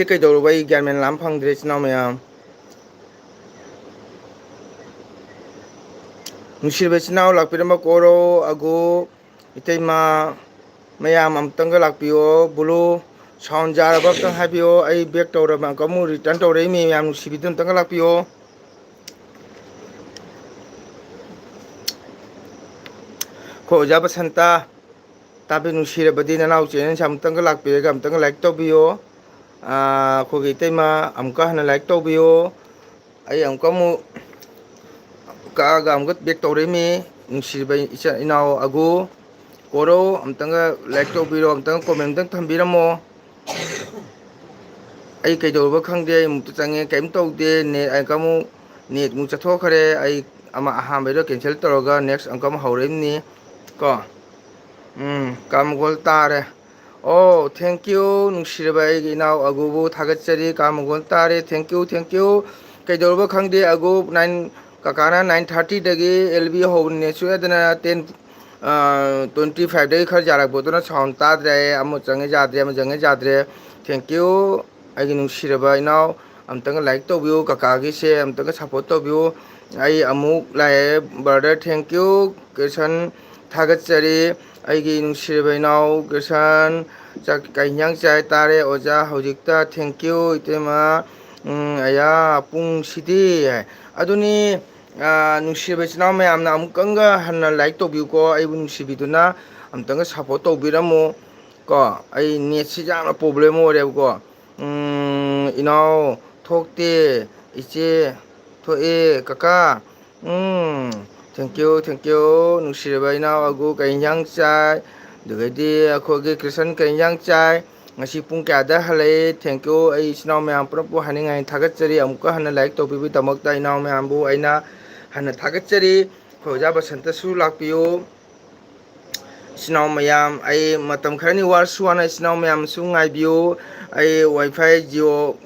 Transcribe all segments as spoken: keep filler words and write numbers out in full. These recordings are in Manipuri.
ꯀꯩꯗꯧꯔꯕ ꯑꯩ ꯒ꯭ꯌꯥꯟ ꯃꯦꯟ ꯂꯥꯝ ꯐꯪꯗ꯭ꯔꯦ, ꯏꯆꯤꯟ ꯏꯅꯥꯎ ꯃꯌꯥꯝ꯫ ꯅꯨꯡꯁꯤꯔꯕ ꯏꯆꯤꯟ ꯏꯅꯥꯎ ꯂꯥꯛꯄꯤꯔꯝꯕ ꯀꯣꯔꯧ, ꯑꯒꯨ, ꯏꯇꯩꯃ ꯃꯌꯥꯝ ꯑꯃꯨꯛꯇꯪꯒ ꯂꯥꯛꯄꯤꯌꯣ꯫ ꯕꯨꯂꯨ, ꯁꯥꯎꯟ ꯌꯥꯔꯕ ꯑꯝꯇꯪ ꯍꯥꯏꯕꯤꯌꯣ꯫ ꯑꯩ ꯕꯦꯛ ꯇꯧꯔꯕ, ꯑꯃꯨꯛ ꯑꯃꯨꯛ ꯔꯤꯇꯔꯟ ꯇꯧꯔꯛꯏ꯫ ꯃꯤ ꯃꯌꯥꯝ ꯅꯨꯡꯁꯤꯕꯤꯗꯨ ꯑꯝꯇꯪꯒ ꯂꯥꯛꯄꯤꯌꯣ꯫ ꯑꯩꯈꯣꯏ ꯑꯣꯖꯥ ꯕꯁꯟꯇ, ꯇꯥꯕꯤ ꯅꯨꯡꯁꯤꯔꯕꯗꯤ ꯅꯅꯥꯎ ꯆꯦꯅꯦꯜꯁꯦ ꯑꯃꯨꯛꯇꯪꯒ ꯂꯥꯛꯄꯤꯔꯒ ꯑꯃꯨꯛꯇꯪꯒ ꯂꯥꯏꯛ ꯇꯧꯕꯤꯌꯣ꯫ ꯑꯥ, ꯑꯩꯈꯣꯏꯒꯤ ꯏꯇꯩꯃ ꯑꯃꯨꯛꯀ ꯍꯟꯅ ꯂꯥꯏꯛ ꯇꯧꯕꯤꯌꯣ꯫ ꯑꯩ ꯑꯃꯨꯛꯀ ꯑꯃꯨꯛ ꯀꯛꯑꯒ ꯑꯃꯨꯛꯀ ꯕꯦꯛ ꯇꯧꯔꯛꯏꯃꯤ꯫ ꯅꯨꯡꯁꯤꯔꯕ ꯏꯆꯥ ꯏꯅꯥꯎ ꯑꯒꯨ, ꯀꯣꯔꯧ, ꯑꯃꯨꯛꯇꯪꯒ ꯂꯥꯏꯛ ꯇꯧꯕꯤꯔꯣ, ꯑꯃꯨꯛꯇꯪꯒ ꯀꯣꯃꯦꯟ ꯑꯃꯨꯛꯇꯪ ꯊꯝꯕꯤꯔꯝꯃꯣ꯫ ꯑꯩ ꯀꯩꯗꯧꯔꯕ ꯈꯪꯗꯦ, ꯑꯩ ꯑꯃꯨꯛꯇ ꯆꯪꯉꯦ, ꯀꯩꯝ ꯇꯧꯗꯦ꯫ ꯅꯦꯠ ꯑꯃꯨꯛ, ꯅꯦꯠ ꯑꯃꯨꯛ ꯆꯠꯊꯣꯛꯈ꯭ꯔꯦ꯫ ꯑꯩ ꯑꯃ ꯑꯍꯥꯟꯕꯩꯗꯣ ꯀꯦꯟꯁꯦꯜ ꯇꯧꯔꯒ ꯅꯦꯛꯁ ꯑꯃꯨꯛꯀ ꯑꯃꯨꯛ ꯍꯧꯔꯛꯏꯕꯅꯤ ꯀꯣ꯫ ꯎꯝ, ꯀꯥꯃꯒꯣꯜ ꯇꯥꯔꯦ꯫ ꯑꯣ, thank you, ꯅꯨꯡꯁꯤꯔꯕ ꯑꯩꯒꯤ ꯏꯅꯥꯎ ꯑꯒꯨꯕꯨ ꯊꯥꯒꯠꯆꯔꯤ꯫ ꯀꯥꯃꯒꯣꯜ ꯇꯥꯔꯦ꯫ Thank you, thank you꯫ ꯀꯩꯗꯧꯔꯕ ꯈꯪꯗꯦ ꯑꯒꯨ꯫ ꯅꯥꯏꯟ, ꯀꯀꯥꯅ ꯅꯥꯏꯟ ꯊꯥꯔꯇꯤꯗꯒꯤ ꯑꯦꯜ ꯕꯤ ꯍꯧꯕꯅꯦ, ꯁꯣꯏꯗꯅ ꯇꯦꯟ, ꯑ, ꯇ꯭ꯋꯦꯟꯇꯤ ꯐꯥꯏꯚꯇꯒꯤ ꯈꯔ ꯌꯥꯔꯛꯄꯗꯨꯅ ꯁꯥꯎꯟ ꯇꯥꯗ꯭ꯔꯦ꯫ ꯑꯃ ꯆꯪꯉꯦ ꯌꯥꯗ꯭ꯔꯦ, ꯑꯃ ꯆꯪꯉꯦ ꯌꯥꯗ꯭ꯔꯦ꯫ Thank you, ꯑꯩꯒꯤ ꯅꯨꯡꯁꯤꯔꯕ ꯏꯅꯥꯎ꯫ ꯑꯝꯇꯪꯒ ꯂꯥꯏꯛ ꯇꯧꯕꯤꯌꯨ, ꯀꯀꯥꯒꯤꯁꯦ ꯑꯝꯇꯪꯒ ꯁꯞꯄꯣꯔꯠ ꯇꯧꯕꯤꯌꯨ꯫ ꯑꯩ ꯑꯃꯨꯛ ꯂꯥꯛꯑꯦ, brother, thank you꯫ ꯀ꯭ꯔꯤꯁꯟ, ꯊꯥꯒꯠꯆꯔꯤ꯫ ꯑꯩꯒꯤ ꯅꯨꯡꯁꯤꯔꯕ ꯏꯅꯥꯎ ꯀ꯭ꯔꯤꯁꯟ, ꯆꯥꯛ ꯀꯩ ꯏꯟꯖꯥꯡ ꯆꯥꯏ? ꯇꯥꯔꯦ ꯑꯣꯖꯥ ꯍꯧꯖꯤꯛꯇ, thank you꯫ ꯏꯇꯩꯃ, ꯎꯝ, ꯑꯌꯥ, ꯄꯨꯡꯁꯤꯗꯤ꯫ ꯑꯗꯨꯅꯤ, ꯑꯥ, ꯅꯨꯡꯁꯤꯔꯕ ꯏꯆꯤꯟ ꯏꯅꯥꯎ ꯃꯌꯥꯝꯅ ꯑꯃꯨꯛꯇꯪꯒ ꯍꯟꯅ ꯂꯥꯏꯛ ꯇꯧꯕꯤꯌꯨꯀꯣ, ꯑꯩꯕꯨ ꯅꯨꯡꯁꯤꯕꯤꯗꯨꯅ ꯑꯃꯨꯛꯇꯪꯒ ꯁꯞꯄꯣꯔꯠ ꯇꯧꯕꯤꯔꯝꯃꯨ ꯀꯣ꯫ ꯑꯩ ꯅꯦꯠꯁꯤ ꯌꯥꯝꯅ ꯄ꯭ꯔꯣꯕ꯭ꯂꯦꯝ ꯑꯣꯏꯔꯦꯕꯀꯣ꯫ ꯎꯝ, ꯏꯅꯥꯎ ꯊꯣꯛꯇꯦ, ꯏꯆꯦ ꯊꯣꯛꯑꯦ, ꯀꯀꯥ꯫ ꯎꯝ, thank you, thank you꯫ ꯅꯨꯡꯁꯤꯔꯕ ꯏꯅꯥꯎ ꯑꯒꯨ ꯀꯩ ꯏꯟꯖꯥꯡ ꯆꯥꯏ? ꯑꯗꯨꯒꯩꯗꯤ ꯑꯩꯈꯣꯏꯒꯤ ꯀ꯭ꯔꯤꯁꯟ ꯀꯩ ꯏꯟꯖꯥꯡ ꯆꯥꯏ? ꯉꯁꯤ ꯄꯨꯡ ꯀꯌꯥꯗ ꯍꯜꯂꯛꯏ? Thank you꯫ ꯑꯩ ꯏꯆꯤꯟ ꯏꯅꯥꯎ ꯃꯌꯥꯝ ꯄꯨꯝꯅꯃꯛꯄꯨ ꯍꯥꯏꯅꯤꯡꯉꯥꯏ ꯊꯥꯒꯠꯆꯔꯤ꯫ ꯑꯃꯨꯛꯀ ꯍꯟꯅ ꯂꯥꯏꯛ ꯇꯧꯕꯤꯕꯒꯤꯗꯃꯛꯇ ꯏꯅꯥꯎ ꯃꯌꯥꯝꯕꯨ ꯑꯩꯅ ꯍꯟꯅ ꯊꯥꯒꯠꯆꯔꯤ꯫ ꯑꯩꯈꯣꯏ ꯑꯣꯖꯥ ꯕꯁꯟꯇꯁꯨ ꯂꯥꯛꯄꯤꯌꯨ꯫ ꯏꯆꯤꯟ ꯏꯅꯥꯎ ꯃꯌꯥꯝ, ꯑꯩ ꯃꯇꯝ ꯈꯔꯅꯤ ꯋꯥꯔꯁꯨ ꯋꯥꯅ ꯏꯆꯤꯟ ꯏꯅꯥꯎ ꯃꯌꯥꯝꯁꯨ ꯉꯥꯏꯕꯤꯌꯨ꯫ ꯑꯩ ꯋꯥꯏꯐꯥꯏ ꯖꯤꯑꯣ,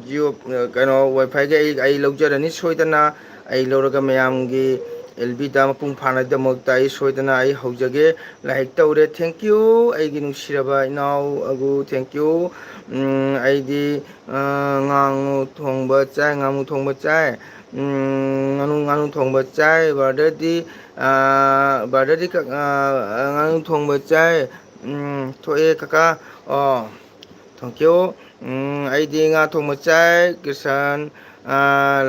ꯖꯤꯑꯣ, ꯀꯩꯅꯣ, ꯋꯥꯏꯐꯥꯏꯒꯤ ꯑꯩ, ꯑꯩ ꯂꯧꯖꯔꯅꯤ ꯁꯣꯏꯗꯅ꯫ ꯑꯩ ꯂꯧꯔꯒ ꯃꯌꯥꯝꯒꯤ ꯑꯦꯜ ꯕꯤꯗ ꯃꯄꯨꯡ ꯐꯥꯅꯕꯒꯤꯗꯃꯛꯇ ꯑꯩ ꯁꯣꯏꯗꯅ ꯑꯩ ꯍꯧꯖꯒꯦ꯫ ꯂꯥꯏꯛ ꯇꯧꯔꯦ꯫ Thank you, ꯑꯩꯒꯤ ꯅꯨꯡꯁꯤꯔꯕ ꯏꯅꯥꯎ ꯑꯒꯨ꯫ Thank you꯫ ꯎꯝ, ꯑꯩꯗꯤ, ꯑ, ꯉꯥꯉꯨ ꯊꯣꯡꯕ ꯆꯥꯏ, ꯉꯥꯃꯨ ꯊꯣꯡꯕ ꯆꯥꯏ꯫ ꯎꯝ, ꯉꯥꯅꯨ, ꯉꯥꯅꯨ ꯊꯣꯡꯕ ꯆꯥꯏ꯫ ꯕ꯭ꯔꯗꯔꯗꯤ, ꯑ, ꯕ꯭ꯔꯗꯔꯗꯤ ꯀ-, ꯑ, ꯉꯥꯅꯨ ꯊꯣꯡꯕ ꯆꯥꯏ꯫ ꯎꯝ, ꯊꯣꯛꯑꯦ ꯀꯀꯥ꯫ ꯑꯣ, thank you꯫ ꯎꯝ, ꯑꯩꯗꯤ ꯉꯥ ꯊꯣꯡꯕ ꯆꯥꯏ꯫ ꯀ꯭ꯔꯤꯁꯟ, ꯑ,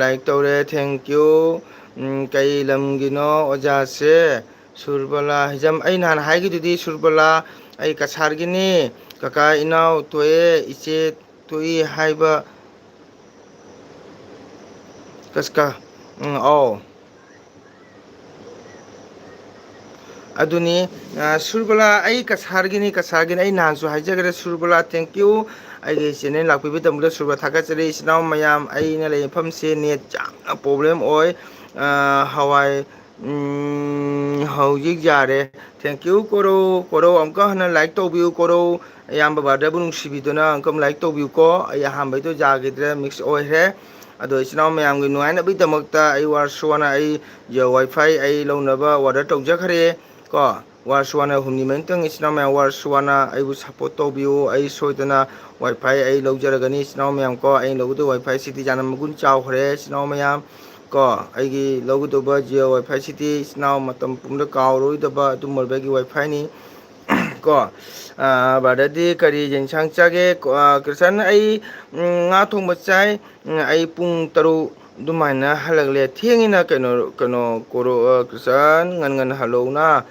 ꯂꯥꯏꯛ ꯇꯧꯔꯦ꯫ Thank you꯫ ꯎꯝ, ꯀꯩ ꯂꯝꯒꯤꯅꯣ ꯑꯣꯖꯥꯁꯦ? ꯁꯨꯔꯕꯂꯥ ꯍꯤꯖꯝ꯫ ꯑꯩ ꯅꯍꯥꯟ ꯍꯥꯏꯈꯤꯗꯨꯗꯤ, ꯁꯨꯔꯕꯂꯥ, ꯑꯩ ꯀꯁꯥꯔꯒꯤꯅꯤ꯫ ꯀꯀꯥ ꯏꯅꯥꯎ ꯊꯣꯛꯑꯦ, ꯏꯆꯦ ꯊꯣꯛꯏ ꯍꯥꯏꯕ꯫ ꯀꯁꯀ-, ꯎꯝ, ꯑꯧ꯫ ꯑꯗꯨꯅꯤ, ꯑ, ꯁꯨꯔꯕꯂꯥ, ꯑꯩ ꯀꯁꯥꯔꯒꯤꯅꯤ, ꯀꯁꯥꯔꯒꯤꯅꯤ꯫ ꯑꯩ ꯅꯍꯥꯟꯁꯨ ꯍꯥꯏꯖꯈ꯭ꯔꯦ, ꯁꯨꯔꯕꯂꯥ, thank you꯫ ꯑꯩꯒꯤ channel ꯂꯥꯛꯄꯤꯕꯒꯤꯗꯃꯛꯇ ꯁꯨꯔꯕꯂꯥ ꯊꯥꯒꯠꯆꯔꯤ꯫ ꯏꯆꯤꯟ ꯏꯅꯥꯎ ꯃꯌꯥꯝ, ꯑꯩꯅ ꯂꯩ ꯃꯐꯝꯁꯦ net ꯌꯥꯝꯅ problem ꯑꯣꯏ꯫ ꯑ, ꯍꯋꯥꯏ, ꯎꯝ, ꯍꯧꯖꯤꯛ ꯌꯥꯔꯦ꯫ Thank you, ꯀꯣꯔꯧ꯫ ꯀꯣꯔꯧ, ꯑꯃꯨꯛꯀ ꯍꯟꯅ ꯂꯥꯏꯛ ꯇꯧꯕꯤꯌꯨ, ꯀꯣꯔꯧ꯫ ꯑꯌꯥꯝꯕ ꯕ꯭ꯔꯗꯔꯕꯨ ꯅꯨꯡꯁꯤꯕꯤꯗꯨꯅ ꯑꯃꯨꯛꯀ ꯂꯥꯏꯛ ꯇꯧꯕꯤꯌꯨꯀꯣ꯫ ꯑꯩ ꯑꯍꯥꯟꯕꯩꯗꯣ ꯌꯥꯈꯤꯗ꯭ꯔꯦ, miss ꯑꯣꯏꯈ꯭ꯔꯦ꯫ ꯑꯗꯣ ꯏꯆꯤꯟ ꯏꯅꯥꯎ ꯃꯌꯥꯝꯒꯤ ꯅꯨꯡꯉꯥꯏꯅꯕꯒꯤꯗꯃꯛꯇ ꯑꯩ ꯋꯥꯔꯁꯨ ꯋꯥꯅ ꯑꯩ Jio WiFi ꯑꯩ ꯂꯧꯅꯕ order ꯇꯧꯖꯈ꯭ꯔꯦ ꯀꯣ꯫ ꯋꯥꯔꯁꯨ ꯋꯥꯅ ꯍꯨꯝꯅꯤ ꯃꯔꯤꯇꯪ ꯏꯆꯤꯟ ꯏꯅꯥꯎ ꯃꯌꯥꯝ ꯋꯥꯔꯁꯨ ꯋꯥꯅ ꯑꯩꯕꯨ support ꯇꯧꯕꯤꯌꯨ꯫ ꯑꯩ ꯁꯣꯏꯗꯅ WiFi ꯑꯩ ꯂꯧꯖꯔꯒꯅꯤ ꯏꯆꯤꯟ ꯏꯅꯥꯎ ꯃꯌꯥꯝ ꯀꯣ꯫ ꯑꯩꯅ ꯂꯧꯒꯗꯕ WiFi ꯁꯤꯗꯤ ꯌꯥꯝꯅ ꯃꯒꯨꯟ ꯆꯥꯎꯈ꯭ꯔꯦ ꯏꯆꯤꯟ ꯏꯅꯥꯎ ꯃꯌꯥꯝ ꯀꯣ꯫ ꯑꯩꯒꯤ ꯂꯧꯒꯗꯧꯕ Jio WiFi ꯁꯤꯗꯤ ꯏꯆꯤꯟ ꯏꯅꯥꯎ ꯃꯇꯝ ꯄꯨꯝꯕꯗ ꯀꯥꯎꯔꯣꯏꯗꯕ ꯑꯗꯨꯝꯕ ꯑꯣꯏꯕꯒꯤ WiFi ꯅꯤ꯫ ꯀꯣ, ꯑ, ꯕ꯭ꯔꯗꯔꯗꯤ ꯀꯔꯤ ꯌꯦꯟꯁꯥꯡ ꯆꯥꯒꯦ? ꯀꯣ, ꯑ, ꯀ꯭ꯔꯤꯁꯟ, ꯑꯩ, ꯎꯝ, ꯉꯥ ꯊꯣꯡꯕ ꯆꯥꯏ꯫ ꯎꯝ, ꯑꯩ ꯄꯨꯡ ꯇꯔꯨꯛ ꯑꯗꯨꯃꯥꯏꯅ ꯍꯜꯂꯛꯂꯦ꯫ ꯊꯦꯡꯉꯤꯅ ꯀꯩꯅꯣ, ꯀꯩꯅꯣ, ꯀꯣꯔꯣ-, ꯑ, ꯀ꯭ꯔꯤꯁꯟ, ꯉꯟ ꯉꯟ ꯍꯜꯂꯛꯎꯅ꯫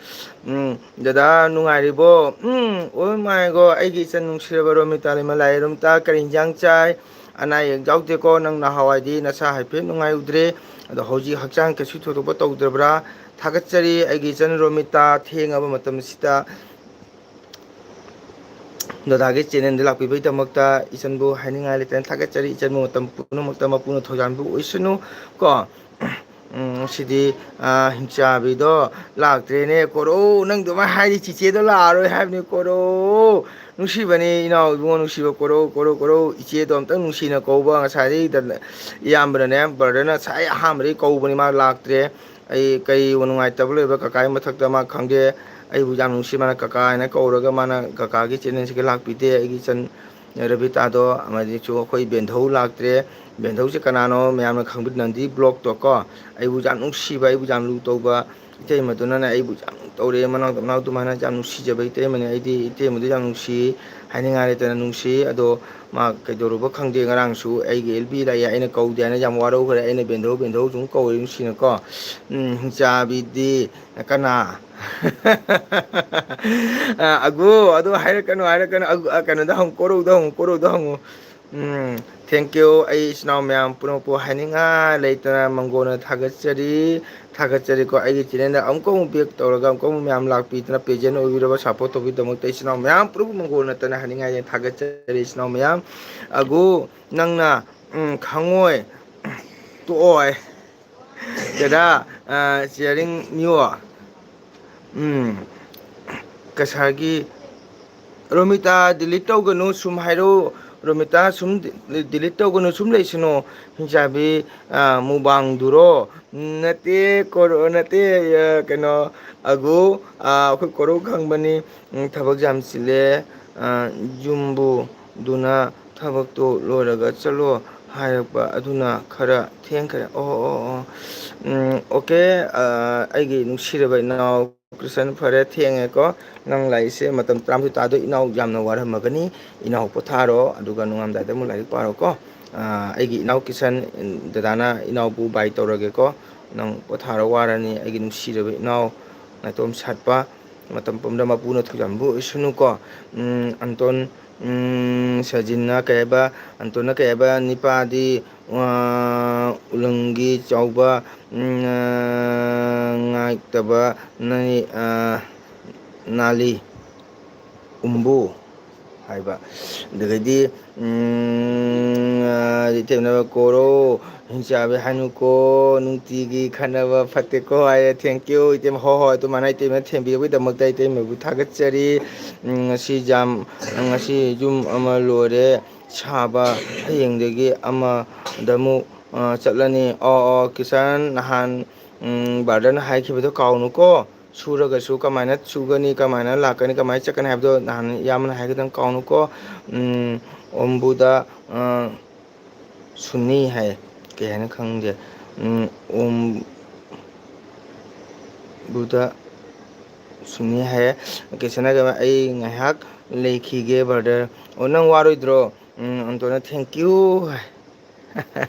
ꯎꯝ, ꯗꯗꯥ ꯅꯨꯡꯉꯥꯏꯔꯤꯕꯣ? ꯎꯝ, ꯑꯣ ꯃꯥꯏ ꯒꯣ, ꯑꯩꯒꯤ ꯏꯆꯟ ꯅꯨꯡꯁꯤꯔꯕ ꯔꯣꯃꯤꯇꯥ ꯂꯩꯃꯂꯥꯏ꯫ ꯔꯣꯃꯤꯇꯥ, ꯀꯔꯤ ꯌꯦꯟꯁꯥꯡ ꯆꯥꯏ? ꯑꯅꯥ ꯑꯌꯦꯛ ꯌꯥꯎꯗꯦꯀꯣ? ꯅꯪ ꯅꯍꯥꯟꯋꯥꯏꯗꯤ ꯅꯁꯥ ꯍꯥꯏꯐꯦꯠ ꯅꯨꯡꯉꯥꯏꯔꯨꯗ꯭ꯔꯦ꯫ ꯑꯗꯣ ꯍꯧꯖꯤꯛ ꯍꯛꯆꯥꯡ ꯀꯩꯁꯨ ꯊꯣꯏꯗꯣꯛꯄ ꯇꯧꯗ꯭ꯔꯕ꯭ꯔꯥ? ꯊꯥꯒꯠꯆꯔꯤ ꯑꯩꯒꯤ ꯏꯆꯟ ꯔꯣꯃꯤꯇꯥ, ꯊꯦꯡꯉꯕ ꯃꯇꯝꯁꯤꯗ ꯗꯗꯥꯒꯤ channel ꯗ ꯂꯥꯛꯄꯤꯕꯒꯤꯗꯃꯛꯇ ꯏꯆꯟꯕꯨ ꯍꯥꯏꯅꯤꯡꯉꯥꯏ ꯂꯩꯇꯅ ꯊꯥꯒꯠꯆꯔꯤ꯫ ꯏꯆꯟꯕꯨ ꯃꯇꯝ ꯄꯨꯝꯅꯃꯛꯇ ꯃꯄꯨꯅ ꯊꯧꯖꯥꯟꯕꯨ ꯑꯣꯏꯁꯅꯨ ꯀꯣ꯫ ꯎꯝ, ꯁꯤꯗꯤ, ꯑ, ꯍꯤꯡꯆꯥꯕꯤꯗꯣ ꯂꯥꯛꯇ꯭ꯔꯦꯅꯦ꯫ ꯀꯣꯔꯧ, ꯅꯪ ꯑꯗꯨꯃꯥꯏꯅ ꯍꯥꯏꯗꯤ ꯆꯤꯆꯦꯗꯣ ꯂꯥꯛꯑꯔꯣꯏ ꯍꯥꯏꯕꯅꯤ꯫ ꯀꯣꯔꯧ, ꯅꯨꯡꯁꯤꯕꯅꯤ ꯏꯅꯥꯎ ꯏꯕꯨꯡꯉꯣ, ꯅꯨꯡꯁꯤꯕ ꯀꯣꯔꯧ, ꯀꯣꯔꯧ, ꯀꯣꯔꯧ, ꯏꯆꯦꯗꯣ ꯑꯝꯇꯪ ꯅꯨꯡꯁꯤꯅ ꯀꯧꯕ꯫ ꯉꯁꯥꯏꯗꯒꯤ ꯗ-, ꯏꯌꯥꯝꯕꯅꯅꯦ, ꯕ꯭ꯔꯗꯔꯅ ꯉꯁꯥꯏ ꯑꯍꯥꯟꯕꯗꯒꯤ ꯀꯧꯕꯅꯤ, ꯃꯥ ꯂꯥꯛꯇ꯭ꯔꯦ꯫ ꯑꯩ ꯀꯔꯤ ꯅꯨꯡꯉꯥꯏꯇꯕ ꯂꯩꯕ ꯀꯀꯥꯒꯤ ꯃꯊꯛꯇ ꯃꯥ ꯈꯪꯗꯦ꯫ ꯑꯩꯕꯨ ꯌꯥꯝ ꯅꯨꯡꯁꯤ, ꯃꯥꯅ ꯀꯀꯥ ꯍꯥꯏꯅ ꯀꯧꯔꯒ ꯃꯥꯅ ꯀꯀꯥꯒꯤ ꯆꯦꯅꯦꯜꯁꯤꯒ ꯂꯥꯛꯄꯤꯗꯦ꯫ ꯑꯩꯒꯤ ꯏꯆꯟ ꯔꯕꯤꯇꯥꯗꯣ ꯑꯃꯗꯤꯁꯨ ꯑꯩꯈꯣꯏ ꯕꯦꯟꯙꯧ ꯂꯥꯛꯇ꯭ꯔꯦ꯫ ꯕꯦꯟꯙꯧꯁꯦ ꯀꯅꯥꯅꯣ ꯃꯌꯥꯝꯅ ꯈꯪꯕ, ꯅꯟꯗꯤ ꯕ꯭ꯂꯣꯛꯇꯣ ꯀꯣ꯫ ꯑꯩꯕꯨ ꯌꯥꯝ ꯅꯨꯡꯁꯤꯕ, ꯑꯩꯕꯨ ꯌꯥꯝ ꯂꯨ ꯇꯧꯕ ꯏꯇꯩꯃꯗꯨꯅꯅꯦ ꯑꯩꯕꯨ ꯌꯥꯝ ꯇꯧꯔꯦ, ꯃꯅꯥꯎ ꯃꯅꯥꯎ ꯑꯗꯨꯃꯥꯏꯅ ꯌꯥꯝ ꯅꯨꯡꯁꯤꯖꯕ ꯏꯇꯩꯃꯅꯦ꯫ ꯑꯩꯗꯤ ꯏꯇꯩꯃꯗꯨ ꯌꯥꯝ ꯅꯨꯡꯁꯤ, ꯍꯥꯏꯅꯤꯡꯉꯥꯏ ꯂꯩꯇꯅ ꯅꯨꯡꯁꯤ꯫ ꯑꯗꯣ ꯃꯥ ꯀꯩꯗꯧꯔꯨꯕ ꯈꯪꯗꯦ, ꯉꯔꯥꯡꯁꯨ ꯑꯩꯒꯤ ꯑꯦꯜ ꯕꯤ ꯂꯥꯛꯑꯦ, ꯑꯩꯅ ꯀꯧꯗꯦ ꯍꯥꯏꯅ ꯌꯥꯝ ꯋꯥꯔꯧꯈ꯭ꯔꯦ꯫ ꯑꯩꯅ ꯕꯦꯟꯙꯧ ꯕꯦꯟꯙꯧ ꯁꯨꯝ ꯀꯧꯔꯦ ꯅꯨꯡꯁꯤꯅꯀꯣ꯫ ꯎꯝ, ꯍꯤꯡꯆꯥꯕꯤꯗꯤ ꯀꯅꯥ? ꯑ, ꯑꯒꯣ, ꯑꯗꯨ ꯍꯥꯏꯔꯛꯀꯅꯨ, ꯍꯥꯏꯔꯛꯀꯅꯨ꯫ ꯑꯒꯨ-, ꯑ, ꯀꯩꯅꯣꯗ ꯍꯪꯉꯨ, ꯀꯣꯔꯧꯗ ꯍꯪꯉꯨ, ꯀꯣꯔꯧꯗ ꯍꯪꯉꯨ꯫ ꯎꯝ, thank you꯫ ꯑꯩ ꯏꯆꯤꯟ ꯏꯅꯥꯎ ꯃꯌꯥꯝ ꯄꯨꯝꯅꯃꯛꯄꯨ ꯍꯥꯏꯅꯤꯡꯉꯥꯏ ꯂꯩꯇꯅ ꯃꯪꯒꯣꯟꯅ ꯊꯥꯒꯠꯆꯔꯤ, ꯊꯥꯒꯠꯆꯔꯤꯀꯣ꯫ ꯑꯩꯒꯤ ꯆꯦꯅꯦꯜꯗ ꯑꯃꯨꯛꯀ ꯑꯃꯨꯛ ꯕꯦꯛ ꯇꯧꯔꯒ ꯑꯃꯨꯛꯀ ꯑꯃꯨꯛ ꯃꯌꯥꯝ ꯂꯥꯛꯄꯤꯗꯅ, ꯄ꯭ꯔꯦꯖꯦꯟ ꯑꯣꯏꯕꯤꯔꯕ, ꯁꯞꯄꯣꯔꯠ ꯇꯧꯕꯤꯗꯃꯛꯇ ꯏꯆꯤꯟ ꯏꯅꯥꯎ ꯃꯌꯥꯝ ꯄꯨꯝꯅꯃꯛꯄꯨ ꯃꯪꯒꯣꯟ ꯅꯠꯇꯅ ꯍꯥꯏꯅꯤꯡꯉꯥꯏ ꯂꯩ, ꯊꯥꯒꯠꯆꯔꯤ ꯏꯆꯤꯟ ꯏꯅꯥꯎ ꯃꯌꯥꯝ꯫ ꯑꯒꯨ, ꯅꯪꯅ, ꯎꯝ, ꯈꯪꯉꯣꯏ, ꯇꯣꯛꯑꯣꯏ꯫ ꯗꯗꯥ, ꯑ, ꯆꯤꯌꯔꯤꯡ ꯃꯤꯑꯣ꯫ ꯎꯝ, ꯀꯁꯥꯔꯒꯤ ꯔꯣꯃꯤꯇꯥ, delete ꯇꯧꯒꯅꯨ, ꯁꯨꯝ ꯍꯥꯏꯔꯛꯎ꯫ ꯔꯣꯃꯤꯇꯥ, ꯁꯨꯝ ꯗꯤ-, delete ꯇꯧꯒꯅꯨ, ꯁꯨꯝ ꯂꯩꯁꯅꯨ꯫ ꯍꯤꯡꯆꯥꯕꯤ, ꯑ, ꯃꯨꯕꯥꯡꯗꯨꯔꯣ? ꯅꯠꯇꯦ, ꯀꯣꯔꯣ-, ꯅꯠꯇꯦ, ꯑ, ꯀꯩꯅꯣ, ꯑꯒꯨ, ꯑ, ꯑꯩꯈꯣꯏ ꯀꯣꯔꯧ ꯈꯪꯕꯅꯤ꯫ ꯎꯝ, ꯊꯕꯛ ꯌꯥꯝ ꯆꯤꯜꯂꯦ꯫ ꯑ, ꯌꯨꯝꯕꯨꯗꯨꯅ ꯊꯕꯛꯇꯣ ꯂꯣꯏꯔꯒ ꯆꯠꯂꯣ ꯍꯥꯏꯔꯛꯄ ꯑꯗꯨꯅ ꯈꯔ ꯊꯦꯡꯈ꯭ꯔꯦ꯫ ꯑꯣ, ꯑꯣ, ꯑꯣ꯫ ꯎꯝ, okay꯫ ꯑ, ꯑꯩꯒꯤ ꯅꯨꯡꯁꯤꯔꯕ ꯏꯅꯥꯎ ꯀ꯭ꯔꯤꯁꯟ, ꯐꯔꯦ, ꯊꯦꯡꯉꯦꯀꯣ꯫ ꯅꯪ ꯂꯥꯏꯔꯤꯛꯁꯦ ꯃꯇꯝ ꯇꯔꯥꯃꯥꯊꯣꯏ ꯇꯥꯗꯣꯏ, ꯏꯅꯥꯎ ꯌꯥꯝꯅ ꯋꯥꯔꯝꯃꯒꯅꯤ꯫ ꯏꯅꯥꯎ ꯄꯣꯊꯥꯔꯣ, ꯑꯗꯨꯒ ꯅꯣꯡꯉꯥꯜꯂꯝꯗꯥꯏꯗ ꯑꯃꯨꯛ ꯂꯥꯏꯔꯤꯛ ꯄꯥꯔꯣꯀꯣ꯫ ꯑ, ꯑꯩꯒꯤ ꯏꯅꯥꯎ ꯀꯤꯁꯟ, ꯗꯗꯥꯅ ꯏꯅꯥꯎꯕꯨ bye ꯇꯧꯔꯒꯦꯀꯣ꯫ ꯅꯪ ꯄꯣꯊꯥꯔꯣ, ꯋꯥꯔꯅꯤ, ꯑꯩꯒꯤ ꯅꯨꯡꯁꯤꯔꯕ ꯏꯅꯥꯎ ꯅꯥꯏꯇꯣꯝ ꯁꯥꯠꯄ꯫ ꯃꯇꯝ ꯄꯨꯝꯕꯗ ꯃꯄꯨꯅ ꯊꯧꯖꯥꯟꯕꯨ ꯑꯣꯏꯁꯅꯨꯀꯣ꯫ ꯎꯝ, ꯑꯟꯇꯣꯟ, ꯎꯝ, ꯁꯖꯤꯟꯅ ꯀꯩ ꯍꯥꯏꯕ, ꯑꯟꯇꯣꯟꯅ ꯀꯩ ꯍꯥꯏꯕ, ꯅꯤꯄꯥꯗꯤ, ꯑ, ꯎꯂꯪꯒꯤ ꯆꯥꯎꯕ, ꯎꯝ, ꯑ, ꯉꯥꯏꯇꯕ ꯅꯅꯤ-, ꯑ, ꯅꯥꯂꯤ ꯎꯝꯕꯨ ꯍꯥꯏꯕ꯫ ꯑꯗꯨꯗꯒꯤꯗꯤ, ꯎꯝ, ꯑ, ꯏꯇꯩꯃꯅ ꯀꯣꯔꯣ, ꯍꯤꯡꯆꯥꯕꯤ ꯍꯥꯏꯅꯨꯀꯣ, ꯅꯨꯡꯇꯤꯒꯤ ꯈꯠꯅꯕ ꯐꯠꯇꯦꯀꯣ ꯍꯥꯏꯔꯦ꯫ Thank you, ꯏꯇꯩꯃ꯫ ꯍꯣꯏ, ꯍꯣꯏ, ꯑꯗꯨꯃꯥꯏꯅ ꯏꯇꯩꯃꯅ ꯊꯦꯝꯕꯤꯔꯛꯄꯒꯤꯗꯃꯛꯇ ꯏꯇꯩꯃꯕꯨ ꯊꯥꯒꯠꯆꯔꯤ꯫ ꯎꯝ, ꯉꯁꯤ ꯖꯥꯝ, ꯉꯁꯤ ꯌꯨꯝ ꯑꯃ ꯂꯣꯏꯔꯦ ꯁꯥꯕ, ꯍꯌꯦꯡꯗꯒꯤ ꯑꯃꯗ ꯑꯃꯨꯛ, ꯑ, ꯆꯠꯂꯅꯤ꯫ ꯑꯣ, ꯑꯣ, ꯀꯤꯁꯟ, ꯅꯍꯥꯟ ꯎꯝ, brotherꯅ ꯍꯥꯏꯈꯤꯕꯗꯣ ꯀꯥꯎꯅꯨꯀꯣ꯫ ꯁꯨꯔꯒꯁꯨ ꯀꯃꯥꯏꯅ ꯁꯨꯒꯅꯤ, ꯀꯃꯥꯏꯅ ꯂꯥꯛꯀꯅꯤ, ꯀꯃꯥꯏꯅ ꯆꯠꯀꯅꯤ ꯍꯥꯏꯕꯗꯣ ꯅꯍꯥꯟ ꯏꯌꯥꯝꯕꯅ ꯍꯥꯏꯒꯗꯪ ꯀꯥꯎꯅꯨꯀꯣ꯫ ꯎꯝ, ꯑꯣꯝꯕꯨꯗ, ꯑ, ꯁꯨꯅꯤ ꯍꯥꯏ꯫ ꯀꯩ ꯍꯥꯏꯅ ꯈꯪꯗꯦ꯫ ꯎꯝ, ꯑꯣꯝꯕꯨꯗ ꯁꯨꯅꯤ ꯍꯥꯏꯌꯦ꯫ ꯀꯩꯁꯅ ꯀꯩꯕ, "ꯑꯩ ꯉꯥꯏꯍꯥꯛ ꯂꯩꯈꯤꯒꯦ, brother꯫" ꯑꯣ, ꯅꯪ ꯋꯥꯔꯣꯏꯗ꯭ꯔꯣ? ꯎꯝ, ꯑꯟꯇꯣꯅ, "Thank you" high.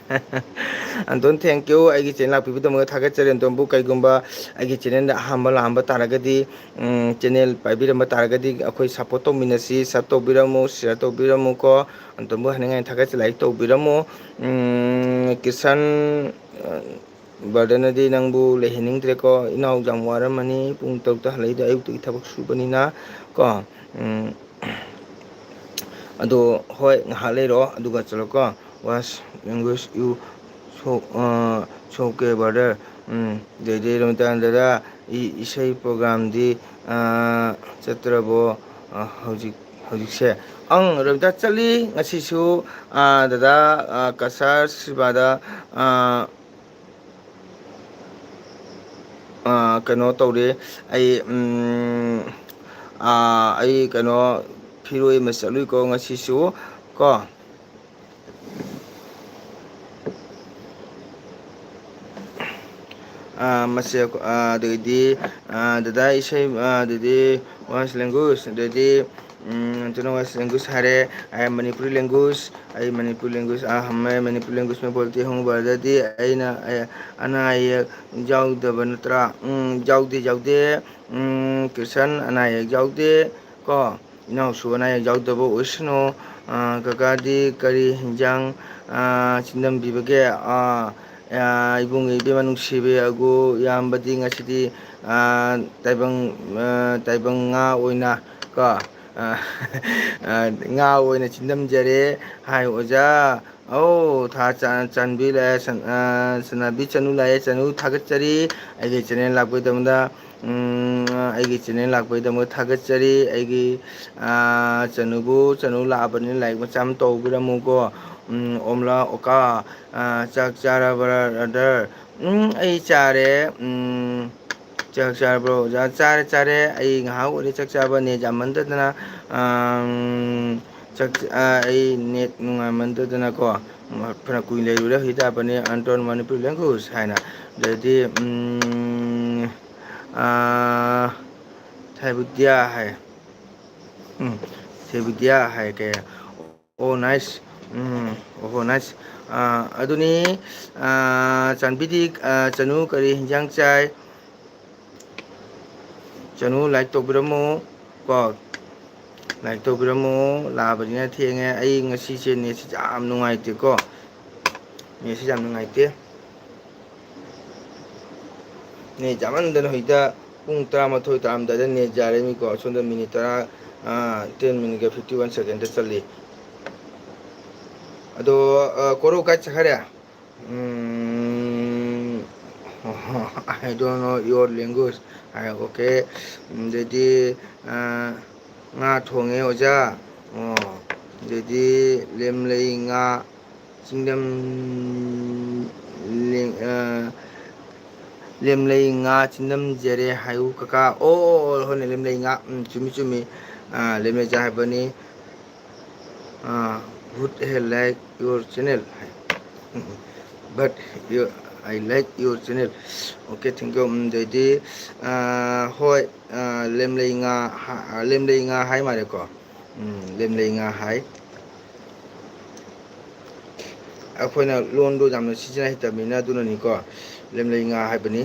ꯑꯟꯇꯣꯟ, thank you꯫ ꯑꯩꯒꯤ channel ꯂꯥꯛꯄꯤꯕꯒꯤꯗꯃꯛ ꯊꯥꯒꯠꯆꯔꯤ꯫ ꯑꯟꯇꯣꯟꯕꯨ ꯀꯩꯒꯨꯝꯕ ꯑꯩꯒꯤ channelꯗ ꯑꯍꯥꯟꯕ ꯂꯥꯛꯑꯝꯕ ꯇꯥꯔꯒꯗꯤ, ꯎꯝ, channel ꯄꯥꯏꯕꯤꯔꯝꯕ ꯇꯥꯔꯒꯗꯤ ꯑꯩꯈꯣꯏ support ꯇꯧꯃꯤꯟꯅꯁꯤ, sub ꯇꯧꯕꯤꯔꯝꯃꯨ, share ꯇꯧꯕꯤꯔꯝꯃꯨꯀꯣ꯫ ꯑꯟꯇꯣꯟꯕꯨ ꯍꯥꯏꯅꯤꯡꯉꯥꯏ ꯊꯥꯒꯠꯆ like ꯇꯧꯕꯤꯔꯝꯃꯨ꯫ ꯎꯝ, ꯀꯤꯁꯟ, ꯑ, brotherꯅꯗꯤ ꯅꯪꯕꯨ ꯂꯩꯍꯟꯅꯤꯡꯗ꯭ꯔꯦꯀꯣ꯫ "ꯏꯅꯥꯎ ꯌꯥꯝ ꯋꯥꯔꯝꯃꯅꯤ, ꯄꯨꯡ ꯇꯔꯨꯛꯇ ꯍꯜꯂꯛꯏꯗꯣ ꯑꯌꯨꯛꯇꯒꯤ ꯊꯕꯛ ꯁꯨꯕꯅꯤꯅ" ꯀꯣ꯫ ꯎꯝ, ꯑꯗꯣ ꯍꯣꯏ, ꯉꯥꯏꯍꯥꯛ ꯂꯩꯔꯣ, ꯑꯗꯨꯒ ꯆꯠꯂꯣꯀꯣ꯫ What language you so, ꯑ, so okay, brother꯫ ꯎꯝ, ꯑꯗꯩꯗꯤ ꯔꯣꯃꯤꯇꯥ, ꯗꯗꯥ, ꯏ-, ꯏꯁꯩ programꯗꯤ, ꯑ, ꯆꯠꯇ꯭ꯔꯕꯣ, ꯑ, ꯍꯧꯖꯤꯛ, ꯍꯧꯖꯤꯛꯁꯦ? ꯑꯪ, ꯔꯣꯃꯤꯇꯥ, ꯆꯠꯂꯤ ꯉꯁꯤꯁꯨ, ꯑ, ꯗꯗꯥ, ꯑ, ꯀꯁꯥꯔ ꯁꯤꯕꯥꯗ, ꯑ, ꯑ, ꯀꯩꯅꯣ ꯇꯧꯔꯤ꯫ ꯑꯩ, ꯎꯝ, ꯑ, ꯑꯩ ꯀꯩꯅꯣ ꯐꯤꯔꯣꯏ ꯑꯃ ꯆꯠꯂꯨꯏꯀꯣ ꯉꯁꯤꯁꯨ ꯀꯣ꯫ ꯑ, ꯃꯁꯦ, ꯑ, ꯑꯗꯒꯤꯗꯤ, ꯑ, ꯗꯗꯥ ꯏꯁꯩ, ꯑ, ꯑꯗꯩꯗꯤ West language, ꯑꯗꯩꯗꯤ, ꯎꯝ, ꯑꯗꯨꯅ West language ꯍꯥꯏꯔꯦ꯫ ꯑꯩ ꯃꯅꯤꯄꯨꯔꯤ language, ꯑꯩ ꯃꯅꯤꯄꯨꯔꯤ language, ꯑ, ꯍꯝꯃꯦ, ꯃꯅꯤꯄꯨꯔꯤ language ꯃꯦ ꯕꯣꯜꯇꯤ ꯍꯣꯡ ꯕ꯭ꯔꯗꯔꯗꯤ ꯑꯩꯅ, ꯑ, ꯑꯅꯥ ꯑꯌꯦꯛ ꯌꯥꯎꯗꯕ ꯅꯠꯇ꯭ꯔꯥ? ꯎꯝ, ꯌꯥꯎꯗꯦ, ꯌꯥꯎꯗꯦ꯫ ꯎꯝ, ꯀ꯭ꯔꯤꯁꯟ, ꯑꯅꯥ ꯑꯌꯦꯛ ꯌꯥꯎꯗꯦ꯫ ꯀꯣ, ꯏꯅꯥꯎꯁꯨ ꯑꯅꯥ ꯑꯌꯦꯛ ꯌꯥꯎꯗꯕ ꯑꯣꯏꯁꯅꯨ꯫ ꯑ, ꯀꯀꯥꯗꯤ ꯀꯔꯤ ꯍꯤꯟꯖꯥꯡ, ꯑ, ꯆꯤꯟꯗꯝꯕꯤꯕꯒꯦ? ꯑ, ꯑ, ꯏꯕꯨꯡꯒꯤ ꯏꯕꯦꯝꯃ ꯅꯨꯡꯁꯤꯕꯤ ꯑꯒꯨ ꯏꯌꯥꯝꯕꯗꯤ ꯉꯁꯤꯗꯤ, ꯑ, ꯇꯥꯏꯕꯪ, ꯑ, ꯇꯥꯏꯕꯪ ꯉꯥ ꯑꯣꯏꯅ ꯀꯣ, ꯑ, ꯑ, ꯉꯥ ꯑꯣꯏꯅ ꯆꯤꯟꯗꯝꯖꯔꯦ ꯍꯥꯏ ꯑꯣꯖꯥ꯫ ꯑꯧ, ꯊꯥ ꯆꯥ-, ꯆꯥꯟꯕꯤ ꯂꯥꯛꯑꯦ, ꯁꯟ-, ꯑ, ꯁꯅꯥꯕꯤ ꯆꯅꯨ ꯂꯥꯛꯑꯦ, ꯆꯅꯨ ꯊꯥꯒꯠꯆꯔꯤ꯫ ꯑꯩꯒꯤ channel ꯂꯥꯛꯄꯒꯤꯗꯃꯛꯇ, ꯎꯝ, ꯑꯩꯒꯤ channel ꯂꯥꯛꯄꯒꯤꯗꯃꯛ ꯊꯥꯒꯠꯆꯔꯤ꯫ ꯑꯩꯒꯤ, ꯑ, ꯆꯅꯨꯕꯨ, ꯆꯅꯨ ꯂꯥꯛꯑꯕꯅꯤꯅ like ꯃꯆꯥ ꯑꯃ ꯇꯧꯕꯤꯔꯝꯃꯨꯀꯣ꯫ ꯎꯝ, ꯑꯣꯝꯂꯥ ꯑꯣꯀꯥ, ꯑ, ꯆꯥꯛ ꯆꯥꯔꯕ꯭ꯔꯥ, brother? ꯎꯝ, ꯑꯩ ꯆꯥꯔꯦ꯫ ꯎꯝ, ꯆꯥꯛ ꯆꯥꯔꯕ꯭ꯔꯣ, ꯑꯣꯖꯥ? ꯆꯥꯔꯦ, ꯆꯥꯔꯦ꯫ ꯑꯩ ꯉꯥꯏꯍꯥꯛ ꯑꯣꯏꯔꯦ ꯆꯥꯛ ꯆꯥꯕ, net ꯌꯥꯝꯃꯟꯗꯗꯅ, ꯑꯝ, ꯆꯥꯛ-, ꯑ, ꯑꯩ net ꯅꯨꯡꯉꯥꯏꯃꯟꯗꯗꯅꯀꯣ, ꯐꯅ ꯀꯨꯏꯅ ꯂꯩꯔꯨꯔꯦ꯫ ꯍꯧꯖꯤꯛ ꯇꯥꯛꯄꯅꯤ, Anton Manipuri language ꯍꯥꯏꯅ꯫ ꯑꯗꯩꯗꯤ, ꯎꯝ, ꯑ, ꯊꯥꯏꯕꯨꯗꯤꯌꯥ ꯍꯥꯏ꯫ ꯎꯝ, ꯊꯦꯕꯤꯗꯤꯌꯥ ꯍꯥꯏ ꯀꯩ? ꯑꯣ, nice꯫ ꯎꯝ, ꯑꯣꯍꯣ, nice꯫ ꯑꯥ, ꯑꯗꯨꯅꯤ, ꯑꯥ, ꯆꯥꯟꯕꯤꯗꯤ, ꯑꯥ, ꯆꯅꯨ ꯀꯔꯤ ꯍꯤꯟꯖꯥꯡ ꯆꯥꯏ? ꯆꯅꯨ, like ꯇꯧꯕꯤꯔꯝꯃꯨ ꯀꯣ꯫ Like ꯇꯧꯕꯤꯔꯝꯃꯨ꯫ ꯂꯥꯛꯑꯕꯅꯤꯅ ꯊꯦꯡꯉꯦ꯫ ꯑꯩ ꯉꯁꯤꯁꯦ netꯁꯤ ꯌꯥꯝ ꯅꯨꯡꯉꯥꯏꯇꯦꯀꯣ꯫ Netꯁꯤ ꯌꯥꯝ ꯅꯨꯡꯉꯥꯏꯇꯦ꯫ Net ꯌꯥꯝꯃꯟꯗꯅ ꯍꯧꯖꯤꯛꯇ ꯄꯨꯡ ꯇꯔꯥꯃꯥꯊꯣꯏ ꯇꯥꯔꯝꯗꯥꯏꯗ net ꯌꯥꯔꯦ꯫ ꯃꯤꯀꯣ, ꯑꯁꯣꯝꯗ minute ꯇꯔꯥ, ꯑꯥ, ten minuteꯀ fifty one secondꯇ ꯆꯠꯂꯤ꯫ ꯑꯗꯣ, ꯑꯥ, ꯀꯣꯔꯧ ꯀꯥꯏ ꯆꯠꯈ꯭ꯔꯦ? ꯎꯝ, I don't know your language high, okay꯫ ꯑꯗꯩꯗꯤ, ꯑꯥ, ꯉꯥ ꯊꯣꯡꯉꯦ ꯑꯣꯖꯥ꯫ ꯑꯣ, ꯑꯗꯩꯗꯤ ꯂꯦꯝꯂꯩ ꯉꯥ, ꯆꯤꯡꯗꯝ ꯂꯦꯡ-, ꯑ, ꯂꯦꯝꯂꯩ ꯉꯥ ꯆꯤꯡꯗꯝꯖꯔꯦ ꯍꯥꯏꯌꯨ ꯀꯀꯥ꯫ ꯑꯣ, ꯑꯣ, ꯑꯣ, ꯍꯣꯏꯅꯦ, ꯂꯦꯝꯂꯩ ꯉꯥ꯫ ꯎꯝ, ꯆꯨꯝꯃꯤ, ꯆꯨꯝꯃꯤ꯫ ꯑ, ꯂꯦꯝꯂꯩ ꯉꯥ ꯍꯥꯏꯕꯅꯤ꯫ ꯑ, would I like your channel high. But you, I like your channel꯫ Okay, thank you꯫ ꯎꯝ, ꯑꯗꯩꯗꯤ, ꯑ, ꯍꯣꯏ, ꯑ, ꯂꯦꯝꯂꯩ ꯉꯥ ꯍꯥ-, ꯂꯦꯝꯂꯩ ꯉꯥ ꯍꯥꯏ ꯃꯥꯜꯂꯦꯀꯣ꯫ ꯎꯝ, ꯂꯦꯝꯂꯩ ꯉꯥ ꯍꯥꯏ꯫ ꯑꯩꯈꯣꯏꯅ ꯂꯣꯟꯗꯣ ꯌꯥꯝꯅ ꯁꯤꯖꯤꯟꯅ ꯍꯩꯇꯕꯅꯤꯅ ꯑꯗꯨꯅꯅꯤꯀꯣ꯫ ꯂꯦꯝꯂꯩ ꯉꯥ ꯍꯥꯏꯕꯅꯤ꯫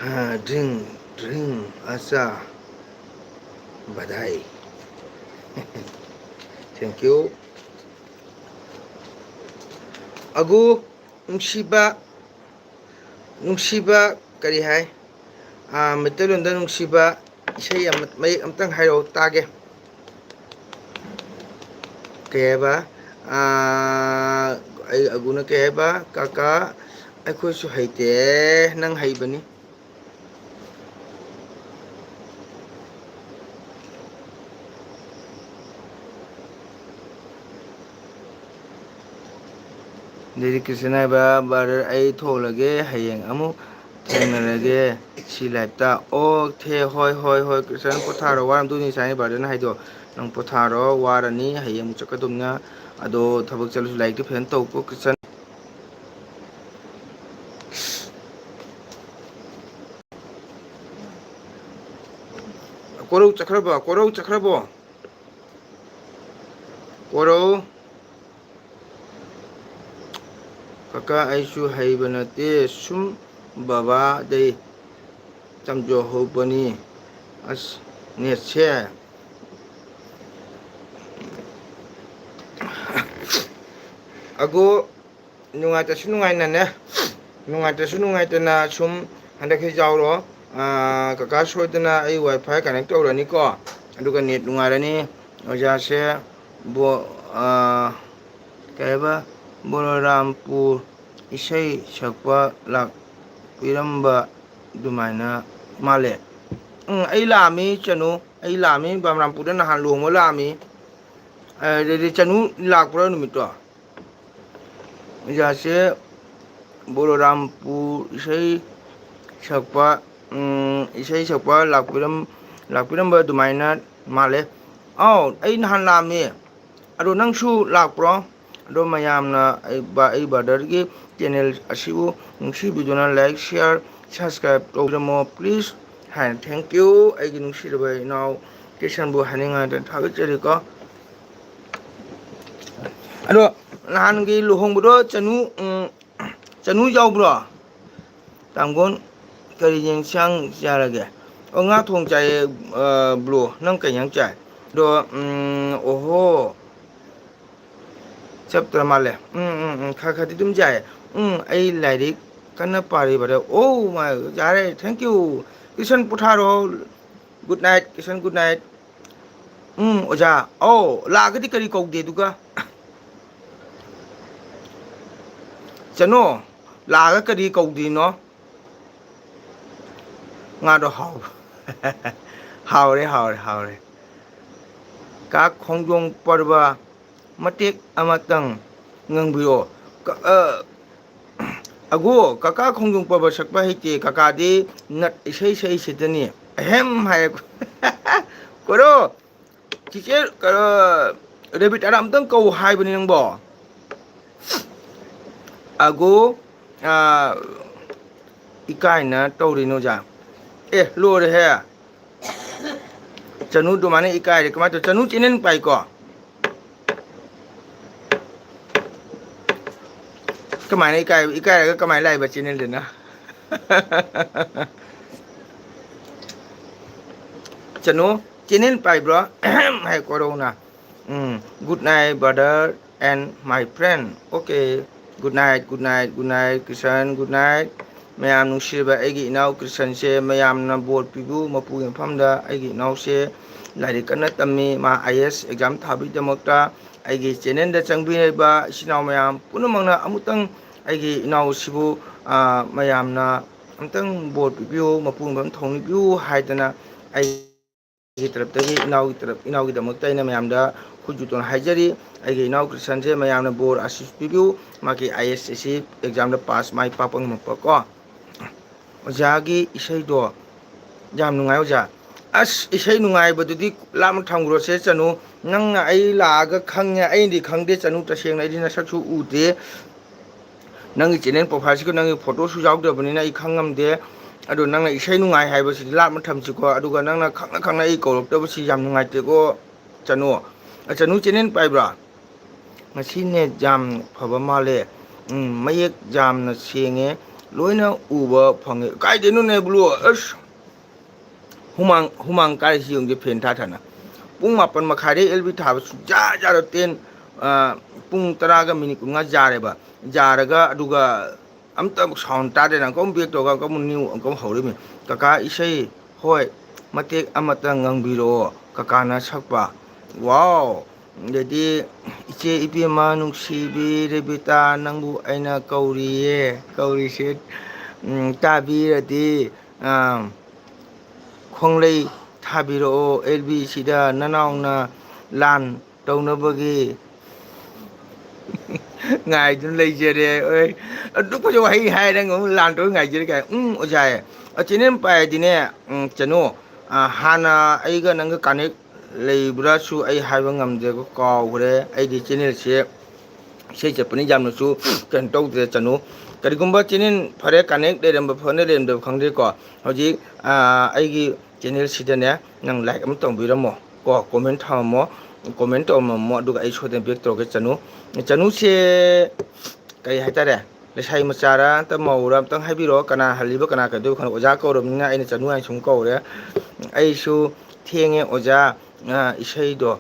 ꯍꯥ, drink, drink, ꯑꯆꯥ, ꯕꯙꯥꯏ꯫ Thank you꯫ ꯑꯒꯨ, ꯅꯨꯡꯁꯤꯕ, ꯅꯨꯡꯁꯤꯕ ꯀꯔꯤ ꯍꯥꯏ? ꯑꯥ, ꯃꯩꯇꯩꯂꯣꯟꯗ ꯅꯨꯡꯁꯤꯕ ꯏꯁꯩ ꯑꯃ, ꯃꯌꯦꯛ ꯑꯝꯇꯪ ꯍꯥꯏꯔꯛꯑꯣ ꯇꯥꯒꯦ꯫ ꯀꯩ ꯍꯥꯏꯕ? ꯑꯥ, ꯑꯩ ꯑꯒꯨꯅ ꯀꯩ ꯍꯥꯏꯕ? "ꯀꯥꯀꯥ, ꯑꯩꯈꯣꯏꯁꯨ ꯍꯩꯇꯦ, ꯅꯪ ꯍꯩꯕꯅꯤ"꯫ ꯑꯗꯩꯗꯤ ꯀ꯭ꯔꯤꯁꯅ ꯍꯥꯏꯕ, "ꯕ꯭ꯔꯗꯔ, ꯑꯩ ꯊꯣꯛꯂꯒꯦ, ꯍꯌꯦꯡ ꯑꯃꯨꯛ ꯊꯦꯡꯅꯔꯒꯦ ꯁꯤ ꯂꯥꯏꯞꯇ"꯫ ꯑꯣꯀꯦ, ꯍꯣꯏ, ꯍꯣꯏ, ꯍꯣꯏ, ꯀ꯭ꯔꯤꯁꯅ ꯄꯣꯊꯥꯔꯣ, ꯋꯥꯔꯝꯗꯣꯏꯅꯤ ꯉꯁꯥꯏ ꯕ꯭ꯔꯗꯔꯅ ꯍꯥꯏꯗꯣ꯫ ꯅꯪ ꯄꯣꯊꯥꯔꯣ, ꯋꯥꯔꯅꯤ, ꯍꯌꯦꯡ ꯑꯃꯨꯛ ꯆꯠꯀꯗꯧꯅꯤꯅ꯫ ꯑꯗꯣ ꯊꯕꯛ ꯆꯠꯂꯁꯨ ꯂꯥꯏꯔꯤꯛꯇꯤ ꯐꯖꯅ ꯇꯧꯀꯣ, ꯀ꯭ꯔꯤꯁꯅ꯫ ꯀꯣꯔꯧ ꯆꯠꯈ꯭ꯔꯕꯣ? ꯀꯣꯔꯧ ꯆꯠꯈ꯭ꯔꯕꯣ? ꯀꯣꯔꯧ? ꯀꯀꯥ, ꯑꯩꯁꯨ ꯍꯩꯕ ꯅꯠꯇꯦ, ꯁꯨꯝ ꯕꯕꯥꯗꯩ ꯇꯝꯖꯍꯧꯕꯅꯤ꯫ ꯑꯁ, ꯅꯦꯠꯁꯦ꯫ ꯑꯒꯣ, ꯅꯨꯡꯉꯥꯏꯇꯁꯨ ꯅꯨꯡꯉꯥꯏꯅꯅꯦ, ꯅꯨꯡꯉꯥꯏꯇꯁꯨ ꯅꯨꯡꯉꯥꯏꯇꯅ ꯁꯨꯝ ꯍꯟꯗꯛꯁꯤ ꯌꯥꯎꯔꯣ꯫ ꯑꯥ, ꯀꯀꯥ ꯁꯣꯏꯗꯅ ꯑꯩ ꯋꯥꯏ ꯐꯥꯏ ꯀꯅꯦꯛ ꯇꯧꯔꯅꯤꯀꯣ, ꯑꯗꯨꯒ ꯅꯦꯠ ꯅꯨꯡꯉꯥꯏꯔꯅꯤ꯫ ꯑꯣꯖꯥꯁꯦ ꯕꯣ-, ꯑꯥ, ꯀꯩ ꯍꯥꯏꯕ, ꯕꯣꯂꯣꯔꯥꯝꯄꯨꯔ ꯏꯁꯩ ꯁꯛꯄ ꯂꯥꯛꯄꯤꯔꯝꯕ ꯑꯗꯨꯃꯥꯏꯅ ꯃꯥꯜꯂꯦ꯫ ꯎꯝ, ꯑꯩ ꯂꯥꯛꯑꯝꯃꯤ ꯆꯅꯨ, ꯑꯩ ꯂꯥꯛꯑꯝꯃꯤ ꯕꯥꯃꯔꯥꯝꯄꯨꯔꯗ ꯅꯍꯥꯟ ꯂꯨꯍꯣꯡꯕ ꯂꯥꯛꯑꯝꯃꯤ꯫ ꯑꯗꯨꯗꯤ ꯆꯅꯨ ꯂꯥꯛꯄ꯭ꯔꯣ ꯅꯨꯃꯤꯠꯇꯣ? ꯑꯣꯖꯥꯁꯦ ꯕꯣꯂꯣꯔꯥꯝꯄꯨꯔ ꯏꯁꯩ ꯁꯛꯄ, ꯎꯝ, ꯏꯁꯩ ꯁꯛꯄ ꯂꯥꯛꯄꯤꯔꯝ-, ꯂꯥꯛꯄꯤꯔꯝꯕ ꯑꯗꯨꯃꯥꯏꯅ ꯃꯥꯜꯂꯦ꯫ ꯑꯥꯎ, ꯑꯩ ꯅꯍꯥꯟ ꯂꯥꯛꯑꯝꯃꯤ꯫ ꯑꯗꯣ ꯅꯪꯁꯨ ꯂꯥꯛꯄ꯭ꯔꯣ? ꯑꯗꯣ ꯃꯌꯥꯝꯅ ꯑꯩ ꯕ-, ꯑꯩ ꯕ꯭ꯔꯗꯔꯒꯤ ꯆꯦꯅꯦꯜ ꯑꯁꯤꯕꯨ ꯅꯨꯡꯁꯤꯕꯤꯗꯨꯅ like, share, subscribe ꯇꯧꯕꯤꯔꯝꯃꯣ please꯫ ꯍꯥꯏꯅ thank you, ꯑꯩꯒꯤ ꯅꯨꯡꯁꯤꯔꯕ ꯏꯅꯥꯎ ꯀꯤꯁꯟꯕꯨ ꯍꯥꯏꯅꯤꯡꯉꯥꯏꯗ ꯊꯥꯒꯠꯆꯔꯤꯀꯣ꯫ ꯑꯗꯣ ꯅꯍꯥꯟꯒꯤ ꯂꯨꯍꯣꯡꯕꯗꯣ ꯆꯅꯨ, ꯎꯝ, ꯆꯅꯨ ꯌꯥꯎꯕ꯭ꯔꯣ? ꯇꯥꯡꯒꯣꯟ, ꯀꯔꯤ ꯌꯦꯟꯁꯥꯡ ꯆꯥꯔꯒꯦ? ꯑꯣ, ꯉꯥ ꯊꯣꯡ ꯆꯥꯏꯌꯦ, ꯑ, ꯕ꯭ꯔꯣ꯫ ꯅꯪ ꯀꯩ ꯏꯟꯁꯥꯡ ꯆꯥꯏ? ꯑꯗꯣ, ꯎꯝ, ꯑꯣꯍꯣ꯫ ꯆꯞꯇ꯭ꯔ ꯃꯥꯜꯂꯦ꯫ ꯎꯝ, ꯎꯝ, ꯎꯝ, ꯈꯔ ꯈꯔꯗꯤ ꯑꯗꯨꯝ ꯌꯥꯏꯌꯦ꯫ ꯎꯝ, ꯑꯩ ꯂꯥꯏꯔꯤꯛ ꯀꯟꯅ ꯄꯥꯔꯤꯕꯗ꯫ ꯑꯣ ꯃꯥꯏ, ꯌꯥꯔꯦ, thank you꯫ ꯀꯤꯁꯟ ꯄꯣꯊꯥꯔꯣ꯫ Good night, Kisan, good night꯫ ꯎꯝ, ꯑꯣꯖꯥ꯫ ꯑꯧ, ꯂꯥꯛꯑꯒꯗꯤ ꯀꯔꯤ ꯀꯧꯗꯦ ꯑꯗꯨꯒ? ꯆꯅꯣ, ꯂꯥꯛꯑꯒ ꯀꯔꯤ ꯀꯧꯗꯣꯏꯅꯣ? ꯉꯥꯗꯣ ꯍꯥꯎ-, ꯍꯥꯎꯔꯦ, ꯍꯥꯎꯔꯦ, ꯍꯥꯎꯔꯦ꯫ ꯀꯥ ꯈꯣꯡꯖꯣꯝ ꯄꯔꯕ ꯃꯇꯦꯛ ꯑꯃꯇꯪ ꯉꯪꯕꯤꯔꯣ꯫ ꯀ-, ꯑ, ꯑꯒꯣ, ꯀꯀꯥ ꯈꯣꯡꯖꯣꯝ ꯄꯔꯕ ꯁꯛꯄ ꯍꯩꯇꯦ, ꯀꯀꯥꯗꯤ ꯅꯠ ꯏꯁꯩ ꯁꯛꯏꯁꯤꯗꯅꯤ꯫ ꯑꯍꯦꯝ ꯍꯥꯏ꯫ ꯀꯣꯔꯣ, ꯆꯤꯆꯦ, ꯀ-, ꯔꯦꯕꯤꯠ ꯑꯔꯥ ꯑꯝꯇꯪ ꯀꯧ ꯍꯥꯏꯕꯅꯤ ꯅꯪꯕꯣ꯫ ꯑꯒꯣ, ꯑ, ꯏꯀꯥꯏꯅ ꯇꯧꯔꯤꯅꯣ, ꯑꯣꯖꯥ? ꯑꯦ, ꯂꯣꯏꯔꯦꯍꯦ꯫ ꯆꯅꯨ ꯑꯗꯨꯃꯥꯏꯅ ꯏꯀꯥꯏꯔꯦ, ꯀꯃꯥꯏꯅ ꯇꯧ? ꯆꯅꯨ channel ꯄꯥꯏꯀꯣ? ꯀꯃꯥꯏꯅ ꯏꯀꯥꯏ-, ꯏꯀꯥꯏꯔꯒ ꯀꯃꯥꯏꯅ ꯂꯥꯛꯏꯕ channelꯗꯨꯅ? ꯆꯅꯨ, channel ꯄꯥꯏꯕ꯭ꯔꯣ? High ꯀꯣꯔꯧꯅ꯫ Um, good night, brother and my friend. Okay, good night, good night, good night, ꯀ꯭ꯔꯤꯁꯟ, good night꯫ ꯃꯌꯥꯝ ꯅꯨꯡꯁꯤꯔꯕ ꯑꯩꯒꯤ ꯏꯅꯥꯎ ꯀ꯭ꯔꯤꯁꯟꯁꯦ ꯃꯌꯥꯝꯅ ꯕꯣꯔ ꯄꯤꯕꯤꯌꯨ, ꯃꯄꯨꯒꯤ ꯃꯐꯝꯗ꯫ ꯑꯩꯒꯤ ꯏꯅꯥꯎꯁꯦ ꯂꯥꯏꯔꯤꯛ ꯀꯟꯅ ꯇꯝꯃꯤ, ꯃꯥ IAS exam ꯊꯥꯕꯒꯤꯗꯃꯛꯇ꯫ ꯑꯩꯒꯤ channelꯗ ꯆꯪꯕꯤꯔꯤꯕ ꯏꯆꯤꯟ ꯏꯅꯥꯎ ꯃꯌꯥꯝ ꯄꯨꯝꯅꯃꯛꯅ ꯑꯃꯨꯛꯇꯪ ꯑꯩꯒꯤ ꯏꯅꯥꯎꯁꯤꯕꯨ, ꯑ, ꯃꯌꯥꯝꯅ ꯑꯃꯨꯛꯇꯪ ꯕꯣꯔ ꯄꯤꯕꯤꯌꯨ, ꯃꯄꯨꯒꯤ ꯃꯐꯝ ꯊꯧꯅꯤꯕꯤꯌꯨ ꯍꯥꯏꯗꯅ ꯑꯩ ꯑꯩꯒꯤ ꯇꯔꯞꯇꯒꯤ ꯏꯅꯥꯎꯒꯤ ꯇꯔꯞ-, ꯏꯅꯥꯎꯒꯤꯗꯃꯛꯇ ꯑꯩꯅ ꯃꯌꯥꯝꯗ ꯈꯨꯠ ꯖꯨꯇꯣꯟ ꯍꯥꯏꯖꯔꯤ꯫ ꯑꯩꯒꯤ ꯏꯅꯥꯎ ꯀ꯭ꯔꯤꯁꯟꯁꯦ ꯃꯌꯥꯝꯅ ꯕꯣꯔ ꯑꯥꯁꯤꯁ ꯄꯤꯕꯤꯌꯨ, ꯃꯍꯥꯛꯀꯤ IAS ꯑꯁꯤ examꯗ pass ꯃꯥꯏ ꯄꯥꯛꯄ ꯉꯝꯃꯛꯄ ꯀꯣ꯫ ꯑꯣꯖꯥꯒꯤ ꯏꯁꯩꯗꯣ ꯌꯥꯝ ꯅꯨꯡꯉꯥꯏ ꯑꯣꯖꯥ꯫ ꯑꯁ, ꯏꯁꯩ ꯅꯨꯡꯉꯥꯏꯕꯗꯨꯗꯤ ꯂꯥꯞꯅ ꯊꯝꯈ꯭ꯔꯣꯁꯦ ꯆꯅꯨ꯫ ꯅꯪꯅ ꯑꯩ ꯂꯥꯛꯑꯒ ꯈꯪꯉꯦ, ꯑꯩꯅꯗꯤ ꯈꯪꯗꯦ ꯆꯅꯨ, ꯇꯁꯦꯡꯅ ꯑꯩꯗꯤ ꯅꯁꯛꯁꯨ ꯎꯗꯦ꯫ ꯅꯪꯒꯤ channel profileꯁꯤꯒ ꯅꯪꯒꯤ photoꯁꯨ ꯌꯥꯎꯗꯕꯅꯤꯅ ꯑꯩ ꯈꯪꯉꯝꯗꯦ꯫ ꯑꯗꯣ ꯅꯪꯅ ꯏꯁꯩ ꯅꯨꯡꯉꯥꯏ ꯍꯥꯏꯕꯁꯤꯗꯤ ꯂꯥꯞꯅ ꯊꯝꯁꯤꯀꯣ꯫ ꯑꯗꯨꯒ ꯅꯪꯅ ꯈꯪꯅ ꯈꯪꯅ ꯑꯩ ꯀꯧꯔꯛꯇꯕꯁꯤ ꯌꯥꯝ ꯅꯨꯡꯉꯥꯏꯇꯦꯀꯣ, ꯆꯅꯨ꯫ ꯑ, ꯆꯅꯨ channel ꯄꯥꯏꯕ꯭ꯔꯥ? ꯉꯁꯤ net ꯌꯥꯝ ꯐꯕ ꯃꯥꯜꯂꯦ꯫ ꯎꯝ, ꯃꯌꯦꯛ ꯌꯥꯝꯅ ꯁꯦꯡꯉꯦ, ꯂꯣꯏꯅ ꯎꯕ ꯐꯪꯉꯦ꯫ ꯀꯥꯏꯗꯩꯅꯣꯅꯦ ꯕ꯭ꯂꯨ? ꯑꯁ! ꯍꯨꯃꯥꯡ, ꯍꯨꯃꯥꯡ ꯀꯥꯏꯁꯤ ꯌꯦꯡꯗꯦ, fan ꯊꯥ ꯊꯥꯅ꯫ ꯄꯨꯡ ꯃꯥꯄꯟ ꯃꯈꯥꯏꯗꯩ L B ꯊꯥꯕ ꯁꯨꯡꯌꯥ ꯌꯥꯔꯣꯏ꯫ Ten, ꯑ, ꯄꯨꯡ ꯇꯔꯥꯒ minute ꯀꯨꯟꯃꯉꯥ ꯌꯥꯔꯦꯕ꯫ ꯌꯥꯔꯒ ꯑꯗꯨꯒ ꯑꯝꯇ ꯑꯃꯨꯛ sound ꯇꯥꯗꯦꯅ ꯑꯃꯨꯛꯀ ꯑꯃꯨꯛ back ꯇꯧꯔꯒ ꯑꯃꯨꯛꯀ ꯑꯃꯨꯛ new ꯑꯃꯨꯛꯀ ꯑꯃꯨꯛ ꯍꯧꯔꯤꯃꯤ꯫ ꯀꯀꯥ ꯏꯁꯩ, ꯍꯣꯏ, ꯃꯇꯦꯛ ꯑꯃꯇ ꯉꯪꯕꯤꯔꯛꯑꯣ, ꯀꯀꯥꯅ ꯁꯛꯄ꯫ ꯋꯥꯎ! ꯑꯗꯩꯗꯤ, "ꯏꯆꯦ ꯏꯕꯦꯝꯃ ꯅꯨꯡꯁꯤꯕꯤ ꯔꯦꯕꯤꯇꯥ, ꯅꯪꯕꯨ ꯑꯩꯅ ꯀꯧꯔꯤꯌꯦ, ꯀꯧꯔꯤꯁꯦ, ꯎꯝ, ꯇꯥꯕꯤꯔꯗꯤ, ꯑ, ꯈꯣꯡꯂꯩ ꯊꯥꯕꯤꯔꯛꯑꯣ, ꯑꯦꯜ ꯕꯤꯁꯤꯗ ꯅꯅꯥꯎꯅ ꯂꯥꯟ ꯇꯧꯅꯕꯒꯤ ꯉꯥꯏꯗꯨꯅ ꯂꯩꯖꯔꯦ꯫ ꯑꯣꯏ, ꯑꯗꯨꯛ ꯐꯖꯕ ꯋꯥꯍꯩ ꯍꯥꯏꯔꯦ, ꯅꯪ ꯑꯃꯨꯛ ꯂꯥꯟ ꯇꯧꯔ ꯉꯥꯏꯖꯔꯦ ꯀꯥꯏ꯫ ꯎꯝ, ꯑꯣꯖꯥ, ꯑ, ꯆꯦꯅꯦꯜ ꯄꯥꯏꯗꯤꯅꯦ, ꯎꯝ, ꯆꯅꯨ, ꯑ, ꯍꯥꯟꯅ ꯑꯩꯒ ꯅꯪꯒ ꯀꯅꯦꯛ ꯂꯩꯕ꯭ꯔꯥꯁꯨ ꯑꯩ ꯍꯥꯏꯕ ꯉꯝꯗ꯭ꯔꯦꯀꯣ, ꯀꯥꯎꯈ꯭ꯔꯦ꯫ ꯑꯩꯗꯤ ꯆꯦꯅꯦꯜꯁꯦ ꯏꯁꯩ ꯆꯠꯄꯅꯤ ꯌꯥꯝꯅꯁꯨ ꯀꯩꯅꯣ ꯇꯧꯗ꯭ꯔꯦ, ꯆꯅꯨ꯫ ꯀꯔꯤꯒꯨꯝꯕ ꯆꯦꯅꯦꯜ ꯐꯔꯦ ꯀꯅꯦꯛ ꯂꯩꯔꯝꯕ ꯐꯅ ꯂꯩꯔꯝꯗꯕ ꯈꯪꯗ꯭ꯔꯦꯀꯣ꯫ ꯍꯧꯖꯤꯛ, ꯑ, ꯑꯩꯒꯤ ꯆꯦꯅꯦꯜꯁꯤꯗꯅꯦ ꯅꯪ ꯂꯥꯏꯛ ꯑꯃ ꯇꯧꯕꯤꯔꯝꯃꯣ ꯀꯣ, ꯀꯣꯃꯦꯟ ꯊꯝꯃꯝꯃꯣ, ꯀꯣꯃꯦꯟ ꯇꯧꯔꯝꯃꯝꯃꯣ, ꯑꯗꯨꯒ ꯑꯩ ꯁꯣꯏꯗꯅ ꯕꯦꯛ ꯇꯧꯔꯛꯀꯦ꯫ ꯆꯅꯨ, ꯆꯅꯨꯁꯦ ꯀꯩ ꯍꯥꯏꯇꯥꯔꯦ, ꯂꯩꯁꯥꯕꯤ ꯃꯆꯥꯔꯥ ꯅꯠꯇ꯭ꯔ ꯃꯧꯔꯥ ꯑꯝꯇꯪ ꯍꯥꯏꯕꯤꯔꯛꯑꯣ, ꯀꯅꯥ ꯍꯜꯂꯤꯕ ꯀꯅꯥ ꯀꯩꯗꯧꯕ ꯈꯪꯗꯦ꯫ ꯑꯣꯖꯥ ꯀꯧꯔꯕꯅꯤꯅ ꯑꯩꯅ ꯆꯅꯨ ꯍꯥꯏꯅ ꯁꯨꯝ ꯀꯧꯔꯦ꯫ ꯑꯩꯁꯨ ꯊꯦꯡꯉꯦ ꯑꯣꯖꯥ, ꯑ, ꯏꯁꯩꯗꯣ꯫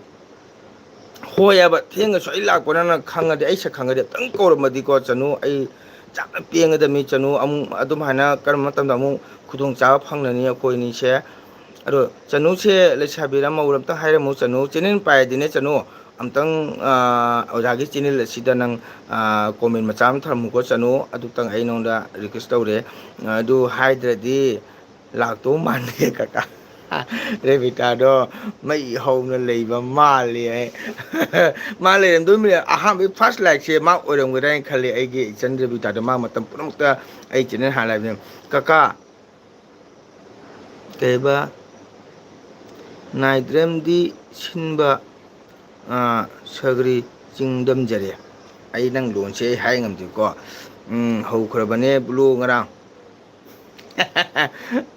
ꯍꯣꯏ ꯍꯥꯏꯕ, ꯊꯦꯡꯉꯁꯨ ꯑꯩ ꯂꯥꯛꯄ ꯅꯪꯅ ꯈꯪꯉꯗꯤ, ꯑꯩ ꯁꯛ ꯈꯪꯉꯗꯤ ꯑꯝꯇꯪ ꯀꯧꯔꯝꯃꯗꯤꯀꯣ ꯆꯅꯨ, ꯑꯩ ꯌꯥꯝꯅ ꯄꯦꯟꯒꯗꯕꯅꯤ ꯆꯅꯨ꯫ ꯑꯃꯨꯛ ꯑꯗꯨꯝ ꯍꯥꯏꯅ ꯀꯔꯝꯕ ꯃꯇꯝꯗ ꯑꯃꯨꯛ ꯈꯨꯗꯣꯡꯆꯥꯕ ꯐꯪꯅꯅꯤ ꯑꯩꯈꯣꯏ ꯑꯅꯤꯁꯦ? ꯑꯗꯣ ꯆꯅꯨꯁꯦ ꯂꯩꯁꯥꯕꯤꯔ ꯃꯧꯔ ꯑꯝꯇꯪ ꯍꯥꯏꯔꯝꯃꯨ ꯆꯅꯨ꯫ ꯆꯦꯅꯦꯜ ꯄꯥꯏꯗꯤꯅꯦ ꯆꯅꯨ, ꯑꯝꯇꯪ, ꯑ, ꯑꯣꯖꯥꯒꯤ ꯆꯦꯅꯦꯜ ꯑꯁꯤꯗ ꯅꯪ, ꯑ, ꯀꯣꯃꯦꯟ ꯃꯆꯥ ꯑꯃ ꯊꯝꯃꯨꯀꯣ ꯆꯅꯨ꯫ ꯑꯗꯨꯇꯪ ꯑꯩ ꯅꯉꯣꯟꯗ ꯔꯤꯀ꯭ꯋꯦꯁ ꯇꯧꯔꯦ꯫ ꯑꯗꯨ ꯍꯥꯏꯗ꯭ꯔꯗꯤ ꯂꯥꯛꯇꯧ ꯃꯥꯟꯗꯦ ꯀꯀꯥ꯫ ꯔꯦꯕꯤꯇꯥꯗꯣ ꯃꯩ ꯍꯧꯅ ꯂꯩꯕ ꯃꯥꯜꯂꯤ ꯍꯥꯏ꯫ ꯃꯥ ꯂꯩꯔꯝꯗꯣꯏ ꯃꯤ ꯑꯍꯥꯟꯕꯒꯤ ꯐꯥꯔꯁ ꯂꯥꯏꯛꯁꯦ ꯃꯥ ꯑꯣꯏꯔꯝꯒꯗ꯭ꯔꯥ ꯍꯥꯏꯅ ꯈꯜꯂꯤ꯫ ꯑꯩꯒꯤ ꯏꯆꯟ ꯔꯦꯕꯤꯇꯥꯗꯣ ꯃꯥ ꯃꯇꯝ ꯄꯨꯝꯅꯃꯛꯇ ꯑꯩ ꯆꯦꯅꯦꯜ ꯍꯥꯟꯅ ꯂꯥꯏꯕꯅꯦ꯫ ꯀꯀꯥ, ꯀꯩꯕ, ꯅꯥꯏꯗ꯭ꯔꯦꯝꯗꯤ ꯁꯤꯟꯕ, ꯑ, ꯁꯒ꯭ꯔꯤ ꯆꯤꯡꯗꯝꯖꯔꯦ꯫ ꯑꯩ ꯅꯪ ꯂꯣꯟꯁꯦ ꯑꯩ ꯍꯥꯏ ꯉꯝꯗꯦꯀꯣ꯫ ꯎꯝ, ꯍꯧꯈ꯭ꯔꯕꯅꯦ ꯕ꯭ꯂꯣ ꯉꯔꯥꯡ꯫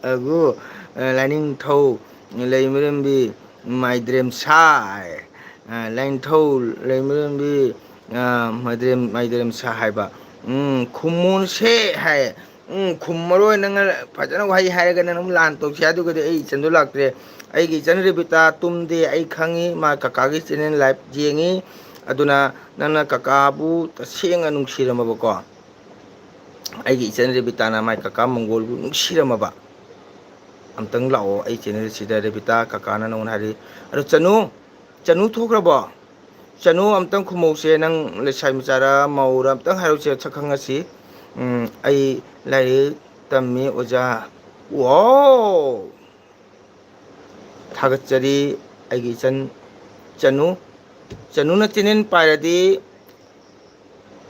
ꯑꯒꯨ, ꯑ, ꯂꯥꯏꯅꯤꯡꯊꯧ, ꯂꯩꯃꯔꯦꯝꯕꯤ, ꯃꯥꯏꯗ꯭ꯔꯦꯝꯁꯥ ꯍꯥꯏ꯫ ꯑ, ꯂꯥꯏꯅꯤꯡꯊꯧ, ꯂꯩꯃꯔꯦꯝꯕꯤ, ꯑ, ꯃꯥꯏꯗ꯭ꯔꯦꯝ, ꯃꯥꯏꯗ꯭ꯔꯦꯝꯁꯥ ꯍꯥꯏꯕ꯫ ꯎꯝ, ꯈꯨꯝꯃꯣꯟꯁꯦ ꯍꯥꯏ꯫ ꯎꯝ, ꯈꯨꯝꯃꯔꯣꯏ꯫ ꯅꯪꯅ ꯐꯖꯅ ꯋꯥꯍꯩ ꯍꯥꯏꯔꯒ ꯅꯪ ꯑꯃꯨꯛ ꯂꯥꯟ ꯇꯧꯁꯦ꯫ ꯑꯗꯨꯒꯗꯤ ꯑꯩ ꯏꯆꯟꯗꯣ ꯂꯥꯛꯇ꯭ꯔꯦ꯫ ꯑꯩꯒꯤ ꯏꯆꯟ ꯔꯦꯕꯤꯇꯥ ꯇꯨꯝꯗꯦ, ꯑꯩ ꯈꯪꯉꯤ꯫ ꯃꯥ ꯀꯀꯥꯒꯤ ꯆꯦꯅꯦꯜ ꯂꯥꯏꯞ ꯌꯦꯡꯉꯤ꯫ ꯑꯗꯨꯅ ꯅꯪꯅ ꯀꯀꯥꯕꯨ ꯇꯁꯦꯡꯅ ꯅꯨꯡꯁꯤꯔꯝꯃꯕꯀꯣ, ꯑꯩꯒꯤ ꯏꯆꯟ ꯔꯦꯕꯤꯇꯥꯅ ꯃꯥꯏ ꯀꯀꯥ ꯃꯪꯒꯣꯜꯕꯨ ꯅꯨꯡꯁꯤꯔꯝꯃꯕ, ꯑꯝꯇꯪ ꯂꯥꯛꯑꯣ ꯑꯩ ꯆꯦꯅꯦꯜꯁꯤꯗ, ꯔꯦꯕꯤꯇꯥ ꯀꯀꯥꯅ ꯅꯉꯣꯟꯗ ꯍꯥꯏꯔꯤ꯫ ꯑꯗꯣ ꯆꯅꯨ, ꯆꯅꯨ ꯊꯣꯛꯈ꯭ꯔꯕꯣ? ꯆꯅꯨ, ꯑꯝꯇꯪ ꯈꯨꯝꯃꯧꯁꯦ, ꯅꯪ ꯂꯩꯁꯥꯕꯤ ꯃꯆꯥꯔ ꯃꯧꯔ? ꯑꯝꯇꯪ ꯍꯥꯏꯔꯛꯎꯁꯦ, ꯁꯛ ꯈꯪꯉꯁꯤ꯫ ꯎꯝ, ꯑꯩ ꯂꯥꯏꯔꯤꯛ ꯇꯝꯃꯤ ꯑꯣꯖꯥ꯫ ꯋꯥꯎ! ꯊꯥꯒꯠꯆꯔꯤ ꯑꯩꯒꯤ ꯏꯆꯟ ꯆꯅꯨ꯫ ꯆꯅꯨꯅ ꯆꯦꯅꯦꯜ ꯄꯥꯏꯔꯗꯤ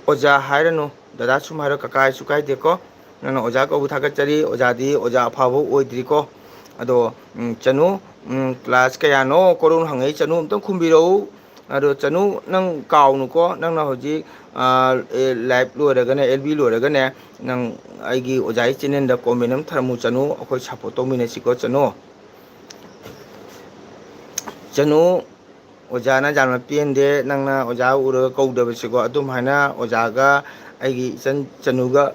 ꯑꯣꯖꯥ ꯍꯥꯏꯔꯅꯨ, ꯗꯗꯥ ꯁꯨꯝ ꯍꯥꯏꯔꯣ, ꯀꯀꯥ ꯍꯥꯏꯁꯨ ꯀꯥꯏꯗꯦꯀꯣ꯫ ꯅꯪꯅ ꯑꯣꯖꯥ ꯀꯧꯕ ꯊꯥꯒꯠꯆꯔꯤ, ꯑꯣꯖꯥꯗꯤ ꯑꯣꯖꯥ ꯑꯐꯥꯎꯕ ꯑꯣꯏꯗ꯭ꯔꯤꯀꯣ꯫ ꯑꯗꯣ, ꯎꯝ, ꯆꯅꯨ, ꯎꯝ, ꯀ꯭ꯂꯥꯁ ꯀꯌꯥꯅꯣ ꯀꯣꯔꯧꯅ ꯍꯪꯉꯛꯏ, ꯆꯅꯨ ꯑꯝꯇꯪ ꯈꯨꯝꯕꯤꯔꯛꯎ꯫ ꯑꯗꯣ ꯆꯅꯨ, ꯅꯪ ꯀꯥꯎꯅꯨꯀꯣ, ꯅꯪꯅ ꯍꯧꯖꯤꯛ, ꯑ, ꯑꯦ, ꯂꯥꯏꯚ ꯂꯣꯏꯔꯒꯅꯦ, ꯑꯦꯜ ꯕꯤ ꯂꯣꯏꯔꯒꯅꯦ, ꯅꯪ ꯑꯩꯒꯤ ꯑꯣꯖꯥꯒꯤ ꯆꯦꯅꯦꯜꯗ ꯀꯣꯃꯦꯟ ꯑꯃ ꯊꯥꯔꯝꯃꯨ ꯆꯅꯨ, ꯑꯩꯈꯣꯏ ꯁꯞꯄꯣꯔꯠ ꯇꯧꯃꯤꯟꯅꯁꯤꯀꯣ ꯆꯅꯨ꯫ ꯆꯅꯨ, ꯑꯣꯖꯥꯅ ꯌꯥꯝꯅ ꯄꯦꯟꯗꯦ, ꯅꯪꯅ ꯑꯣꯖꯥ ꯎꯔꯒ ꯀꯧꯗꯕꯁꯤꯀꯣ꯫ ꯑꯗꯨꯝ ꯍꯥꯏꯅ ꯑꯣꯖꯥꯒ ꯑꯩꯒꯤ ꯏꯆꯟ ꯆꯅꯨꯒ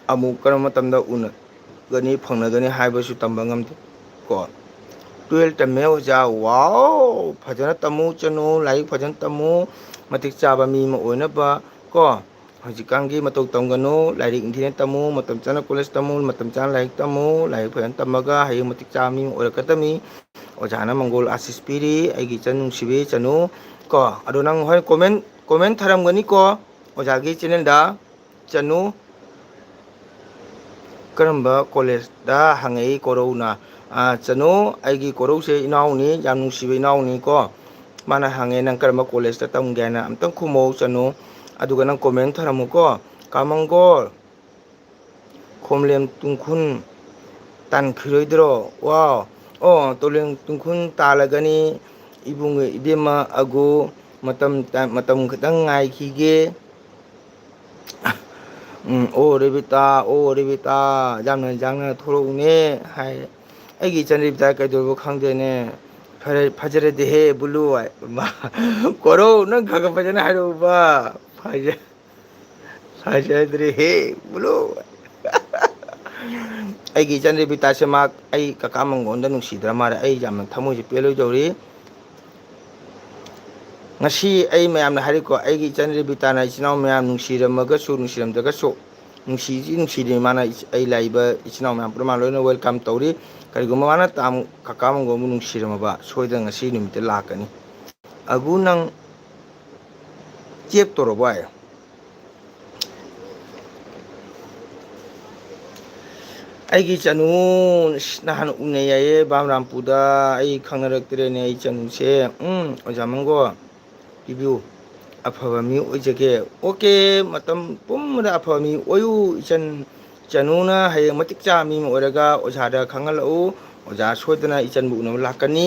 ꯑꯃꯨꯛ ꯀꯔꯝꯕ ꯃꯇꯝꯗ ꯎꯅꯒꯅꯤ, ꯐꯪꯅꯒꯅꯤ ꯍꯥꯏꯕꯁꯨ ꯇꯝꯕ ꯉꯝꯗꯦ ꯀꯣ꯫ ꯇꯨꯌꯦꯜꯞ ꯇꯝꯃꯦ ꯑꯣꯖꯥ꯫ ꯋꯥꯎ! ꯐꯖꯅ ꯇꯝꯃꯨ ꯆꯅꯨ, ꯂꯥꯏꯔꯤꯛ ꯐꯖꯅ ꯇꯝꯃꯨ, ꯃꯇꯤꯛ ꯆꯥꯕ ꯃꯤ ꯑꯃ ꯑꯣꯏꯅꯕ ꯀꯣ꯫ ꯍꯧꯖꯤꯛꯀꯥꯟꯒꯤ ꯃꯇꯧ ꯇꯝꯒꯅꯨ, ꯂꯥꯏꯔꯤꯛ ꯅꯤꯡꯊꯤꯅ ꯇꯝꯃꯨ, ꯃꯇꯝ ꯆꯥꯅ ꯀꯣꯂꯦꯖ ꯇꯝꯃꯨ, ꯃꯇꯝ ꯆꯥꯅ ꯂꯥꯏꯔꯤꯛ ꯇꯝꯃꯨ, ꯂꯥꯏꯔꯤꯛ ꯐꯖꯅ ꯇꯝꯃꯒ ꯍꯌꯦꯡ ꯃꯇꯤꯛ ꯆꯥꯕ ꯃꯤ ꯑꯃ ꯑꯣꯏꯔꯛꯀꯗꯕꯅꯤ꯫ ꯑꯣꯖꯥꯅ ꯃꯪꯒꯣꯜ ꯑꯥꯁꯤꯁ ꯄꯤꯔꯤ, ꯑꯩꯒꯤ ꯏꯆꯟ ꯅꯨꯡꯁꯤꯕꯤ ꯆꯅꯨ ꯀꯣ꯫ ꯑꯗꯣ ꯅꯪ ꯍꯣꯔꯦꯟ ꯀꯣꯃꯦꯟ, ꯀꯣꯃꯦꯟ ꯊꯥꯔꯝꯒꯅꯤꯀꯣ ꯑꯣꯖꯥꯒꯤ ꯆꯦꯅꯦꯜꯗ꯫ ꯆꯅꯨ, ꯀꯔꯝꯕ ꯀꯣꯂꯦꯖꯇ ꯍꯪꯉꯛꯏ ꯀꯣꯔꯧꯅ? ꯑꯥ, ꯆꯅꯨ, ꯑꯩꯒꯤ ꯀꯣꯔꯧꯁꯦ ꯏꯅꯥꯎꯅꯤ, ꯌꯥꯝ ꯅꯨꯡꯁꯤꯕ ꯏꯅꯥꯎꯅꯤ ꯀꯣ꯫ ꯃꯥꯅ ꯍꯪꯉꯦ, "ꯅꯪ ꯀꯔꯝꯕ ꯀꯣꯂꯦꯖꯇ ꯇꯝꯒꯦ?" ꯍꯥꯏꯅ꯫ ꯑꯝꯇꯪ ꯈꯨꯝꯃꯧ ꯆꯅꯨ, ꯑꯗꯨꯒ ꯅꯪ ꯀꯣꯃꯦꯟ ꯊꯥꯔꯝꯃꯨꯀꯣ꯫ ꯀꯥ ꯃꯪꯒꯣꯜ, ꯈꯣꯝꯂꯦꯝ ꯇꯨꯡꯈꯨꯟ ꯇꯥꯟꯈꯤꯔꯣꯏꯗ꯭ꯔꯣ? ꯋꯥꯎ! ꯑꯣ, ꯇꯣꯂꯦꯝ ꯇꯨꯡꯈꯨꯟ ꯇꯥꯜꯂꯒꯅꯤ, ꯏꯕꯨꯡ ꯏꯕꯦꯝꯃ ꯑꯒꯨ, ꯃꯇꯝ, ꯃꯇꯝ ꯈꯤꯇꯪ ꯉꯥꯏꯈꯤꯒꯦ꯫ ꯎꯝ, "ꯑꯣ ꯔꯦꯕꯤꯇꯥ, ꯑꯣ ꯔꯦꯕꯤꯇꯥ, ꯌꯥꯝꯅ ꯌꯥꯡꯅ ꯊꯣꯛꯂꯛꯎꯅꯦ" ꯍꯥꯏ꯫ ꯑꯩꯒꯤ ꯏꯆꯟ ꯔꯦꯕꯤꯇꯥ ꯀꯩꯗꯧꯔꯕ ꯈꯪꯗꯦꯅꯦ꯫ "ꯐꯔꯦ, ꯐꯖꯔꯗꯤꯍꯦ ꯕꯨꯂꯨ" ꯍꯥꯏ꯫ ꯃꯥ, ꯀꯣꯔꯧ, ꯅꯪ ꯈꯔ ꯈꯔ ꯐꯖꯅ ꯍꯥꯏꯔꯛꯎꯕ꯫ ꯐꯖ-, ꯐꯖꯗ꯭ꯔꯦꯍꯦ ꯕꯨꯂꯨ꯫ ꯑꯩꯒꯤ ꯏꯆꯟ ꯔꯦꯕꯤꯇꯥꯁꯦ ꯃꯥ, ꯑꯩ ꯀꯀꯥ ꯃꯪꯒꯣꯟꯗ ꯅꯨꯡꯁꯤꯗ꯭ꯔ ꯃꯥꯜꯂꯦ꯫ ꯑꯩ ꯌꯥꯝꯅ ꯊꯃꯣꯏꯁꯦ ꯄꯦꯜꯂꯣꯏꯗꯧꯔꯤ꯫ ꯉꯁꯤ ꯑꯩ ꯃꯌꯥꯝꯅ ꯍꯥꯏꯔꯤꯀꯣ, ꯑꯩꯒꯤ ꯏꯆꯟ ꯔꯦꯕꯤꯇꯥꯅ ꯏꯆꯤꯟ ꯏꯅꯥꯎ ꯃꯌꯥꯝ ꯅꯨꯡꯁꯤꯔꯝꯃꯒꯁꯨ, ꯅꯨꯡꯁꯤꯔꯝꯗ꯭ꯔꯒꯁꯨ, ꯅꯨꯡꯁꯤꯁꯤ ꯅꯨꯡꯁꯤꯔꯤ꯫ ꯃꯥꯅ ꯏꯆ-, ꯑꯩ ꯂꯥꯛꯏꯕ ꯏꯆꯤꯟ ꯏꯅꯥꯎ ꯃꯌꯥꯝ ꯄꯨꯝꯅꯃꯛ ꯂꯣꯏꯅ welcome ꯇꯧꯔꯤ꯫ ꯀꯔꯤꯒꯨꯝꯕ ꯃꯥꯅ ꯇꯥꯃꯣ ꯀꯀꯥ ꯃꯪꯒꯣꯜꯕꯨ ꯅꯨꯡꯁꯤꯔꯝꯃꯕ, ꯁꯣꯏꯗꯅ ꯉꯁꯤ ꯅꯨꯃꯤꯠꯇ ꯂꯥꯛꯀꯅꯤ꯫ ꯑꯒꯨ, ꯅꯪ ꯆꯦꯞ ꯇꯧꯔꯕꯣ ꯑꯩ? ꯑꯩꯒꯤ ꯆꯅꯨ ꯅꯍꯥꯟ ꯎꯅꯩ ꯍꯥꯏꯌꯦ ꯕꯥꯝꯔꯥꯝꯄꯨꯗ꯫ ꯑꯩ ꯈꯪꯅꯔꯛꯇ꯭ꯔꯦꯅꯦ, ꯑꯩ ꯆꯅꯨꯁꯦ꯫ ꯎꯝ, ꯑꯣꯖꯥ ꯃꯪꯒꯣꯜ, ꯄꯤꯕꯤꯌꯨ꯫ ꯑꯐꯕ ꯃꯤ ꯑꯣꯏꯖꯒꯦ꯫ ꯑꯣꯀꯦ, ꯃꯇꯝ ꯄꯨꯝꯕꯗ ꯑꯐꯕ ꯃꯤ ꯑꯣꯏꯌꯨ, ꯏꯆꯟ꯫ ꯆꯅꯨꯅ ꯍꯌꯦꯡ ꯃꯇꯤꯛ ꯆꯥꯕ ꯃꯤ ꯑꯃ ꯑꯣꯏꯔꯒ ꯑꯣꯖꯥꯗ ꯈꯪꯍꯜꯂꯛꯎ꯫ ꯑꯣꯖꯥ ꯁꯣꯏꯗꯅ ꯏꯆꯟꯕꯨ ꯎꯅꯕ ꯂꯥꯛꯀꯅꯤ꯫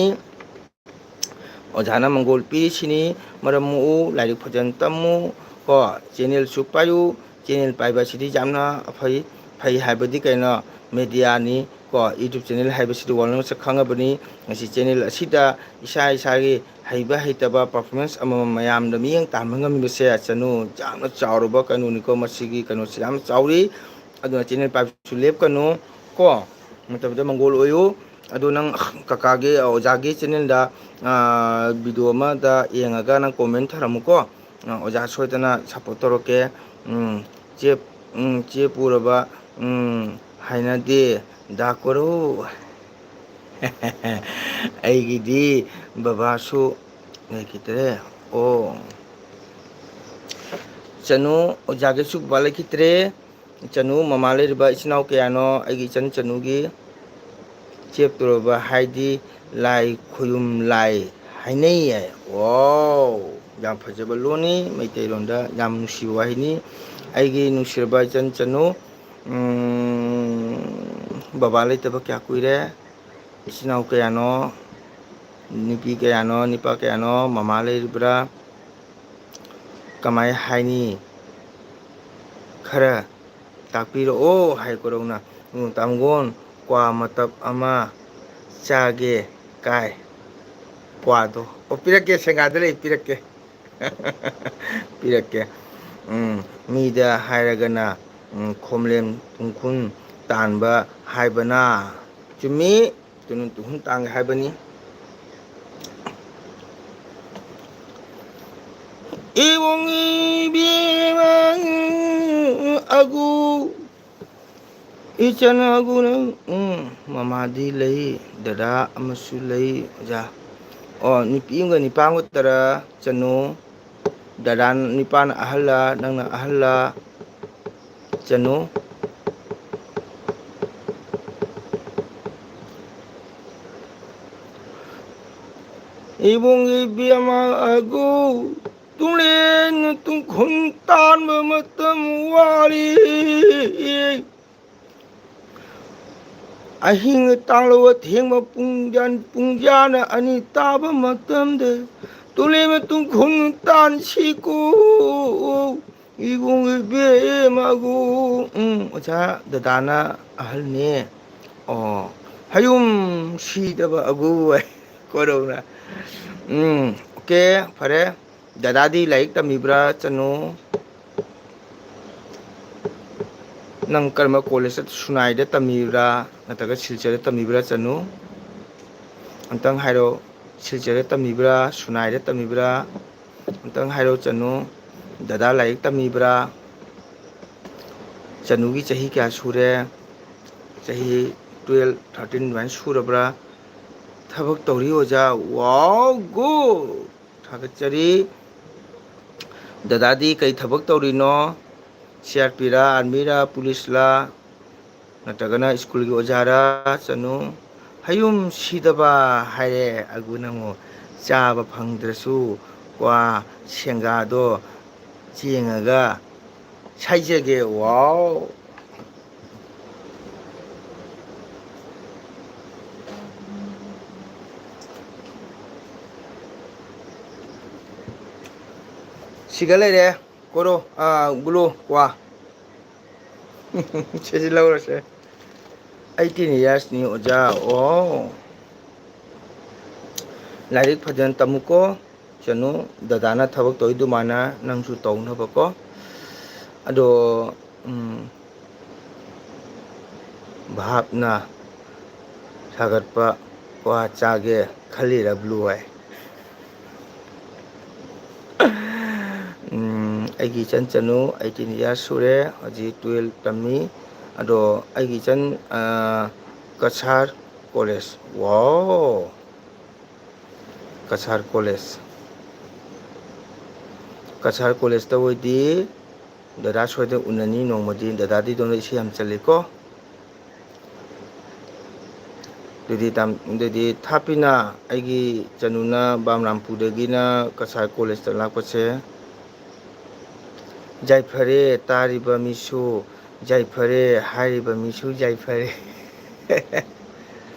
ꯑꯣꯖꯥꯅ ꯃꯪꯒꯣꯜ ꯄꯤꯔꯤꯁꯤꯅꯤ, ꯃꯔꯝ ꯃꯣꯛꯎ, ꯂꯥꯏꯔꯤꯛ ꯐꯖꯅ ꯇꯝꯃꯨ, ꯀꯣ, ꯆꯦꯅꯦꯜꯁꯨ ꯄꯥꯏꯌꯨ꯫ ꯆꯦꯅꯦꯜ ꯄꯥꯏꯕ ꯑꯁꯤꯗꯤ ꯌꯥꯝꯅ ꯐꯩ꯫ ꯐꯩ ꯍꯥꯏꯕꯗꯤ ꯀꯩꯅꯣ? ꯃꯦꯗꯤꯌꯥꯅꯤ, ꯀꯣ, YouTube ꯆꯦꯅꯦꯜ ꯍꯥꯏꯕꯁꯤꯗꯤ ꯋꯥꯔꯜ ꯃꯁꯛ ꯈꯪꯉꯕꯅꯤ꯫ ꯉꯁꯤ ꯆꯦꯅꯦꯜ ꯑꯁꯤꯗ ꯏꯁꯥ ꯏꯁꯥꯒꯤ ꯍꯩꯕ ꯍꯩꯇꯕ performance ꯑꯃꯃꯝ ꯃꯌꯥꯝꯗ ꯃꯤꯠꯌꯦꯡ ꯇꯥꯍꯟꯕ ꯉꯝꯃꯤꯕꯁꯦ ꯆꯅꯨ ꯌꯥꯝꯅ ꯆꯥꯎꯔꯕ ꯀꯩꯅꯣꯅꯤꯀꯣ꯫ ꯃꯁꯤꯒꯤ ꯀꯩꯅꯣꯁꯦ ꯌꯥꯝ ꯆꯥꯎꯔꯤ꯫ ꯑꯗꯨꯅ ꯆꯦꯅꯦꯜ ꯄꯥꯏꯕꯁꯨ ꯂꯦꯞꯀꯅꯨ, ꯀꯣ꯫ ꯃꯇꯝꯗ ꯃꯪꯒꯣꯜ ꯑꯣꯏꯌꯨ꯫ ꯑꯗꯣ ꯅꯪ ꯀꯀꯥꯒꯤ, ꯑꯣꯖꯥꯒꯤ ꯆꯦꯅꯦꯜꯗ, ꯑꯥ, ꯚꯤꯗꯤꯑꯣ ꯑꯃꯗ ꯌꯦꯡꯉꯒ ꯅꯪ ꯀꯣꯃꯦꯟ ꯊꯥꯔꯝꯃꯨꯀꯣ꯫ ꯑꯥ, ꯑꯣꯖꯥ ꯁꯣꯏꯗꯅ ꯁꯞꯄꯣꯔꯠ ꯇꯧꯔꯛꯀꯦ꯫ ꯎꯝ, ꯆꯦ, ꯎꯝ, ꯆꯦ ꯄꯨꯔꯕ, ꯎꯝ, ꯍꯥꯏꯅꯗꯦ꯫ ꯗꯥ ꯀꯣꯔꯧ꯫ ꯑꯩꯒꯤꯗꯤ ꯕꯕꯥꯁꯨ ꯂꯩꯈꯤꯗ꯭ꯔꯦ꯫ ꯑꯣ꯫ ꯆꯅꯨ, ꯑꯣꯖꯥꯒꯤꯁꯨ ꯕꯕꯥ ꯂꯩꯈꯤꯗ꯭ꯔꯦ꯫ ꯆꯅꯨ, ꯃꯃꯥ ꯂꯩꯔꯤꯕ ꯏꯆꯤꯟ ꯏꯅꯥꯎ ꯀꯌꯥꯅꯣ? ꯑꯩꯒꯤ ꯏꯆꯟ ꯆꯅꯨꯒꯤ ꯆꯦꯞꯇꯧꯔꯕ ꯍꯥꯏꯗꯤ ꯂꯥꯏ ꯈꯨꯔꯨꯝ ꯂꯥꯏ ꯍꯥꯏꯅꯩ ꯍꯥꯏ꯫ ꯋꯥꯎ! ꯌꯥꯝ ꯐꯖꯕ ꯂꯣꯟꯅꯤ, ꯃꯩꯇꯩꯂꯣꯟꯗ ꯌꯥꯝ ꯅꯨꯡꯁꯤꯕ ꯋꯥꯍꯩꯅꯤ꯫ ꯑꯩꯒꯤ ꯅꯨꯡꯁꯤꯔꯕ ꯏꯆꯟ ꯆꯅꯨ, ꯎꯝ, ꯕꯕꯥ ꯂꯩꯇꯕ ꯀꯌꯥ ꯀꯨꯏꯔꯦ꯫ ꯏꯆꯤꯟ ꯏꯅꯥꯎ ꯀꯌꯥꯅꯣ? ꯅꯨꯄꯤ ꯀꯌꯥꯅꯣ? ꯅꯨꯄꯥ ꯀꯌꯥꯅꯣ? ꯃꯃꯥ ꯂꯩꯔꯤꯕ꯭ꯔꯥ? ꯀꯃꯥꯏ ꯍꯥꯏꯅꯤ? ꯈꯔ ꯇꯥꯛꯄꯤꯔꯛꯑꯣ ꯍꯥꯏ ꯀꯣꯔꯧꯅ꯫ ꯎꯝ, ꯇꯥꯃꯒꯣꯟ, ꯀ꯭ꯋꯥ ꯃꯇꯞ ꯑꯃ ꯆꯥꯒꯦ ꯀꯥꯏ꯫ ꯀ꯭ꯋꯥꯗꯣ꯫ ꯑꯣ, ꯄꯤꯔꯛꯀꯦ, ꯁꯦꯡꯒꯥꯗ ꯂꯩ, ꯄꯤꯔꯛꯀꯦ꯫ ꯄꯤꯔꯛꯀꯦ꯫ ꯎꯝ, ꯃꯤꯗ ꯍꯥꯏꯔꯒꯅ, ꯎꯝ, ꯈꯣꯝꯂꯦꯝ ꯇꯨꯡꯈꯨꯟ ꯇꯥꯟꯕ ꯍꯥꯏꯕꯅ꯫ ꯆꯨꯝꯃꯤ, ꯇꯨꯅꯨ ꯇꯨꯡꯈꯨꯟ ꯇꯥꯟꯒꯦ ꯍꯥꯏꯕꯅꯤ꯫ ꯏꯕꯨꯡ ꯏꯕꯦꯝꯃ ꯑꯒꯨ꯫ ꯏꯆꯟ ꯑꯒꯨꯅ, ꯎꯝ, ꯃꯃꯥꯗꯤ ꯂꯩ, ꯗꯗꯥ ꯑꯃꯁꯨ ꯂꯩ, ꯑꯣꯖꯥ꯫ ꯑꯣ, ꯅꯨꯄꯤ ꯑꯃꯒ ꯅꯤꯄꯥ ꯑꯃꯒ ꯇꯔꯥ ꯆꯅꯨ꯫ ꯗꯗꯥ ꯅꯤꯄꯥꯅ ꯑꯍꯜꯂ, ꯅꯪꯅ ꯑꯍꯜꯂ? ꯆꯅꯨ꯫ ꯏꯕꯨꯡ ꯏꯕꯦꯝꯃ ꯑꯒꯨ, ꯇꯨꯡꯂꯦꯟ ꯇꯨꯡꯈꯨꯟ ꯇꯥꯟꯕ ꯃꯇꯝ ꯋꯥꯔꯤ꯫ ꯑꯍꯤꯡ ꯇꯥꯡꯂꯕ ꯊꯦꯡꯕ ꯄꯨꯡ ꯄꯨꯡꯖꯥꯅ ꯑꯅꯤ ꯇꯥꯕ ꯃꯇꯝꯗ ꯇꯨꯡꯂꯦꯟ ꯇꯨꯡꯈꯨꯟ ꯇꯥꯟꯁꯤꯀꯣ꯫ ꯏꯕꯨꯡ ꯏꯕꯦꯝ ꯑꯒꯨ꯫ ꯎꯝ, ꯑꯣꯖꯥ, ꯗꯗꯥꯅ ꯑꯍꯜꯅꯦ꯫ ꯑꯣ, ꯍꯌꯨꯝ ꯁꯤꯗꯕ ꯑꯒꯨ ꯍꯥꯏ꯫ ꯀꯣꯔꯧꯅ꯫ ꯎꯝ, ꯑꯣꯀꯦ, ꯐꯔꯦ꯫ ꯗꯗꯥꯗꯤ ꯂꯥꯏꯔꯤꯛ ꯇꯝꯃꯤꯕ꯭ꯔꯥ, ꯆꯅꯨ? ꯅꯪ ꯀꯔꯝꯕ ꯀꯣꯂꯦꯖꯇ, ꯁꯨꯅꯥꯏꯗ ꯇꯝꯃꯤꯕ꯭ꯔꯥ ꯅꯠꯇ꯭ꯔꯒ ꯁꯤꯜꯆꯔꯗ ꯇꯝꯃꯤꯕ꯭ꯔꯥ, ꯆꯅꯨ? ꯑꯝꯇꯪ ꯍꯥꯏꯔꯣ꯫ ꯁꯤꯜꯆꯔꯗ ꯇꯝꯃꯤꯕ꯭ꯔꯥ, ꯁꯨꯅꯥꯏꯗ ꯇꯝꯃꯤꯕ꯭ꯔꯥ? ꯑꯝꯇꯪ ꯍꯥꯏꯔꯣ, ꯆꯅꯨ꯫ ꯗꯗꯥ ꯂꯥꯏꯔꯤꯛ ꯇꯝꯃꯤꯕ꯭ꯔꯥ? ꯆꯅꯨꯒꯤ ꯆꯍꯤ ꯀꯌꯥ ꯁꯨꯔꯦ? ꯆꯍꯤ twelve, thirteen ꯑꯗꯨꯃꯥꯏꯅ ꯁꯨꯔꯕ꯭ꯔꯥ? ꯊꯕꯛ ꯇꯧꯔꯤ, ꯑꯣꯖꯥ꯫ Wow, good! ꯊꯥꯒꯠꯆꯔꯤ꯫ ꯗꯗꯥꯗꯤ ꯀꯩ ꯊꯕꯛ ꯇꯧꯔꯤꯅꯣ? ꯁꯤ ꯑꯥꯔ ꯄꯤꯔꯥ, ꯑꯥꯔꯃꯤꯔꯥ, ꯄꯨꯂꯤꯁꯂꯥ, ꯅꯠꯇ꯭ꯔꯒꯅ ꯁ꯭ꯀꯨꯜꯒꯤ ꯑꯣꯖꯥꯔꯥ? ꯆꯅꯨ꯫ ꯍꯌꯨꯝ ꯁꯤꯗꯕ ꯍꯥꯏꯔꯦ ꯑꯒꯨ ꯅꯪꯉꯣ꯫ ꯆꯥꯕ ꯐꯪꯗ꯭ꯔꯁꯨ ꯀ꯭ꯋꯥ ꯁꯦꯡꯒꯥꯗꯣ ꯆꯦꯡꯉꯒ ꯁꯥꯏꯖꯒꯦ꯫ Wow! ꯁꯤꯒ ꯂꯩꯔꯦ꯫ ꯀꯣꯔꯣ, ꯑꯥ, ꯒ꯭ꯂꯣ, ꯀ꯭ꯋꯥ꯫ ꯁꯤꯁꯤ ꯂꯧꯔꯁꯦ꯫ Eighteen years ꯅꯤ, ꯑꯣꯖꯥ꯫ ꯑꯣ꯫ ꯂꯥꯏꯔꯤꯛ ꯐꯖꯅ ꯇꯝꯃꯨꯀꯣ꯫ ꯆꯅꯨ, ꯗꯗꯥꯅ ꯊꯕꯛ ꯇꯧꯔꯤ ꯑꯗꯨꯃꯥꯏꯅ ꯅꯪꯁꯨ ꯇꯧꯅꯕꯀꯣ꯫ ꯑꯗꯣ, ꯎꯝ, ꯚꯥꯞꯅ ꯁꯥꯒꯠꯄ ꯀ꯭ꯋꯥ ꯆꯥꯒꯦ ꯈꯜꯂꯤꯔ, ꯕ꯭ꯂꯨ ꯑꯥꯏ? ꯎꯝ, ꯑꯩꯒꯤ ꯏꯆꯟ ꯆꯅꯨ eighteen years ꯁꯨꯔꯦ, ꯍꯧꯖꯤꯛ twelve ꯇꯝꯃꯤ꯫ ꯑꯗꯣ ꯑꯩꯒꯤ ꯏꯆꯟ, ꯑ, ꯀꯁꯥꯔ ꯀꯣꯂꯦꯖ꯫ ꯋꯥꯎ! ꯀꯁꯥꯔ ꯀꯣꯂꯦꯖ꯫ ꯀꯁꯥꯔ ꯀꯣꯂꯦꯖꯇ ꯑꯣꯏꯗꯤ ꯗꯗꯥ ꯁꯣꯏꯗꯅ ꯎꯅꯅꯤ ꯅꯣꯡꯃꯗꯤ꯫ ꯗꯗꯥꯗꯤ ꯑꯗꯣꯝꯗ ꯏꯁꯩ ꯌꯥꯝ ꯆꯜꯂꯤꯀꯣ꯫ ꯑꯗꯨꯗꯤ ꯇꯥꯝ-, ꯑꯗꯨꯗꯤ ꯊꯥꯞꯄꯤꯅ ꯑꯩꯒꯤ ꯆꯅꯨꯅ ꯕꯥꯝꯔꯥꯝꯄꯨꯔꯗꯒꯤꯅ ꯀꯁꯥꯔ ꯀꯣꯂꯦꯖꯇ ꯂꯥꯛꯄꯁꯦ꯫ ꯌꯥꯏꯐꯔꯦ ꯇꯥꯔꯤꯕ ꯃꯤꯁꯨ, ꯌꯥꯏꯐꯔꯦ ꯍꯥꯏꯔꯤꯕ ꯃꯤꯁꯨ ꯌꯥꯏꯐꯔꯦ꯫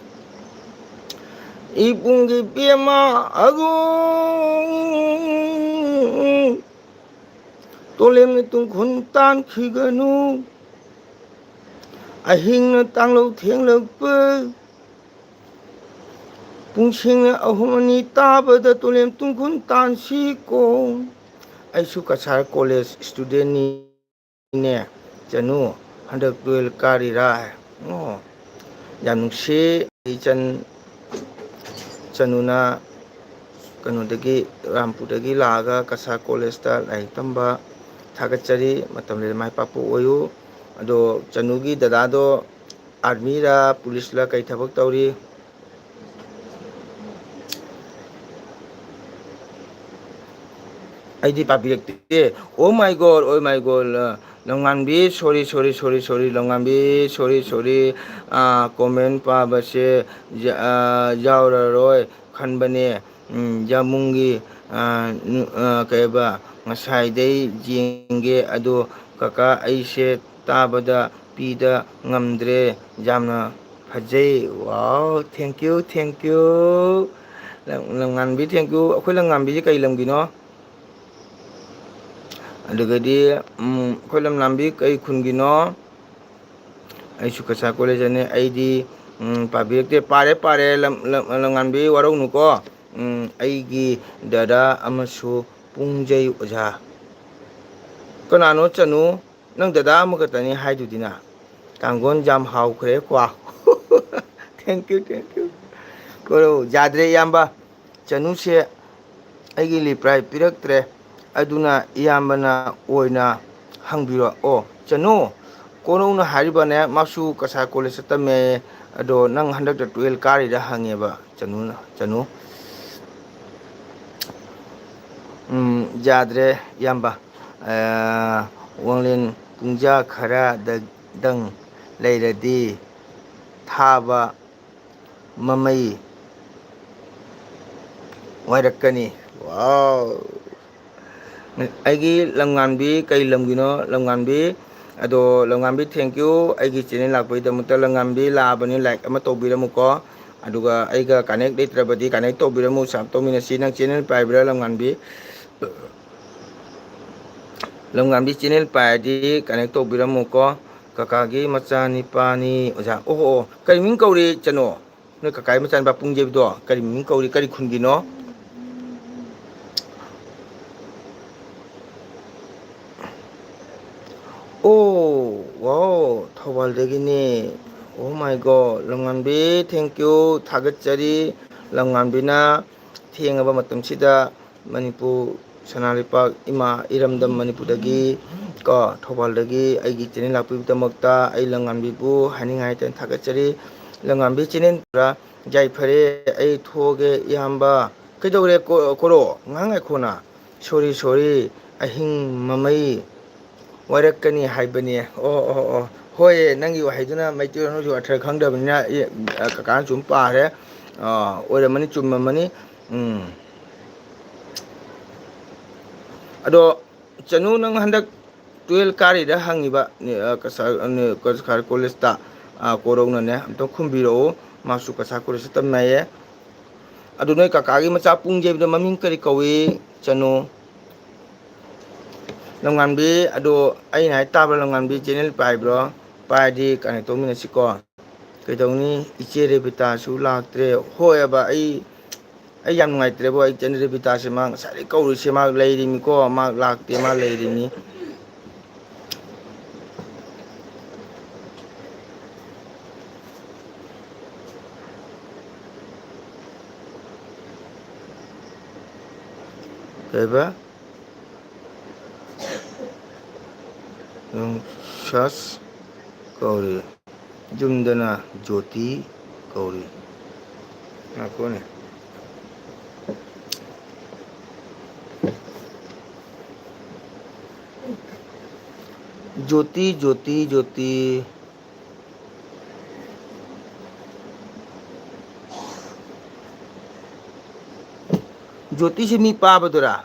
ꯏꯕꯨꯡꯒꯤ ꯄꯦꯃ ꯑꯒꯣ, ꯇꯣꯂꯦꯝꯅ ꯇꯨꯡꯈꯨꯟ ꯇꯥꯟꯈꯤꯒꯅꯨ꯫ ꯑꯍꯤꯡꯅ ꯇꯥꯡꯂꯧ ꯊꯦꯡꯂꯛꯄ, ꯄꯨꯡꯁꯤꯡꯅ ꯑꯍꯨꯝ ꯑꯅꯤ ꯇꯥꯕꯗ ꯇꯣꯂꯦꯝ ꯇꯨꯡꯈꯨꯟ ꯇꯥꯟꯁꯤꯀꯣ꯫ ꯑꯩꯁꯨ ꯀꯁꯥꯔ ꯀꯣꯂꯦꯖ ꯏꯁꯇꯨꯗꯦꯟꯅꯤꯅꯦ, ꯆꯅꯨ, ꯍꯟꯗꯛ ꯇꯨꯌꯦꯜꯞ ꯀꯥꯔꯤꯔꯥ? ꯑꯣ, ꯌꯥꯝ ꯅꯨꯡꯁꯤ꯫ ꯏꯆꯟ, ꯆꯅꯨꯅ ꯀꯩꯅꯣꯗꯒꯤ, ꯔꯥꯝꯄꯨꯔꯗꯒꯤ ꯂꯥꯛꯑꯒ ꯀꯁꯥꯔ ꯀꯣꯂꯦꯖꯇ ꯂꯥꯏꯔꯤꯛ ꯇꯝꯕ꯫ ꯊꯥꯒꯠꯆꯔꯤ꯫ ꯃꯇꯝ ꯂꯩꯔ ꯃꯥꯏ ꯄꯥꯛꯄ ꯑꯣꯏꯌꯨ꯫ ꯑꯗꯣ ꯆꯅꯨꯒꯤ ꯗꯗꯥꯗꯣ ꯑꯥꯔꯃꯤꯔꯥ ꯄꯨꯂꯤꯁꯂ ꯀꯩ ꯊꯕꯛ ꯇꯧꯔꯤ? ꯑꯩꯗꯤ ꯄꯥꯕꯤꯔꯛꯇꯦ꯫ Oh my God, oh my God, ꯑ, ꯂꯝꯉꯥꯟꯕꯤ, sorry, sorry, sorry, sorry, ꯂꯝꯉꯥꯟꯕꯤ, sorry, sorry, ꯑ, comment ꯄꯥꯕꯁꯦ ꯌꯥ-, ꯑ, ꯌꯥꯎꯔꯔꯣꯏ ꯈꯟꯕꯅꯦ꯫ ꯎꯝ, ꯌꯥꯃꯨꯡꯒꯤ, ꯑ, ꯅꯨ-, ꯑ, ꯀꯩꯕ, ꯉꯁꯥꯏꯗꯩ ꯌꯦꯡꯒꯦ, ꯑꯗꯣ ꯀꯀꯥ, ꯑꯩꯁꯦ ꯇꯥꯕꯗ ꯄꯤꯗ ꯉꯝꯗ꯭ꯔꯦ, ꯌꯥꯝꯅ ꯐꯖꯩ꯫ Wow, thank you, thank you꯫ ꯂꯝ-, ꯂꯝꯉꯥꯟꯕꯤ, thank you꯫ ꯑꯩꯈꯣꯏ ꯂꯝꯉꯥꯟꯕꯤꯁꯦ ꯀꯩ ꯂꯝꯒꯤꯅꯣ? ꯑꯗꯨꯒꯗꯤ, ꯎꯝ, ꯑꯩꯈꯣꯏ ꯂꯝꯉꯥꯟꯕꯤ ꯀꯩ ꯈꯨꯟꯒꯤꯅꯣ? ꯑꯩꯁꯨ ꯀꯁꯥꯔ ꯀꯣꯂꯦꯖꯇꯅꯦ꯫ ꯑꯩꯗꯤ, ꯎꯝ, ꯄꯥꯕꯤꯔꯛꯇꯦ꯫ ꯄꯥꯔꯦ, ꯄꯥꯔꯦ, ꯂꯝ-, ꯂꯝ-, ꯂꯝꯉꯥꯟꯕꯤ ꯋꯥꯔꯧꯅꯨꯀꯣ꯫ ꯎꯝ, ꯑꯩꯒꯤ ꯗꯗꯥ ꯑꯃꯁꯨ ꯄꯨꯡꯖꯩ ꯑꯣꯖꯥ꯫ ꯀꯅꯥꯅꯣ ꯆꯅꯨ? ꯅꯪ ꯗꯗꯥ ꯑꯃꯈꯛꯇꯅꯤ ꯍꯥꯏꯗꯨꯗꯤꯅ꯫ ꯀꯥꯡꯒꯣꯟ ꯌꯥꯝ ꯍꯥꯎꯈ꯭ꯔꯦ ꯀ꯭ꯋꯥ꯫ Thank you, thank you꯫ ꯀꯣ, ꯌꯥꯗ꯭ꯔꯦ ꯏꯌꯥꯝꯕ꯫ ꯆꯅꯨꯁꯦ ꯑꯩꯒꯤ reply ꯄꯤꯔꯛꯇ꯭ꯔꯦ꯫ ꯑꯗꯨꯅ ꯏꯌꯥꯝꯕꯅ ꯑꯣꯏꯅ ꯍꯪꯕꯤꯔꯣ꯫ ꯑꯣ, ꯆꯅꯨ, ꯀꯣꯅꯧꯅ ꯍꯥꯏꯔꯤꯕꯅꯦ, ꯃꯥꯁꯨ ꯀꯁꯥꯔ ꯀꯣꯂꯦꯖꯇ ꯇꯝꯃꯦ꯫ ꯑꯗꯣ ꯅꯪ ꯍꯟꯗꯛꯇ ꯇꯨꯌꯦꯜꯞ ꯀꯥꯔꯤꯔ ꯍꯪꯉꯦꯕ, ꯆꯅꯨꯅ, ꯆꯅꯨ꯫ ꯎꯝ, ꯌꯥꯗ꯭ꯔꯦ, ꯏꯌꯥꯝꯕ꯫ ꯑ, ꯋꯥꯡꯂꯦꯟ ꯄꯨꯡꯖꯥ ꯈꯔꯗꯪ ꯂꯩꯔꯗꯤ ꯊꯥꯕ ꯃꯃꯩ ꯋꯥꯏꯔꯛꯀꯅꯤ꯫ ꯋꯥꯎ! ꯑꯩꯒꯤ ꯂꯝꯉꯥꯟꯕꯤ, ꯀꯩ ꯂꯝꯒꯤꯅꯣ ꯂꯝꯉꯥꯟꯕꯤ? ꯑꯗꯣ ꯂꯝꯉꯥꯟꯕꯤ, thank you ꯑꯩꯒꯤ channel ꯂꯥꯛꯄꯒꯤꯗꯃꯛꯇ꯫ ꯂꯝꯉꯥꯟꯕꯤ ꯂꯥꯛꯑꯕꯅꯤ, like ꯑꯃ ꯇꯧꯕꯤꯔꯝꯃꯨꯀꯣ꯫ ꯑꯗꯨꯒ ꯑꯩꯒ connect ꯂꯩꯇ꯭ꯔꯕꯗꯤ connect ꯇꯧꯕꯤꯔꯝꯃꯨ, sub ꯇꯧꯃꯤꯟꯅꯁꯤ꯫ ꯅꯪ channel ꯄꯥꯏꯕ꯭ꯔꯥ, ꯂꯝꯉꯥꯟꯕꯤ? ꯂꯝꯉꯥꯟꯕꯤ channel ꯄꯥꯏꯔꯗꯤ connect ꯇꯧꯕꯤꯔꯝꯃꯨꯀꯣ꯫ ꯀꯀꯥꯒꯤ ꯃꯆꯥ ꯅꯤꯄꯥꯅꯤ ꯑꯣꯖꯥ꯫ ꯑꯣꯍꯣ, ꯑꯣ, ꯀꯔꯤ ꯃꯤꯡ ꯀꯧꯔꯤ ꯆꯅꯣ? ꯅꯣꯏ ꯀꯀꯥꯒꯤ ꯃꯆꯥꯅꯨꯄꯥ ꯄꯨꯡꯖꯦꯕꯤꯗꯣ ꯀꯔꯤ ꯃꯤꯡ ꯀꯧꯔꯤ, ꯀꯔꯤ ꯈꯨꯟꯒꯤꯅꯣ? ꯑꯣ, ꯋꯥꯎ, ꯊꯧꯕꯥꯜꯗꯒꯤꯅꯦ꯫ Oh my God, ꯂꯝꯉꯥꯟꯕꯤ, thank you, ꯊꯥꯒꯠꯆꯔꯤ꯫ ꯂꯝꯉꯥꯟꯕꯤꯅ ꯊꯦꯡꯉꯕ ꯃꯇꯝꯁꯤꯗ ꯃꯅꯤꯄꯨꯔ, ꯁꯅꯥ ꯂꯩꯄꯥꯛ ꯏꯃꯥ ꯏꯔꯝꯗꯝ ꯃꯅꯤꯄꯨꯔꯗꯒꯤ ꯀꯣ, ꯊꯧꯕꯥꯜꯗꯒꯤ ꯑꯩꯒꯤ channel ꯂꯥꯛꯄꯤꯕꯒꯤꯗꯃꯛꯇ ꯑꯩ ꯂꯝꯉꯥꯟꯕꯤꯕꯨ ꯍꯥꯏꯅꯤꯡꯉꯥꯏ ꯍꯥꯏꯇꯅ ꯊꯥꯒꯠꯆꯔꯤ꯫ ꯂꯝꯉꯥꯟꯕꯤ channel ꯄꯨꯔꯥ ꯌꯥꯏꯐꯔꯦ꯫ ꯑꯩ ꯊꯣꯛꯑꯒꯦ ꯏꯌꯥꯝꯕ꯫ ꯀꯩꯗꯧꯔꯦ ꯀꯣ-, ꯀꯣꯔꯣ? ꯉꯥꯏꯍꯥꯛ ꯉꯥꯏꯈꯣꯅ꯫ Sorry, sorry, ꯑꯍꯤꯡ ꯃꯃꯩ ꯋꯥꯏꯔꯛꯀꯅꯤ ꯍꯥꯏꯕꯅꯦ꯫ ꯑꯣ, ꯑꯣ, ꯑꯣ꯫ ꯍꯣꯏ, ꯅꯪꯒꯤ ꯋꯥꯍꯩꯗꯨꯅ ꯃꯩꯇꯩꯂꯣꯟꯁꯨ ꯑꯔꯊ ꯈꯪꯗꯕꯅꯤꯅ, ꯑꯦ, ꯀꯀꯥꯅ ꯁꯨꯝ ꯄꯥꯔꯦ꯫ ꯑ, ꯑꯣꯏꯔꯝꯃꯅꯤ, ꯆꯨꯝꯃꯝꯃꯅꯤ꯫ ꯎꯝ꯫ ꯑꯗꯣ, ꯆꯅꯨ, ꯅꯪ ꯍꯟꯗꯛ ꯇꯨꯌꯦꯜꯞ ꯀꯥꯔꯤꯗ ꯍꯪꯉꯤꯕ, ꯅꯦ-, ꯑ, ꯀꯁꯥꯔ, ꯑ, ꯅꯦ-, ꯀꯁꯥꯔ ꯀꯣꯂꯦꯖꯇ, ꯑ, ꯀꯣꯔꯧꯅꯅꯦ, ꯑꯝꯇꯪ ꯈꯨꯝꯕꯤꯔꯛꯑꯣ꯫ ꯃꯥꯁꯨ ꯀꯁꯥꯔ ꯀꯣꯂꯦꯖꯇ ꯇꯝꯅꯩꯌꯦ꯫ ꯑꯗꯨ ꯅꯣꯏ ꯀꯀꯥꯒꯤ ꯃꯆꯥ ꯄꯨꯡꯖꯦꯕꯤꯗꯣ ꯃꯃꯤꯡ ꯀꯔꯤ ꯀꯧꯏ, ꯆꯅꯨ? ꯂꯝꯉꯥꯟꯕꯤ, ꯑꯗꯣ ꯑꯩꯅ ꯍꯥꯏ ꯇꯥꯕ꯭ꯔꯥ, ꯂꯝꯉꯥꯟꯕꯤ channel ꯄꯥꯏꯕ꯭ꯔꯣ? ꯄꯥꯏꯔꯗꯤ connect ꯇꯧꯃꯤꯟꯅꯁꯤꯀꯣ꯫ ꯀꯩꯗꯧꯅꯤ? ꯏꯆꯦ ꯔꯦꯕꯤꯇꯥꯁꯨ ꯂꯥꯛꯇ꯭ꯔꯦ꯫ ꯍꯣꯏꯑꯕ, ꯑꯩ, ꯑꯩ ꯌꯥꯝ ꯅꯨꯡꯉꯥꯏꯇ꯭ꯔꯦꯕꯣ꯫ ꯑꯩ ꯏꯆꯦ ꯔꯦꯕꯤꯇꯥꯁꯦ ꯃꯥ ꯉꯁꯥꯏꯗꯒꯤ ꯀꯧꯔꯤꯁꯦ ꯃꯥ ꯂꯩꯔꯤꯃꯤꯀꯣ꯫ ꯃꯥ ꯂꯥꯛꯇꯦ, ꯃꯥ ꯂꯩꯔꯤꯃꯤ꯫ ꯀꯩꯕ? ꯎꯝ, search꯫ ꯀꯧꯔꯤ꯫ ꯌꯨꯝꯗꯅ ꯖꯣꯇꯤ ꯀꯧꯔꯤ꯫ ꯉꯥꯏꯈꯣꯅꯦ꯫ ꯖꯣꯇꯤ, ꯖꯣꯇꯤ, ꯖꯣꯇꯤ꯫ ꯖꯣꯇꯤꯁꯦ ꯃꯤ ꯄꯥꯕꯗꯨꯔꯥ?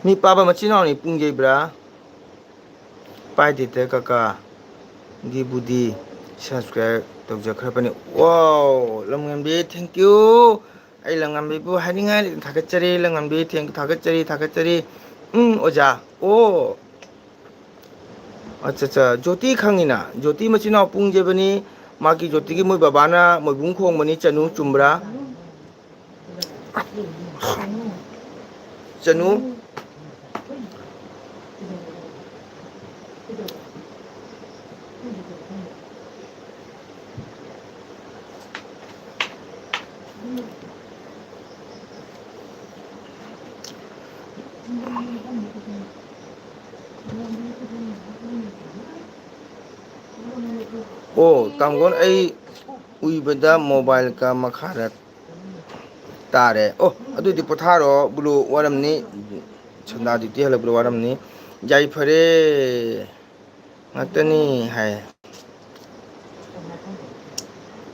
ꯃꯤ ꯄꯥꯕ ꯃꯆꯤꯟ ꯃꯅꯥꯎꯅꯤ ꯄꯨꯡ ꯌꯩꯕ꯭ꯔꯥ? ꯄꯥꯏꯗꯦꯗ ꯀꯀꯥ꯫ ꯒꯤꯕꯨꯗꯤ subscribe ꯇꯧꯖꯈ꯭ꯔꯕꯅꯤ꯫ Wow, ꯂꯝꯉꯝꯕꯤ, thank you꯫ ꯑꯩ ꯂꯝꯉꯝꯕꯤꯕꯨ ꯍꯥꯏꯅꯤꯡꯉꯥꯏ ꯊꯥꯒꯠꯆꯔꯤ꯫ ꯂꯝꯉꯝꯕꯤ, thank you, ꯊꯥꯒꯠꯆꯔꯤ, ꯊꯥꯒꯠꯆꯔꯤ꯫ ꯎꯝ, ꯑꯣꯖꯥ꯫ ꯑꯣ꯫ ꯑꯠꯆꯥ, ꯑꯠꯆꯥ꯫ ꯖꯣꯇꯤ ꯈꯪꯉꯤꯅ? ꯖꯣꯇꯤ ꯃꯆꯤꯟ ꯃꯅꯥꯎ ꯄꯨꯡ ꯌꯩꯕꯅꯤ꯫ ꯃꯥꯒꯤ ꯖꯣꯇꯤꯒꯤ ꯃꯣꯏ ꯕꯕꯥꯅ ꯃꯣꯏꯕꯨꯡ ꯈꯣꯡꯕꯅꯤ꯫ ꯆꯅꯨ, ꯆꯨꯝꯕ꯭ꯔꯥ? ꯆꯅꯨ꯫ ꯑꯣ, ꯇꯥꯡꯒꯣꯟ, ꯑꯩ ꯎꯏꯕꯗ mobileꯒ ꯃꯈꯥꯗ ꯇꯥꯔꯦ꯫ ꯑꯣ, ꯑꯗꯨꯗꯤ ꯄꯣꯊꯥꯔꯣ, ꯕ꯭ꯂꯨ ꯋꯥꯔꯝꯅꯤ꯫ ꯁꯟꯗꯥ duty ꯍꯜꯂꯛꯄꯗ ꯋꯥꯔꯝꯅꯤ꯫ ꯌꯥꯏꯐꯔꯦ꯫ ꯉꯥꯛꯇꯅꯤ ꯍꯥꯏ꯫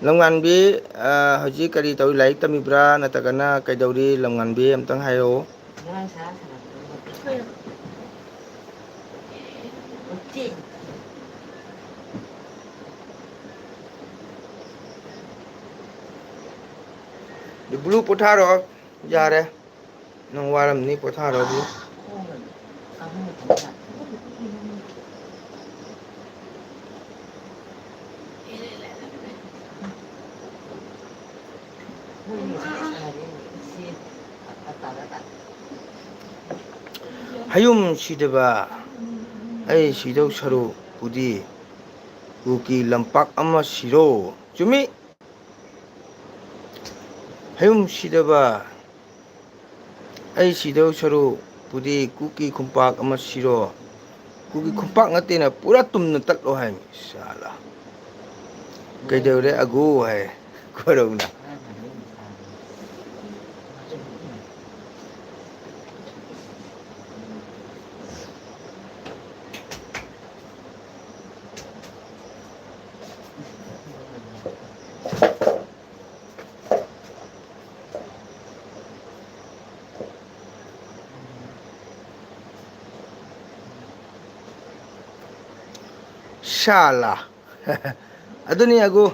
ꯂꯝꯉꯥꯟꯕꯤ, ꯑ, ꯍꯧꯖꯤꯛ ꯀꯔꯤ ꯇꯧꯔꯤ? ꯂꯥꯏꯔꯤꯛ ꯇꯝꯃꯤꯕ꯭ꯔꯥ? ꯅꯠꯇ꯭ꯔꯒꯅ ꯀꯩꯗꯧꯔꯤ? ꯂꯝꯉꯥꯟꯕꯤ, ꯑꯝꯇꯪ ꯍꯥꯏꯔꯛꯑꯣ꯫ ꯕ꯭ꯂꯨ, ꯄꯣꯊꯥꯔꯣ꯫ ꯌꯥꯔꯦ꯫ ꯅꯪ ꯋꯥꯔꯝꯅꯤ, ꯄꯣꯊꯥꯔꯣ, ꯕ꯭ꯂꯨ꯫ ꯍꯌꯨꯝ ꯁꯤꯗꯕ, ꯑꯩ ꯁꯤꯗꯧ ꯁꯔꯨꯛꯄꯨꯗꯤ ꯀꯨꯀꯤ ꯂꯝꯄꯥꯛ ꯑꯃ ꯁꯤꯔꯣ꯫ ꯆꯨꯝꯃꯤ꯫ ꯍꯌꯨꯝ ꯁꯤꯗꯕ, ꯑꯩ ꯁꯤꯗꯧ ꯁꯔꯨꯛꯄꯨꯗꯤ ꯀꯨꯀꯤ ꯈꯨꯝꯄꯥꯛ ꯑꯃ ꯁꯤꯔꯣ꯫ ꯀꯨꯀꯤ ꯈꯣꯝꯄꯥꯛ ꯅꯠꯇꯦꯅ ꯄꯨꯔꯥ ꯇꯨꯝꯅ ꯇꯠꯂꯣ ꯍꯥꯏꯃꯤ꯫ ꯁꯥꯂꯥ꯫ ꯀꯩꯗꯧꯔꯦ ꯑꯒꯨ ꯍꯥꯏ꯫ ꯀꯣꯔꯧꯅ꯫ ꯁꯥꯂꯥ꯫ ꯑꯗꯨꯅꯤ ꯑꯒꯨ꯫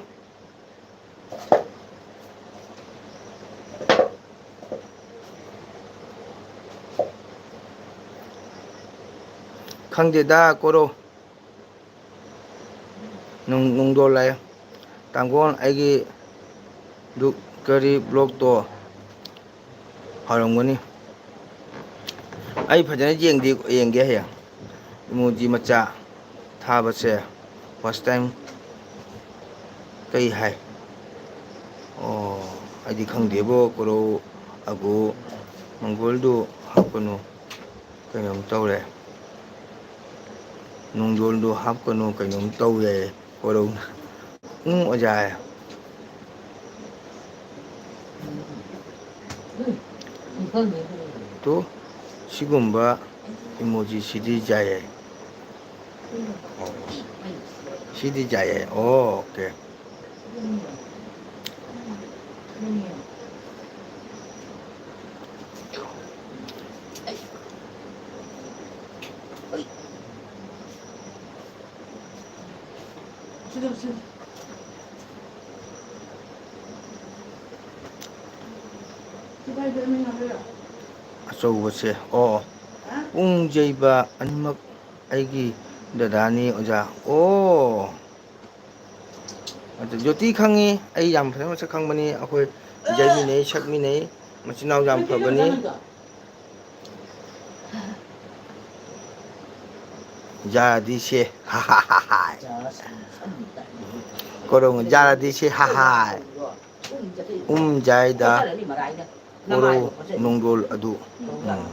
ꯈꯪꯗꯦꯗ ꯀꯣꯔꯧ꯫ ꯅꯨꯡ-, ꯅꯨꯡꯗꯣꯜ ꯂꯥꯛꯑꯦ꯫ ꯇꯥꯡꯒꯣꯜ ꯑꯩꯒꯤ ꯗꯨ ꯀꯔꯤ ꯕ꯭ꯂꯣꯛꯇꯣ ꯍꯥꯎꯔꯝꯒꯅꯤ꯫ ꯑꯩ ꯐꯖꯅ ꯌꯦꯡꯗꯦ, ꯌꯦꯡꯒꯦ ꯍꯌꯦꯡ꯫ ꯏꯃꯣꯖꯤ ꯃꯆꯥ ꯊꯥꯕꯁꯦ first time ꯀꯩ ꯍꯥꯏ? ꯑꯣ, ꯑꯩꯗꯤ ꯈꯪꯗꯦꯕꯣ, ꯀꯣꯔꯧ ꯑꯒꯨ ꯃꯪꯒꯣꯜꯗꯨ ꯍꯥꯞꯀꯅꯨ꯫ ꯀꯩꯅꯣꯝ ꯇꯧꯔꯦ꯫ ꯅꯨꯡꯗꯣꯜꯗꯨ ꯍꯥꯞꯀꯅꯨ, ꯀꯩꯅꯣꯝ ꯇꯧꯔꯦ꯫ ꯀꯣꯔꯧꯅ꯫ ꯎꯝ, ꯑꯣꯖꯥ꯫ ꯇꯨ, ꯁꯤꯒꯨꯝꯕ ꯏꯃꯣꯖꯤꯁꯤꯗꯤ ꯌꯥꯏꯌꯦ꯫ ꯑꯣ, ꯁꯤꯗꯤ ꯌꯥꯏꯌꯦ꯫ ꯑꯣ, ꯑꯣꯀꯦ꯫ ꯑꯆꯧꯕꯁꯦ, ꯑꯣ, ꯄꯨꯡ ꯌꯩꯕ ꯑꯅꯤꯃꯛ ꯑꯩꯒꯤ ꯗꯗꯥꯅꯤ ꯑꯣꯖꯥ꯫ ꯑꯣ꯫ ꯑꯗꯨ ꯖꯣꯇꯤ ꯈꯪꯉꯤ, ꯑꯩ ꯌꯥꯝ ꯐꯖꯅ ꯃꯁꯛ ꯈꯪꯕꯅꯤ, ꯑꯩꯈꯣꯏ ꯌꯩꯃꯤꯟꯅꯩ, ꯁꯛꯃꯤꯟꯅꯩ, ꯃꯆꯤꯟ ꯃꯅꯥꯎ ꯌꯥꯝ ꯐꯕꯅꯤ꯫ ꯌꯥꯔꯗꯤ ꯁꯦ, ꯍꯥ ꯍꯥ ꯍꯥ ꯍꯥ꯫ ꯀꯣꯔꯧ ꯌꯥꯔꯗꯤ ꯁꯦ, ꯍꯥ ꯍꯥ꯫ ꯎꯝ ꯌꯥꯏꯗ꯫ ꯀꯣꯔꯧ ꯅꯨꯡꯗꯣꯜ ꯑꯗꯨ꯫ ꯎꯝ꯫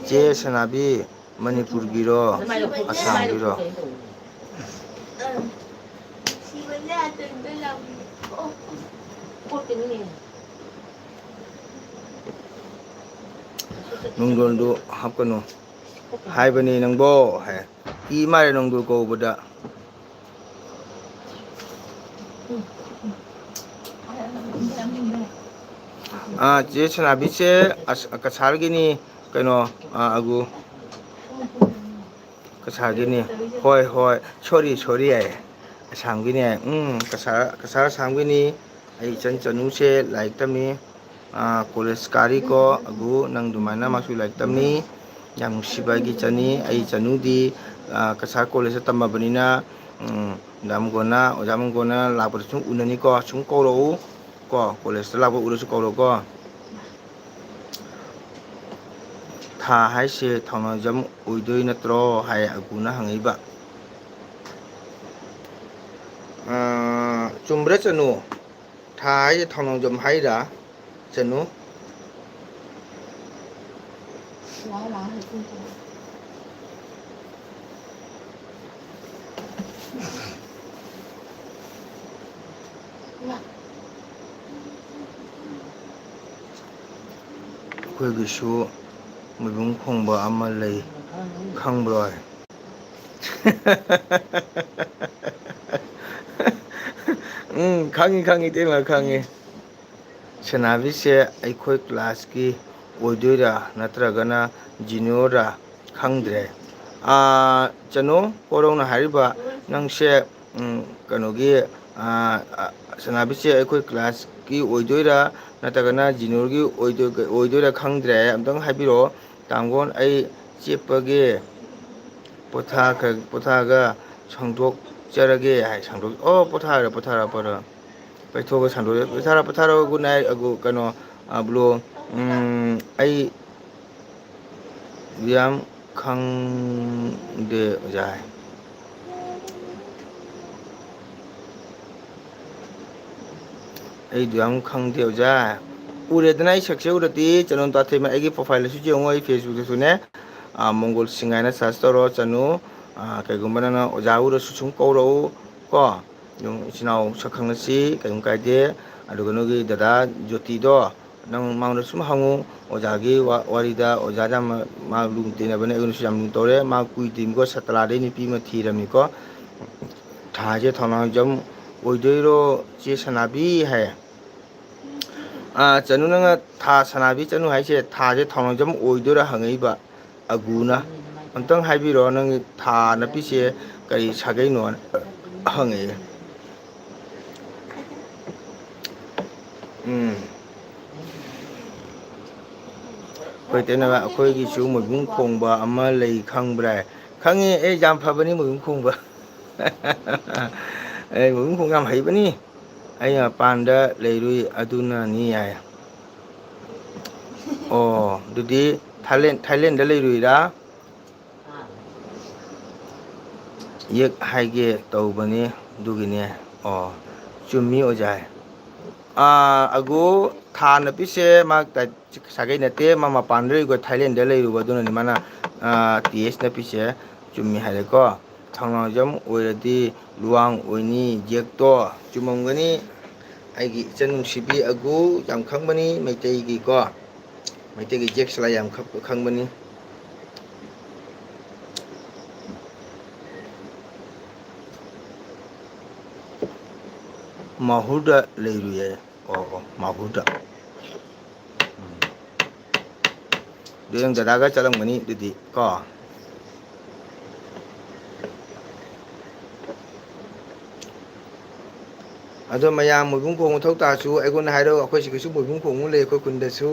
ꯆꯦ ꯁꯅꯥꯕꯤ, ꯃꯅꯤꯄꯨꯔꯒꯤꯔꯣ? ꯑꯁꯥꯝꯒꯤꯔꯣ? ꯅꯨꯡꯗꯣꯟꯗꯨ ꯍꯥꯞꯀꯅꯨ ꯍꯥꯏꯕꯅꯤ ꯅꯪꯕꯣ ꯍꯥꯏ꯫ ꯏ ꯃꯥꯔꯦ ꯅꯪꯗꯣ ꯀꯧꯕꯗ꯫ ꯑꯥ, ꯆꯦ ꯁꯅꯥꯕꯤꯁꯦ ꯑꯁ, ꯀꯁꯥꯔꯒꯤꯅꯤ꯫ ꯀꯩꯅꯣ, ꯑꯥ, ꯑꯒꯨ꯫ ꯀꯁꯥꯔꯒꯤꯅꯤ꯫ ꯍꯣꯏ, ꯍꯣꯏ꯫ ꯁꯣꯔꯤ, ꯁꯣꯔꯤ ꯍꯥꯏꯌꯦ꯫ ꯑꯁꯥꯝꯒꯤꯅꯦ꯫ ꯎꯝ, ꯀꯁꯥꯔ, ꯀꯁꯥꯔ ꯑꯁꯥꯝꯒꯤꯅꯤ꯫ ꯑꯩ ꯏꯆꯟ ꯆꯅꯨꯁꯦ ꯂꯥꯏꯔꯤꯛ ꯇꯝꯃꯤ꯫ ꯑꯥ, ꯀꯣꯂꯦꯖ ꯀꯥꯔꯤꯀꯣ꯫ ꯑꯒꯨ, ꯅꯪ ꯑꯗꯨꯃꯥꯏꯅ ꯃꯥꯁꯨ ꯂꯥꯏꯔꯤꯛ ꯇꯝꯃꯤ꯫ ꯌꯥꯝ ꯅꯨꯡꯁꯤꯕ ꯑꯩꯒꯤ ꯏꯆꯟꯅꯤ꯫ ꯑꯩ ꯏꯆꯟꯅꯨꯗꯤ, ꯑꯥ, ꯀꯁꯥꯔ ꯀꯣꯂꯦꯖꯇ ꯇꯝꯃꯕꯅꯤꯅ, ꯎꯝ, ꯗꯥ ꯃꯪꯒꯣꯟꯅ, ꯑꯣꯖꯥ ꯃꯪꯒꯣꯟꯅ ꯂꯥꯛꯄꯗ ꯁꯨꯝ ꯎꯅꯅꯤꯀꯣ꯫ ꯁꯨꯝ ꯀꯧꯔꯛꯎ ꯀꯣ꯫ ꯀꯣꯂꯦꯖꯇ ꯂꯥꯛꯄ ꯎꯔꯁꯨ ꯀꯧꯔꯛꯎꯀꯣ꯫ ꯊꯥ ꯍꯥꯏꯁꯦ ꯊꯧꯅꯥꯖꯝ ꯑꯣꯏꯗꯣꯏ ꯅꯠꯇ꯭ꯔꯣ ꯍꯥꯏ ꯑꯒꯨꯅ ꯍꯪꯉꯛꯏꯕ꯫ ꯑꯥ, ꯆꯨꯝꯕ꯭ꯔꯥ ꯆꯅꯨ? ꯊꯥ ꯍꯥꯏꯁꯦ ꯊꯧꯅꯥꯖꯝ ꯍꯥꯏꯔꯥ ꯆꯅꯨ? ꯑꯩꯈꯣꯏꯒꯤꯁꯨ ꯃꯣꯏꯕꯨꯡ ꯈꯣꯡꯕ ꯑꯃ ꯂꯩ, ꯈꯪꯕ꯭ꯔꯣ? ꯎꯝ, ꯈꯪꯉꯤ, ꯈꯪꯉꯤ, ꯏꯇꯩꯃ, ꯈꯪꯉꯤ꯫ ꯁꯅꯥꯕꯤꯁꯦ ꯑꯩꯈꯣꯏ ꯀ꯭ꯂꯥꯁꯀꯤ ꯑꯣꯏꯗꯣꯏꯔꯥ ꯅꯠꯇ꯭ꯔꯒꯅ ꯖꯨꯅꯤꯌꯔꯔꯥ ꯈꯪꯗ꯭ꯔꯦ꯫ ꯑꯥ, ꯆꯅꯨ, ꯀꯣꯔꯧꯅ ꯍꯥꯏꯔꯤꯕ ꯅꯪꯁꯦ, ꯎꯝ, ꯀꯩꯅꯣꯒꯤ, ꯑꯥ, ꯑ, ꯁꯅꯥꯕꯤꯁꯦ ꯑꯩꯈꯣꯏ ꯀ꯭ꯂꯥꯁꯀꯤ ꯑꯣꯏꯗꯣꯏꯔꯥ ꯅꯠꯇ꯭ꯔꯒꯅ ꯖꯨꯅꯤꯌꯔꯒꯤ ꯑꯣꯏꯗꯣꯏ-, ꯑꯣꯏꯗꯣꯏꯔꯥ ꯈꯪꯗ꯭ꯔꯦ꯫ ꯑꯝꯇꯪ ꯍꯥꯏꯕꯤꯔꯛꯑꯣ꯫ ꯇꯥꯡꯒꯣꯟ, ꯑꯩ ꯆꯦꯞꯄꯒꯦ꯫ ꯄꯣꯊꯥꯈ-, ꯄꯣꯊꯥꯒ ꯁꯪꯗꯣꯛꯆꯔꯒꯦ ꯍꯥꯏ꯫ ꯁꯪꯗꯣꯛ-, ꯑꯣ, ꯄꯣꯊꯥꯔꯣ, ꯄꯣꯊꯥꯔꯣ, ꯄꯣꯊꯥꯔꯣ꯫ ꯄꯩꯊꯣꯛꯑꯒ ꯁꯪꯗꯣꯛ-, ꯄꯣꯊꯥꯔꯣ, ꯄꯣꯊꯥꯔꯣ꯫ Good night꯫ ꯑꯒꯨ-, ꯀꯩꯅꯣ, ꯑ, ꯕ꯭ꯂꯣ-, ꯎꯝ, ꯑꯩ ꯌꯥꯝ ꯈꯪꯗꯦ ꯑꯣꯖꯥ ꯍꯥꯏ꯫ ꯑꯩꯗꯨ ꯌꯥꯝ ꯈꯪꯗꯦ ꯑꯣꯖꯥ꯫ ꯎꯔꯦꯗꯅ ꯑꯩ ꯁꯛꯁꯦ ꯎꯔꯗꯤ, ꯆꯅꯣꯟ ꯇꯥꯊꯦꯝ ꯑꯩꯒꯤ profile ꯁꯨ ꯌꯦꯡꯉꯣ, ꯑꯩ Facebook ꯇꯁꯨꯅꯦ꯫ ꯃꯣꯡꯒꯣꯜꯁꯤꯡ ꯍꯥꯏꯅ ꯁꯔꯁ ꯇꯧꯔꯣ, ꯆꯅꯨ꯫ ꯀꯩꯒꯨꯝꯕ ꯅꯪꯅ ꯑꯣꯖꯥ ꯎꯔꯁꯨ ꯁꯨꯝ ꯀꯧꯔꯛꯎ ꯀꯣ꯫ ꯑꯗꯨꯝ ꯏꯆꯤꯟ ꯏꯅꯥꯎ ꯁꯛ ꯈꯪꯅꯁꯤ, ꯀꯩꯝ ꯀꯥꯏꯗꯦ꯫ ꯑꯗꯨꯒ ꯅꯣꯏꯒꯤ ꯗꯗꯥ ꯖꯣꯇꯤꯗꯣ, ꯅꯪ ꯃꯉꯣꯟꯗ ꯁꯨꯝ ꯍꯪꯉꯨ꯫ ꯑꯣꯖꯥꯒꯤ ꯋꯥꯔꯤꯗ, ꯑꯣꯖꯥꯗ ꯌꯥꯝ ꯃꯥ ꯂꯨꯅ ꯇꯤꯟꯅꯕꯅꯦ, ꯑꯩꯉꯣꯟꯗꯁꯨ ꯌꯥꯝ ꯂꯨꯅ ꯇꯧꯔꯦ꯫ ꯃꯥ ꯀꯨꯏꯗ꯭ꯔꯤꯕꯀꯣ, ꯁꯇꯂꯥꯗꯩ ꯅꯨꯄꯤ ꯑꯃ ꯊꯤꯔꯝꯃꯤꯀꯣ꯫ ꯊꯥꯁꯦ ꯊꯧꯅꯥꯎꯖꯝ ꯑꯣꯏꯗꯣꯏꯔꯣ, ꯆꯦ ꯁꯅꯥꯕꯤ ꯍꯥꯏ꯫ ꯑꯥ, ꯆꯅꯨ, ꯅꯪꯅ ꯊꯥ ꯁꯅꯥꯕꯤ ꯆꯅꯨ ꯍꯥꯏꯁꯦ ꯊꯥꯁꯦ ꯊꯧꯅꯥꯎꯖꯝ ꯑꯣꯏꯗꯣꯏꯔꯥ ꯍꯪꯉꯛꯏꯕ ꯑꯒꯨꯅ? ꯑꯝꯇꯪ ꯍꯥꯏꯕꯤꯔꯣ, ꯅꯪꯒꯤ ꯊꯥ ꯅꯞꯄꯤꯁꯦ ꯀꯔꯤ ꯁꯥꯒꯩꯅꯣ ꯍꯪꯉꯛꯑꯦ꯫ ꯎꯝ꯫ ꯑꯩꯈꯣꯏ ꯇꯩꯅꯕ, ꯑꯩꯈꯣꯏꯒꯤꯁꯨ ꯃꯣꯏꯕꯨꯡ ꯈꯣꯡꯕ ꯑꯃ ꯂꯩ, ꯈꯪꯕ꯭ꯔꯥ? ꯈꯪꯉꯦ, ꯑꯦ, ꯌꯥꯝ ꯐꯕꯅꯤ ꯃꯣꯏꯕꯨꯡ ꯈꯣꯡꯕ꯫ ꯑꯦ, ꯃꯣꯏꯕꯨꯡ ꯈꯣꯡ ꯌꯥꯝ ꯍꯩꯕꯅꯤ꯫ ꯑꯩ ꯃꯄꯥꯟꯗ ꯂꯩꯔꯨꯏ, ꯑꯗꯨꯅꯅꯤ ꯍꯥꯏ꯫ ꯑꯣ, ꯑꯗꯨꯗꯤ ꯊꯥꯏꯂꯦꯟ-, ꯊꯥꯏꯂꯦꯟꯗ ꯂꯩꯔꯨꯏꯔꯥ? ꯌꯦꯛ ꯍꯥꯏꯒꯦ ꯇꯧꯕꯅꯤ, ꯑꯗꯨꯒꯤꯅꯦ꯫ ꯑꯣ, ꯆꯨꯝꯃꯤ ꯑꯣꯖꯥ꯫ ꯑꯥ, ꯑꯒꯨ, ꯊꯥ ꯅꯞꯄꯤꯁꯦ ꯃꯥ ꯇ-, ꯁꯥꯒꯩ ꯅꯠꯇꯦ, ꯃꯥ ꯃꯄꯥꯟꯗ ꯂꯩꯔꯨꯕ, ꯊꯥꯏꯂꯦꯟꯗ ꯂꯩꯔꯨꯕ, ꯑꯗꯨꯅꯅꯤ ꯃꯥꯅ, ꯑꯥ, ꯇꯤ ꯑꯦꯁ ꯅꯞꯄꯤꯁꯦ꯫ ꯆꯨꯝꯃꯤ ꯍꯥꯏꯔꯦꯀꯣ꯫ ꯊꯧꯅꯥꯎꯖꯝ ꯑꯣꯏꯔꯗꯤ ꯂꯨꯋꯥꯡ ꯑꯣꯏꯅꯤ, ꯌꯦꯛꯇꯣ꯫ ꯆꯨꯝꯃꯝꯒꯅꯤ꯫ ꯑꯩꯒꯤ ꯏꯆꯟ ꯅꯨꯡꯁꯤꯕꯤ ꯑꯒꯨ ꯌꯥꯝ ꯈꯪꯕꯅꯤ ꯃꯩꯇꯩꯒꯤꯀꯣ꯫ ꯃꯩꯇꯩꯒꯤ ꯌꯦꯛ ꯁꯂꯥꯏ ꯌꯥꯝ ꯈ-, ꯈꯪꯕꯅꯤ꯫ ꯃꯍꯨꯔꯗ ꯂꯩꯔꯨꯌꯦ꯫ ꯑꯣ, ꯑꯣ, ꯃꯍꯨꯔꯗ꯫ ꯎꯝ꯫ ꯑꯗꯨ ꯅꯪ ꯗꯗꯥꯒ ꯆꯠꯂꯝꯒꯅꯤ ꯑꯗꯨꯗꯤ ꯀꯣ꯫ ꯑꯗꯣ ꯃꯌꯥꯝ ꯃꯣꯏꯕꯨꯡ ꯈꯣꯡ ꯃꯊꯧ ꯇꯥꯔꯁꯨ ꯑꯩꯉꯣꯟꯗ ꯍꯥꯏꯔꯛꯑꯣ, ꯑꯩꯈꯣꯏ ꯁꯤꯒꯤꯁꯨ ꯃꯣꯏꯕꯨꯡ ꯈꯣꯡꯕ ꯂꯩ, ꯑꯩꯈꯣꯏ ꯈꯨꯟꯗꯁꯨ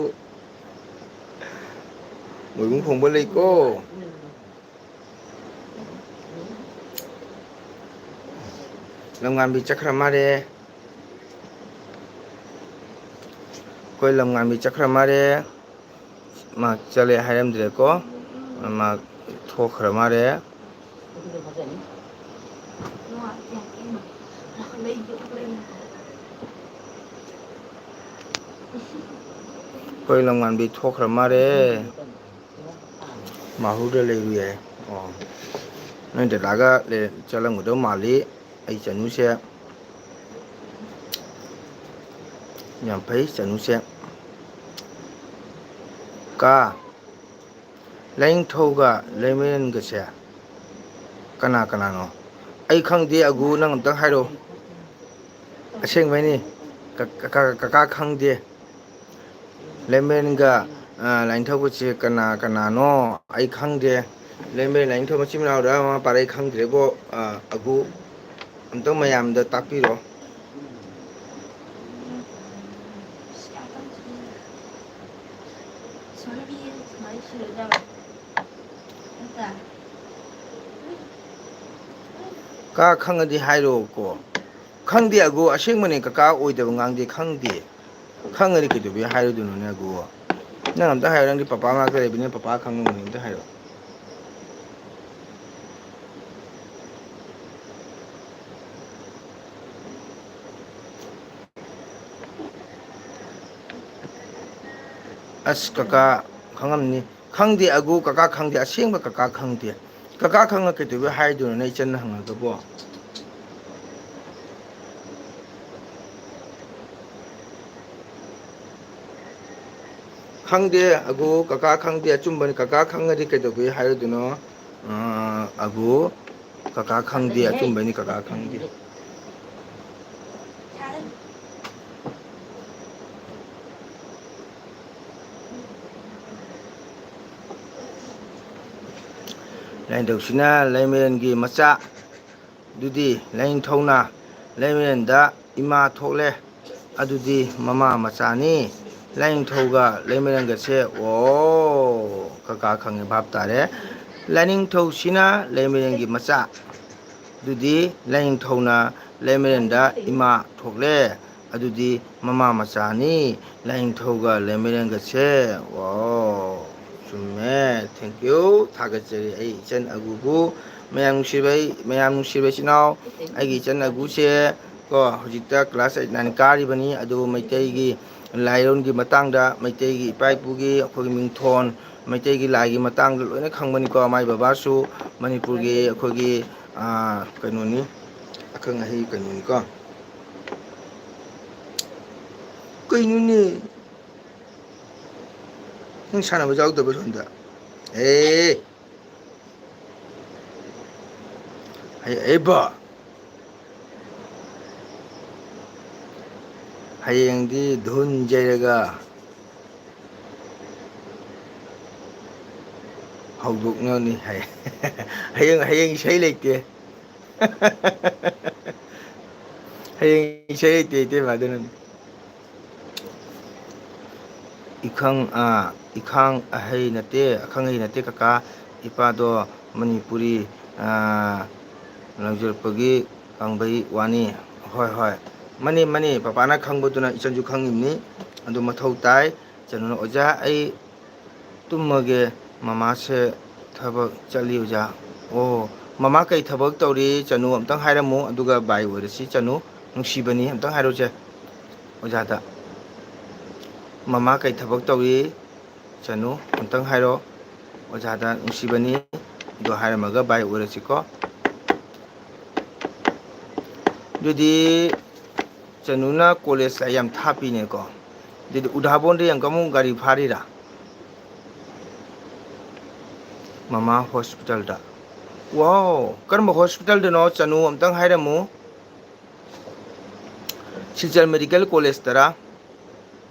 ꯃꯣꯏꯕꯨꯡ ꯈꯣꯡꯕ ꯂꯩꯀꯣ꯫ ꯂꯝꯉꯥꯟꯕꯤ ꯆꯠꯈ꯭ꯔ ꯃꯥꯜꯂꯦ꯫ ꯑꯩꯈꯣꯏ ꯂꯝꯉꯥꯟꯕꯤ ꯆꯠꯈ꯭ꯔ ꯃꯥꯜꯂꯦ꯫ ꯃꯥ ꯆꯠꯂꯦ ꯍꯥꯏꯔꯝꯗ꯭ꯔꯦꯀꯣ꯫ ꯃꯥ ꯊꯣꯛꯈ꯭ꯔ ꯃꯥꯜꯂꯦ꯫ ꯑꯩꯈꯣꯏ ꯂꯝꯉꯥꯟꯕꯤ ꯊꯣꯛꯈ꯭ꯔ ꯃꯥꯜꯂꯦ꯫ ꯃꯥꯍꯨꯔꯗ ꯂꯩꯔꯨ ꯌꯥꯏ꯫ ꯑꯣ, ꯅꯣꯏ ꯗꯗꯥꯒ ꯂꯩ-, ꯆꯠꯂꯝꯒꯗꯧ ꯃꯥꯜꯂꯤ꯫ ꯑꯩ ꯆꯅꯨꯁꯦ ꯌꯥꯝ ꯐꯩ, ꯆꯅꯨꯁꯦ꯫ ꯀꯥ, ꯂꯥꯏꯅꯤꯡꯊꯧꯒ ꯂꯩꯃꯔꯦꯟꯒꯁꯦ ꯀꯅꯥ ꯀꯅꯥꯅꯣ? ꯑꯩ ꯈꯪꯗꯦ꯫ ꯑꯒꯨ, ꯅꯪ ꯑꯝꯇꯪ ꯍꯥꯏꯔꯛꯑꯣ꯫ ꯑꯁꯦꯡꯕꯩꯅꯤ꯫ ꯀ-, ꯀ-, ꯀ-, ꯀꯀꯥ ꯈꯪꯗꯦ꯫ ꯂꯩꯃꯔꯦꯟꯒ, ꯑ, ꯂꯥꯏꯅꯤꯡꯊꯧꯒꯁꯦ ꯀꯅꯥ ꯀꯅꯥꯅꯣ? ꯑꯩ ꯈꯪꯗꯦ꯫ ꯂꯩꯃꯔꯦꯟ ꯂꯥꯏꯅꯤꯡꯊꯧ ꯃꯆꯤꯟ ꯃꯅꯥꯎꯔ ꯃꯃꯥ ꯃꯄꯥꯔ ꯑꯩ ꯈꯪꯗ꯭ꯔꯦꯕꯣ꯫ ꯑ, ꯑꯒꯨ, ꯑꯝꯇꯪ ꯃꯌꯥꯝꯗ ꯇꯥꯛꯄꯤꯔꯣ꯫ ꯀꯥ ꯈꯪꯉꯗꯤ ꯍꯥꯏꯔꯣꯀꯣ꯫ ꯈꯪꯗꯦ ꯑꯒꯨ, ꯑꯁꯦꯡꯕꯅꯦ, ꯀꯀꯥ ꯑꯣꯏꯗꯕ ꯉꯥꯡꯗꯦ, ꯈꯪꯗꯦ꯫ ꯈꯪꯉꯗꯤ ꯀꯩꯗꯧꯕꯩ ꯍꯥꯏꯔꯣꯏꯗꯣꯏꯅꯣꯅꯦ ꯑꯒꯨ? ꯅꯪ ꯑꯝꯇ ꯍꯥꯏꯔꯣ, ꯅꯪꯗꯤ ꯄꯄꯥ ꯃꯅꯥꯛꯇ ꯂꯩꯕꯅꯤꯅ ꯄꯄꯥ ꯈꯪꯉꯝꯒꯅꯤ, ꯑꯝꯇ ꯍꯥꯏꯔꯣ꯫ ꯑꯁ, ꯀꯀꯥ ꯈꯪꯉꯝꯅꯤ꯫ ꯈꯪꯗꯦ ꯑꯒꯨ, ꯀꯀꯥ ꯈꯪꯗꯦ, ꯑꯁꯦꯡꯕ ꯀꯀꯥ ꯈꯪꯗꯦ꯫ ꯀꯀꯥ ꯈꯪꯉ ꯀꯩꯗꯧꯕꯩ ꯍꯥꯏꯗꯣꯏꯅꯣ ꯅꯪ ꯏꯆꯟꯅ ꯍꯪꯉꯒꯕꯣ? ꯈꯪꯗꯦ ꯑꯒꯨ, ꯀꯀꯥ ꯈꯪꯗꯦ, ꯑꯆꯨꯝꯕꯅꯤ꯫ ꯀꯀꯥ ꯈꯪꯉꯗꯤ ꯀꯩꯗꯧꯕꯩ ꯍꯥꯏꯔꯣꯏꯗꯣꯏꯅꯣ? ꯑ, ꯑꯒꯨ, ꯀꯀꯥ ꯈꯪꯗꯦ, ꯑꯆꯨꯝꯕꯩꯅꯤ, ꯀꯀꯥ ꯈꯪꯗꯦ꯫ ꯂꯥꯏꯅꯤꯡꯊꯧꯁꯤꯅ ꯂꯩꯃꯔꯦꯟꯒꯤ ꯃꯆꯥ꯫ ꯑꯗꯨꯗꯤ ꯂꯥꯏꯅꯤꯡꯊꯧꯅ ꯂꯩꯃꯔꯦꯟꯗ ꯏꯃꯥ ꯊꯣꯛꯂꯦ꯫ ꯑꯗꯨꯗꯤ ꯃꯃꯥ ꯃꯆꯥꯅꯤ꯫ ꯂꯥꯏꯅꯤꯡꯊꯧꯒ ꯂꯩꯃꯔꯦꯟꯒꯁꯦ, ꯑꯣ, ꯀꯀꯥ ꯈꯪꯉꯦ, ꯚꯥꯞ ꯇꯥꯔꯦ꯫ ꯂꯥꯏꯅꯤꯡꯊꯧꯁꯤꯅ ꯂꯩꯃꯔꯦꯟꯒꯤ ꯃꯆꯥ꯫ ꯑꯗꯨꯗꯤ ꯂꯥꯏꯅꯤꯡꯊꯧꯅ ꯂꯩꯃꯔꯦꯟꯗ ꯏꯃꯥ ꯊꯣꯛꯂꯦ꯫ ꯑꯗꯨꯗꯤ ꯃꯃꯥ ꯃꯆꯥꯅꯤ꯫ ꯂꯥꯏꯅꯤꯡꯊꯧꯒ ꯂꯩꯃꯔꯦꯟꯒꯁꯦ꯫ ꯋꯥꯎ, ꯆꯨꯝꯃꯦ꯫ Thank you꯫ ꯊꯥꯒꯠꯆꯔꯤ ꯑꯩ ꯏꯆꯟ ꯑꯒꯨꯕꯨ꯫ ꯃꯌꯥꯝ ꯅꯨꯡꯁꯤꯕ ꯑꯩ, ꯃꯌꯥꯝ ꯅꯨꯡꯁꯤꯕ ꯏꯆꯤꯟ ꯏꯅꯥꯎ, ꯑꯩꯒꯤ ꯏꯆꯟ ꯑꯒꯨꯁꯦ ꯀꯣ, ꯍꯧꯖꯤꯛꯇ class eight nine ꯀꯥꯔꯤꯕꯅꯤ꯫ ꯑꯗꯨꯕꯨ ꯃꯩꯇꯩꯒꯤ ꯂꯥꯏꯔꯣꯟꯒꯤ ꯃꯇꯥꯡꯗ, ꯃꯩꯇꯩꯒꯤ ꯏꯄꯥ ꯏꯄꯨꯒꯤ ꯑꯩꯈꯣꯏꯒꯤ ꯃꯤꯡꯊꯣꯟ, ꯃꯩꯇꯩꯒꯤ ꯂꯥꯏꯒꯤ ꯃꯇꯥꯡꯗ ꯂꯣꯏꯅ ꯈꯪꯕꯅꯤꯀꯣ꯫ ꯃꯥꯏ ꯕꯕꯥꯁꯨ ꯃꯅꯤꯄꯨꯔꯒꯤ ꯑꯩꯈꯣꯏꯒꯤ, ꯑꯥ, ꯀꯩꯅꯣꯅꯤ, ꯑꯈꯪ ꯑꯍꯩ ꯀꯩꯅꯣꯅꯤꯀꯣ꯫ ꯀꯩꯅꯣꯅꯦ? ꯅꯪ ꯁꯥꯟꯅꯕ ꯌꯥꯎꯗꯕ꯭ꯔꯣ ꯁꯣꯝꯗ? ꯑꯦ! ꯍꯩ, ꯑꯩꯕꯣ! ꯍꯌꯦꯡꯗꯤ ꯙꯨꯟ ꯌꯩꯔꯒ ꯍꯧꯗꯣꯛꯅꯕꯅꯤ ꯍꯥꯏ꯫ ꯍꯌꯦꯡ, ꯍꯌꯦꯡ ꯏꯁꯩ ꯂꯩꯇꯦ꯫ ꯍꯌꯦꯡ ꯏꯁꯩ ꯂꯩꯇꯦ, ꯏꯇꯩꯃ, ꯑꯗꯨꯅꯅꯤ꯫ ꯏꯈꯪ, ꯑꯥ, ꯏꯈꯥꯡ ꯑꯍꯩ ꯅꯠꯇꯦ, ꯑꯈꯪ ꯑꯍꯩ ꯅꯠꯇꯦ, ꯀꯀꯥ꯫ ꯏꯄꯥꯗꯣ ꯃꯅꯤꯄꯨꯔꯤ, ꯑꯥ, ꯂꯥꯡꯖꯔꯛꯄꯒꯤ ꯀꯥꯡꯕꯩ ꯋꯥꯅꯤ꯫ ꯍꯣꯏ, ꯍꯣꯏ꯫ ꯃꯥꯅꯤ, ꯃꯥꯅꯤ, ꯄꯄꯥꯅ ꯈꯪꯕꯗꯨꯅ ꯏꯆꯟꯁꯨ ꯈꯪꯉꯤꯕꯅꯤ꯫ ꯑꯗꯨ ꯃꯊꯧ ꯇꯥꯏ꯫ ꯆꯅꯨꯅ, "ꯑꯣꯖꯥ, ꯑꯩ ꯇꯨꯝꯃꯒꯦ, ꯃꯃꯥꯁꯦ ꯊꯕꯛ ꯆꯠꯂꯤ, ꯑꯣꯖꯥ"꯫ ꯑꯣ, ꯃꯃꯥ ꯀꯩ ꯊꯕꯛ ꯇꯧꯔꯤ, ꯆꯅꯨ? ꯑꯝꯇꯪ ꯍꯥꯏꯔꯝꯃꯨ, ꯑꯗꯨꯒ bye ꯑꯣꯏꯔꯁꯤ, ꯆꯅꯨ꯫ ꯅꯨꯡꯁꯤꯕꯅꯤ, ꯑꯝꯇꯪ ꯍꯥꯏꯔꯣꯁꯦ꯫ ꯑꯣꯖꯥꯗ, "ꯃꯃꯥ ꯀꯩ ꯊꯕꯛ ꯇꯧꯔꯤ, ꯆꯅꯨ? ꯑꯝꯇꯪ ꯍꯥꯏꯔꯣ, ꯑꯣꯖꯥꯗ ꯅꯨꯡꯁꯤꯕꯅꯤ"꯫ ꯑꯗꯣ ꯍꯥꯏꯔꯝꯃꯒ bye ꯑꯣꯏꯔꯁꯤꯀꯣ꯫ ꯑꯗꯨꯗꯤ ꯆꯅꯨꯅ college ꯌꯥꯝ ꯊꯥꯞꯄꯤꯅꯦꯀꯣ꯫ ꯑꯗꯨꯗꯤ ꯎꯙꯥꯕꯣꯟꯗ ꯌꯥꯝ ꯀꯃꯨ ꯒꯥꯔꯤ ꯐꯥꯔꯤꯔꯥ? ꯃꯃꯥ hospitalꯗ꯫ Wow, ꯀꯔꯝꯕ hospitalꯗꯅꯣ, ꯆꯅꯨ? ꯑꯝꯇꯪ ꯍꯥꯏꯔꯝꯃꯨ꯫ ꯁꯤꯜꯆꯔ Medical Collegeꯇꯔꯥ?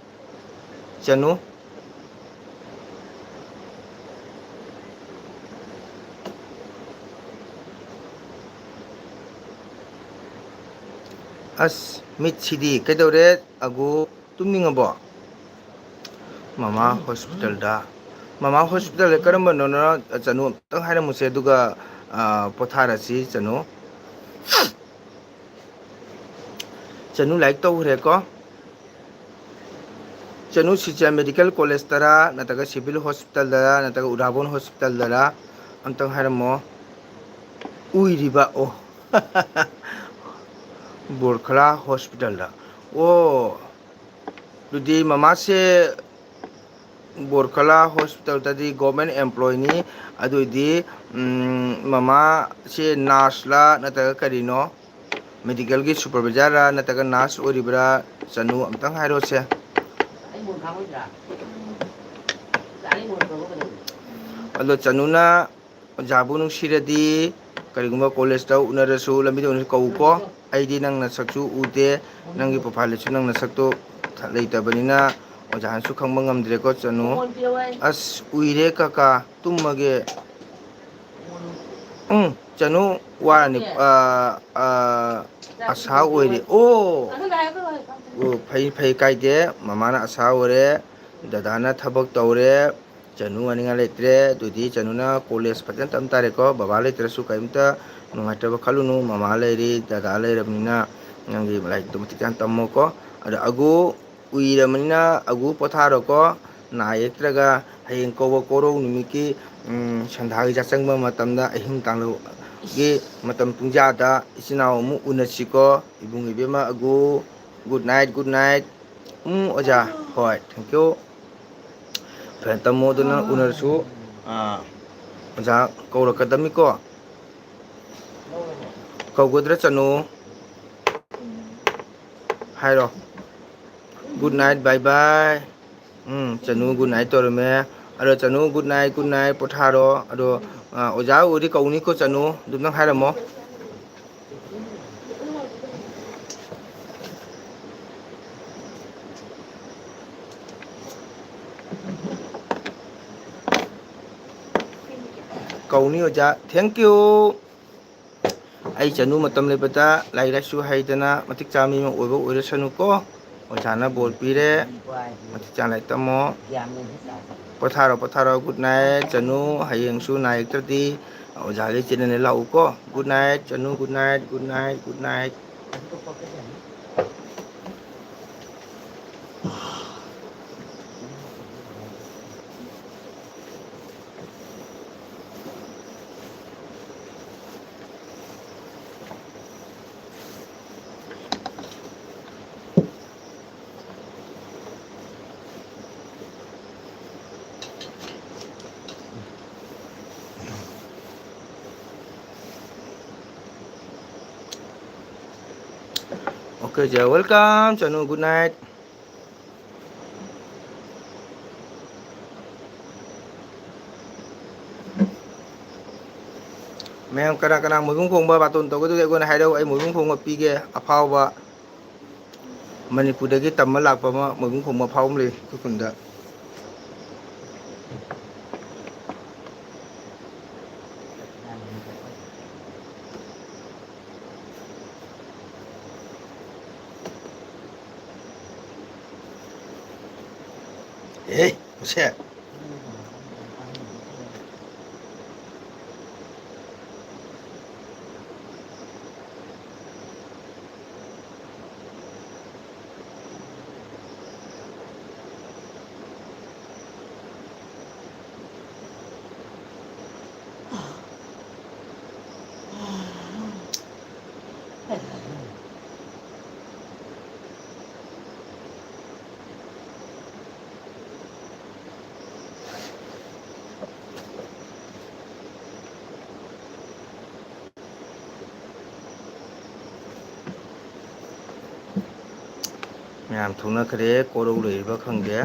ꯆꯅꯨ꯫ ꯑꯁ, ꯃꯤꯠꯁꯤꯗꯤ ꯀꯩꯗꯧꯔꯦ? ꯑꯒꯨ, ꯇꯨꯝꯅꯤꯡꯉꯕꯣ? ꯃꯃꯥ hospitalꯗ꯫ ꯃꯃꯥ hospitalꯗ ꯀꯔꯝꯕꯅꯣꯅ, ꯆꯅꯨ, ꯑꯝꯇꯪ ꯍꯥꯏꯔꯝꯃꯨꯁꯦ, ꯑꯗꯨꯒ, ꯑ, ꯄꯣꯊꯥꯔꯁꯤ, ꯆꯅꯨ꯫ ꯆꯅꯨ ꯂꯥꯏꯔꯤꯛ ꯇꯧꯈ꯭ꯔꯦꯀꯣ꯫ ꯆꯅꯨ, ꯁꯤꯜꯆꯔ Medical Collegeꯇꯔꯥ, ꯅꯠꯇ꯭ꯔꯒ Civil Hospitalꯗꯔꯥ, ꯅꯠꯇ꯭ꯔꯒ ꯎꯙꯥꯕꯣꯟ Hospitalꯗꯔꯥ? ꯑꯝꯇꯪ ꯍꯥꯏꯔꯝꯃꯣ꯫ ꯎꯏꯔꯤꯕ, ꯑꯣ꯫ ꯕꯣꯔꯈꯂꯥ hospitalꯗ꯫ ꯑꯣ, ꯑꯗꯨꯗꯤ ꯃꯃꯥꯁꯦ ꯕꯣꯔꯈꯂꯥ ꯍꯣꯁꯄꯤꯇꯥꯜꯗꯗꯤ ꯒꯣꯔꯃꯦꯟ ꯑꯦꯝꯄ꯭ꯂꯣꯏꯅꯤ꯫ ꯑꯗꯨꯏꯗꯤ, ꯎꯝ, ꯃꯃꯥꯁꯦ ꯅꯔꯁꯂꯥ ꯅꯠꯇ꯭ꯔꯒ ꯀꯔꯤꯅꯣ? ꯃꯦꯗꯤꯀꯦꯜꯒꯤ ꯁꯨꯄꯔꯚꯥꯏꯖꯔꯔꯥ ꯅꯠꯇ꯭ꯔꯒ ꯅꯔꯁ ꯑꯣꯏꯔꯤꯕ꯭ꯔꯥ? ꯆꯅꯨ, ꯑꯝꯇꯪ ꯍꯥꯏꯔꯣꯁꯦ꯫ ꯑꯗꯣ ꯆꯅꯨꯅ ꯑꯣꯖꯥꯕꯨ ꯅꯨꯡꯁꯤꯔꯗꯤ ꯀꯔꯤꯒꯨꯝꯕ ꯀꯣꯂꯦꯖꯇ ꯎꯅꯔꯁꯨ, ꯂꯝꯕꯤꯗ ꯎꯅꯔꯁꯨ ꯀꯧꯎꯀꯣ꯫ ꯑꯩꯗꯤ ꯅꯪ ꯅꯁꯛꯁꯨ ꯎꯗꯦ, ꯅꯪꯒꯤ ꯄ꯭ꯔꯣꯐꯥꯏꯜꯗꯁꯨ ꯅꯪ ꯅꯁꯛꯇꯣ ꯂꯩꯇꯕꯅꯤꯅ ꯑꯣꯖꯥꯅꯁꯨ ꯈꯪꯕ ꯉꯝꯗ꯭ꯔꯦꯀꯣ ꯆꯅꯨ꯫ ꯑꯁ, ꯎꯏꯔꯦ ꯀꯀꯥ, ꯇꯨꯝꯃꯒꯦ꯫ ꯎꯝ, ꯆꯅꯨ ꯋꯥꯔꯅꯤ꯫ ꯑ, ꯑ, ꯑꯁꯥ ꯑꯣꯏꯔꯦ꯫ ꯑꯣ! ꯑꯣ, ꯐꯩ, ꯐꯩ, ꯀꯥꯏꯗꯦ꯫ ꯃꯃꯥꯅ ꯑꯁꯥ ꯑꯣꯏꯔꯦ, ꯗꯗꯥꯅ ꯊꯕꯛ ꯇꯧꯔꯦ, ꯆꯅꯨ ꯋꯥꯅꯤꯡꯉꯥꯏ ꯂꯩꯇ꯭ꯔꯦ꯫ ꯑꯗꯨꯗꯤ ꯆꯅꯨꯅ ꯀꯣꯂꯦꯖ ꯐꯖꯅ ꯇꯝ ꯇꯥꯔꯦꯀꯣ꯫ ꯕꯕꯥ ꯂꯩꯇ꯭ꯔꯁꯨ ꯀꯔꯤꯝꯇ ꯅꯨꯡꯉꯥꯏꯇꯕ ꯈꯜꯂꯨꯅꯨ꯫ ꯃꯃꯥ ꯂꯩꯔꯤ, ꯗꯗꯥ ꯂꯩꯔꯕꯅꯤꯅ ꯅꯪꯒꯤ ꯂꯥꯏꯔꯤꯛꯇꯣ ꯃꯇꯤꯛ ꯆꯥꯅ ꯇꯝꯃꯣꯀꯣ꯫ ꯑꯗꯣ ꯑꯒꯨ ꯎꯏꯔꯕꯅꯤꯅ ꯑꯒꯨ ꯄꯣꯊꯥꯔꯣꯀꯣ꯫ ꯅꯥ ꯌꯦꯛꯇ꯭ꯔꯒ ꯍꯌꯦꯡ ꯀꯧꯕ ꯀꯣꯔꯧ ꯅꯨꯃꯤꯠꯀꯤ, ꯎꯝ, ꯁꯟꯗꯥꯒꯤ ꯆꯥꯆꯪꯕ ꯃꯇꯝꯗ ꯑꯍꯤꯡ ꯇꯥꯡꯂꯒꯤ ꯃꯇꯝ ꯄꯨꯡꯖꯥꯗ ꯏꯆꯤꯟ ꯏꯅꯥꯎ ꯑꯃꯨꯛ ꯎꯅꯁꯤꯀꯣ꯫ ꯏꯕꯨꯡ ꯏꯕꯦꯝꯃ ꯑꯒꯨ, good night, good night꯫ ꯎꯝ, ꯑꯣꯖꯥ꯫ ꯍꯣꯏ, thank you꯫ ꯐꯔꯦ, ꯇꯝꯃꯣ, ꯑꯗꯨꯅ ꯎꯅꯔꯁꯨ, ꯑꯥ, ꯑꯣꯖꯥ ꯀꯧꯔꯛꯀꯗꯕꯅꯤꯀꯣ꯫ ꯀꯧꯒꯗ꯭ꯔꯥ ꯆꯅꯨ? ꯍꯥꯏꯔꯣ꯫ Good night, bye bye꯫ ꯎꯝ, ꯆꯅꯨ good night ꯇꯧꯔꯝꯃꯦ꯫ ꯑꯗꯣ ꯆꯅꯨ good night, good night, ꯄꯣꯊꯥꯔꯣ꯫ ꯑꯗꯣ, ꯑ, ꯑꯣꯖꯥ ꯎꯔꯗꯤ ꯀꯧꯅꯤꯀꯣ ꯆꯅꯨ, ꯑꯗꯨꯝꯇꯪ ꯍꯥꯏꯔꯝꯃꯣ꯫ ꯀꯧꯅꯤ ꯑꯣꯖꯥ, thank you꯫ ꯑꯩ ꯆꯅꯨ ꯃꯇꯝ ꯂꯩꯕꯗ ꯂꯥꯏꯔꯤꯛ ꯂꯥꯏꯁꯨ ꯍꯩꯗꯅ ꯃꯇꯤꯛ ꯆꯥꯕ ꯃꯤ ꯑꯃ ꯑꯣꯏꯕ ꯑꯣꯏꯔꯁꯅꯨꯀꯣ꯫ ꯑꯣꯖꯥꯅ ꯕꯣꯔ ꯄꯤꯔꯦ, ꯃꯇꯤꯛ ꯆꯥꯅ ꯂꯥꯏꯔꯤꯛ ꯇꯝꯃꯣ꯫ ꯄꯣꯊꯥꯔꯣ, ꯄꯣꯊꯥꯔꯣ, good night꯫ ꯆꯅꯨ, ꯍꯌꯦꯡꯁꯨ ꯅꯥ ꯌꯦꯛꯇ꯭ꯔꯗꯤ ꯑꯣꯖꯥꯒꯤ ꯆꯦꯅꯦꯜꯗ ꯂꯥꯛꯎꯀꯣ꯫ Good night ꯆꯅꯨ, good night, good night, good night꯫ ꯊꯣꯏꯖ, welcome, ꯆꯅꯨ, good night꯫ ꯃꯌꯥꯝ ꯀꯅꯥ ꯀꯅꯥ ꯃꯣꯏꯕꯨꯡ ꯈꯣꯡꯕ ꯕꯥꯇꯣꯟ ꯇꯧꯒꯗꯧꯒꯦ ꯑꯩꯉꯣꯟꯗ ꯍꯥꯏꯔꯛꯎ, ꯑꯩ ꯃꯣꯏꯕꯨꯡ ꯈꯣꯡꯕ ꯄꯤꯒꯦ꯫ ꯑꯐꯥꯎꯕ ꯃꯅꯤꯄꯨꯔꯗꯒꯤ ꯇꯝꯕ ꯂꯥꯛꯄ ꯑꯃ, ꯃꯣꯏꯕꯨꯡ ꯈꯣꯡꯕ ꯑꯐꯥꯎꯕ ꯑꯃ ꯂꯩ ꯑꯩꯈꯣꯏ ꯈꯨꯟꯗ꯫ ꯑꯦ, ꯃꯁꯦ꯫ ꯃꯌꯥꯝ ꯊꯣꯛꯅꯈ꯭ꯔꯦ, ꯀꯣꯔꯧ ꯂꯩꯔꯤꯕ ꯈꯪꯗꯦ꯫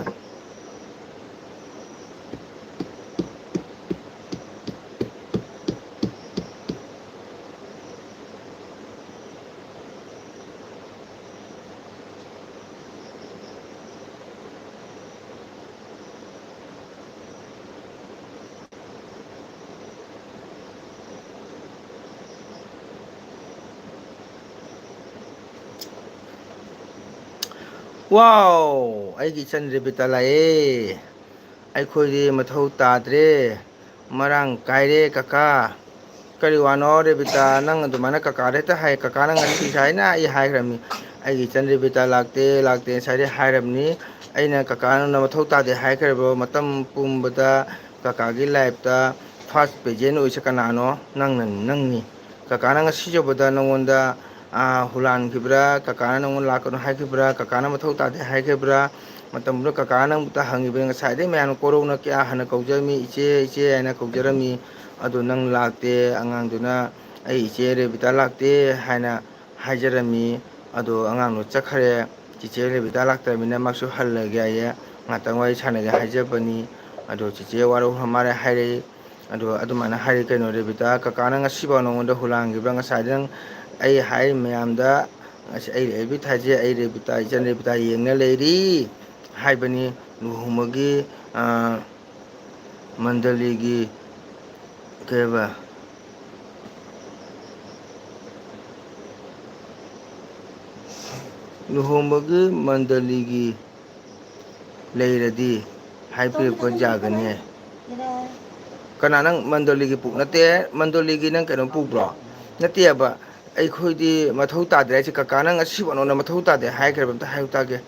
ꯋꯥꯎ! ꯑꯩꯒꯤ ꯏꯆꯟ ꯔꯦꯕꯤꯇꯥ ꯂꯥꯛꯑꯦ꯫ ꯑꯩꯈꯣꯏꯗꯤ ꯃꯊꯧ ꯇꯥꯗ꯭ꯔꯦ꯫ ꯃꯔꯥꯡ ꯀꯥꯏꯔꯦ ꯀꯀꯥ꯫ ꯀꯔꯤ ꯋꯥꯅꯣ ꯔꯦꯕꯤꯇꯥ, ꯅꯪ ꯑꯗꯨꯃꯥꯏꯅ ꯀꯀꯥꯗ ꯍꯦꯛꯇ ꯍꯥꯏ? ꯀꯀꯥꯅ ꯉꯁꯤ ꯁꯥꯏꯅ ꯑꯩ ꯍꯥꯏꯈ꯭ꯔꯕꯅꯤ, "ꯑꯩꯒꯤ ꯏꯆꯟ ꯔꯦꯕꯤꯇꯥ ꯂꯥꯛꯇꯦ, ꯂꯥꯛꯇꯦ" ꯉꯁꯥꯏꯗꯩ ꯍꯥꯏꯔꯕꯅꯤ꯫ ꯑꯩꯅ ꯀꯀꯥꯅ ꯃꯊꯧ ꯇꯥꯗꯦ ꯍꯥꯏꯈ꯭ꯔꯕ ꯃꯇꯝ ꯄꯨꯝꯕꯗ ꯀꯀꯥꯒꯤ life ꯇ first present ꯑꯣꯏꯁꯦ ꯀꯅꯥꯅꯣ? ꯅꯪꯅ, ꯅꯪꯅꯤ꯫ ꯀꯀꯥꯅ ꯉꯁꯤ ꯌꯧꯕꯗ ꯅꯉꯣꯟꯗ, ꯑꯥ, ꯍꯨꯔꯥꯟꯈꯤꯕ꯭ꯔꯥ? ꯀꯀꯥꯅ ꯅꯉꯣꯟꯗ ꯂꯥꯛꯀꯅꯨ ꯍꯥꯏꯈꯤꯕ꯭ꯔꯥ? ꯀꯀꯥꯅ ꯃꯊꯧ ꯇꯥꯗꯦ ꯍꯥꯏꯈꯤꯕ꯭ꯔꯥ? ꯃꯇꯝꯗꯨꯗ ꯀꯀꯥꯅ ꯅꯪꯕꯨꯇ ꯍꯪꯉꯤꯕꯅꯤ꯫ ꯉꯁꯥꯏꯗꯩ ꯃꯌꯥꯝꯅ ꯀꯣꯔꯧꯅ ꯀꯌꯥ ꯍꯟꯅ ꯀꯧꯖꯔꯝꯃꯤ, "ꯏꯆꯦ, ꯏꯆꯦ" ꯍꯥꯏꯅ ꯀꯧꯖꯔꯝꯃꯤ꯫ ꯑꯗꯨ ꯅꯪ ꯂꯥꯛꯇꯦ, ꯑꯉꯥꯡꯗꯨꯅ "ꯑꯩ ꯏꯆꯦ ꯔꯦꯕꯤꯇꯥ ꯂꯥꯛꯇꯦ" ꯍꯥꯏꯅ ꯍꯥꯏꯖꯔꯝꯃꯤ꯫ ꯑꯗꯣ ꯑꯉꯥꯡꯗꯣ ꯆꯠꯈ꯭ꯔꯦ꯫ ꯆꯤꯆꯦ ꯔꯦꯕꯤꯇꯥ ꯂꯥꯛꯇ꯭ꯔꯕꯅꯤꯅ ꯃꯥꯁꯨ ꯍꯜꯂꯒꯦ ꯍꯥꯏꯌꯦ, ꯉꯥꯛꯇꯪ ꯋꯥꯔꯤ ꯁꯥꯟꯅꯒꯦ ꯍꯥꯏꯖꯕꯅꯤ꯫ ꯑꯗꯣ ꯆꯤꯆꯦ ꯋꯥꯔꯧ ꯃꯥꯜꯂꯦ ꯍꯥꯏꯔꯛꯏ꯫ ꯑꯗꯣ ꯑꯗꯨꯃꯥꯏꯅ ꯍꯥꯏꯔꯛꯏ ꯀꯩꯅꯣ ꯔꯦꯕꯤꯇꯥ? ꯀꯀꯥꯅ ꯉꯁꯤꯐꯥꯎ ꯅꯉꯣꯟꯗ ꯍꯨꯔꯥꯟꯈꯤꯕ꯭ꯔꯥ? ꯉꯁꯥꯏꯗꯤ ꯅꯪ ꯑꯩ ꯍꯥꯏꯔꯤ ꯃꯌꯥꯝꯗ, "ꯑꯁ, ꯑꯩ ꯔꯦꯕꯤꯠ ꯊꯥꯏꯁꯦ, ꯑꯩ ꯔꯦꯕꯤꯇꯥ, ꯏꯆꯟ ꯔꯦꯕꯤꯇꯥ ꯌꯦꯡꯅ ꯂꯩꯔꯤ" ꯍꯥꯏꯕꯅꯤ꯫ ꯂꯨꯍꯣꯡꯕꯒꯤ, ꯑ, ꯃꯟꯗꯂꯤꯒꯤ ꯀꯩꯕ? ꯂꯨꯍꯣꯡꯕꯒꯤ ꯃꯟꯗꯂꯤꯒꯤ ꯂꯩꯔꯗꯤ ꯍꯥꯏꯕꯤꯔꯛꯄ ꯌꯥꯒꯅꯤ꯫ ꯀꯅꯥ ꯅꯪ ꯃꯟꯗꯂꯤꯒꯤ ꯄꯨ-, ꯅꯠꯇꯦ, ꯃꯟꯗꯂꯤꯒꯤ ꯅꯪ ꯀꯩꯅꯣ ꯄꯨꯕ꯭ꯔꯣ? ꯅꯠꯇꯦꯕ, ꯑꯩꯈꯣꯏꯗꯤ ꯃꯊꯧ ꯇꯥꯗ꯭ꯔꯦ ꯍꯥꯏꯁꯦ, ꯀꯀꯥ ꯅꯪ ꯉꯁꯤꯐꯥꯎ ꯅꯉꯣꯟꯗ ꯃꯊꯧ ꯇꯥꯗꯦ ꯍꯥꯏꯈ꯭ꯔꯕ ꯑꯝꯇ ꯍꯥꯏꯌꯨ ꯇꯥꯒꯦ꯫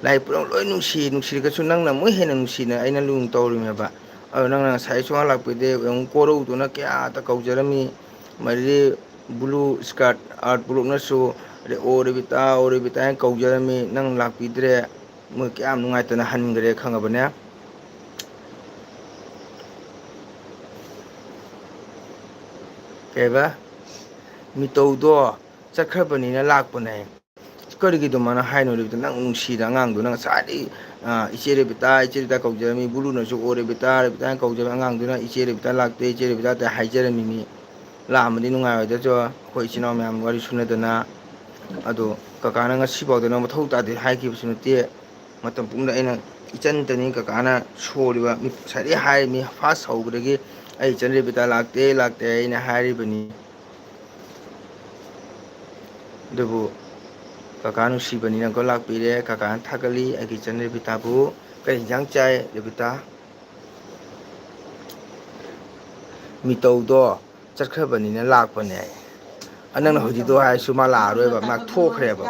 ꯂꯥꯏ ꯄꯨꯝꯅꯃꯛ ꯂꯣꯏ ꯅꯨꯡꯁꯤ, ꯅꯨꯡꯁꯤꯔꯒꯁꯨ ꯅꯪꯅ ꯑꯃꯨꯛ ꯍꯦꯟꯅ ꯅꯨꯡꯁꯤꯅ ꯑꯩꯅ ꯂꯨꯅ ꯇꯧꯔꯤꯃꯦꯕ꯫ ꯑꯗꯣ ꯅꯪꯅ ꯉꯁꯥꯏ ꯁꯨꯡꯂꯥꯛ ꯂꯥꯛꯄꯤꯗꯦ, ꯑꯃꯨꯛ ꯀꯣꯔꯧꯗꯨꯅ ꯀꯌꯥꯗ ꯀꯧꯖꯔꯝꯃꯤ, ꯃꯗꯨꯗꯤ blue skirt art groupꯅꯁꯨ "ꯑꯣ ꯔꯦꯕꯤꯇꯥ, ꯑꯣ ꯔꯦꯕꯤꯇꯥ" ꯍꯥꯏꯅ ꯀꯧꯖꯔꯝꯃꯤ, ꯅꯪ ꯂꯥꯛꯄꯤꯗ꯭ꯔꯦ, ꯃꯣꯏ ꯀꯌꯥꯝ ꯅꯨꯡꯉꯥꯏꯇꯅ ꯍꯟꯈ꯭ꯔꯦ ꯈꯪꯉꯕꯅꯦ꯫ ꯀꯩꯕ? ꯃꯤꯇꯧꯗꯣ ꯆꯠꯈ꯭ꯔꯕꯅꯤꯅ ꯂꯥꯛꯄꯅꯦ꯫ ꯀꯔꯤꯒꯤ ꯑꯗꯨꯃꯥꯏꯅ ꯍꯥꯏꯅꯣ ꯔꯦꯕꯤꯇꯥ? ꯅꯪ ꯅꯨꯡꯁꯤꯗ ꯑꯉꯥꯡꯗꯨꯅ ꯉꯁꯥꯏꯗꯒꯤ, ꯑ, "ꯏꯆꯦ ꯔꯦꯕꯤꯇꯥ, ꯏꯆꯦ ꯔꯦꯕꯤꯇꯥ" ꯀꯧꯖꯔꯝꯃꯤ, ꯕꯨꯂꯨꯅꯁꯨ "ꯑꯣ ꯔꯦꯕꯤꯇꯥ, ꯔꯦꯕꯤꯇꯥ" ꯍꯥꯏꯅ ꯀꯧꯖꯔꯝꯃꯤ, ꯑꯉꯥꯡꯗꯨꯅ "ꯏꯆꯦ ꯔꯦꯕꯤꯇꯥ ꯂꯥꯛꯇꯦ, ꯏꯆꯦ ꯔꯦꯕꯤꯇꯥ" ꯍꯥꯏꯖꯔꯝꯃꯤꯅꯤ꯫ ꯂꯥꯛꯑꯝꯃꯗꯤ ꯅꯨꯡꯉꯥꯏꯔꯣꯏꯗ꯭ꯔꯣ? ꯑꯩꯈꯣꯏ ꯏꯆꯤꯟ ꯏꯅꯥꯎ ꯃꯌꯥꯝ ꯋꯥꯔꯤ ꯁꯨꯅꯗꯅ꯫ ꯑꯗꯣ ꯀꯀꯥꯅ ꯉꯁꯤꯐꯥꯎꯗ ꯅꯪ ꯃꯊꯧ ꯇꯥꯗꯦ ꯍꯥꯏꯈꯤꯕꯁꯨ ꯅꯠꯇꯦ꯫ ꯃꯇꯝ ꯄꯨꯝꯕꯗ ꯑꯩꯅ ꯏꯆꯟꯇꯅꯤ ꯀꯀꯥꯅ ꯁꯣꯜꯂꯤꯕ꯫ ꯃꯤ ꯉꯁꯥꯏꯗꯒꯤ ꯍꯥꯏꯔꯤꯃꯤ, ꯐꯥꯔꯁ ꯍꯧꯕꯗꯒꯤ "ꯑꯩ ꯏꯆꯟ ꯔꯦꯕꯤꯇꯥ ꯂꯥꯛꯇꯦ, ꯂꯥꯛꯇꯦ" ꯑꯩꯅ ꯍꯥꯏꯔꯤꯕꯅꯤ꯫ ꯑꯗꯨꯕꯨ ꯀꯀꯥ ꯅꯨꯡꯁꯤꯕꯅꯤꯅꯀꯣ ꯂꯥꯛꯄꯤꯔꯦ꯫ ꯀꯀꯥꯅ ꯊꯥꯒꯠꯂꯤ ꯑꯩꯒꯤ ꯏꯆꯟ ꯔꯦꯕꯤꯇꯥꯕꯨ꯫ "ꯀꯔꯤ ꯏꯟꯖꯥꯡ ꯆꯥꯏ ꯔꯦꯕꯤꯇꯥ?" "ꯃꯤꯇꯧꯗꯣ ꯆꯠꯈ꯭ꯔꯕꯅꯤꯅ ꯂꯥꯛꯄꯅꯦ" ꯍꯥꯏ꯫ ꯑ, ꯅꯪꯅ ꯍꯧꯖꯤꯛꯇꯣ ꯍꯥꯏꯔꯁꯨ ꯃꯥ ꯂꯥꯛꯑꯔꯣꯏꯕ, ꯃꯥ ꯊꯣꯛꯈ꯭ꯔꯦꯕ꯫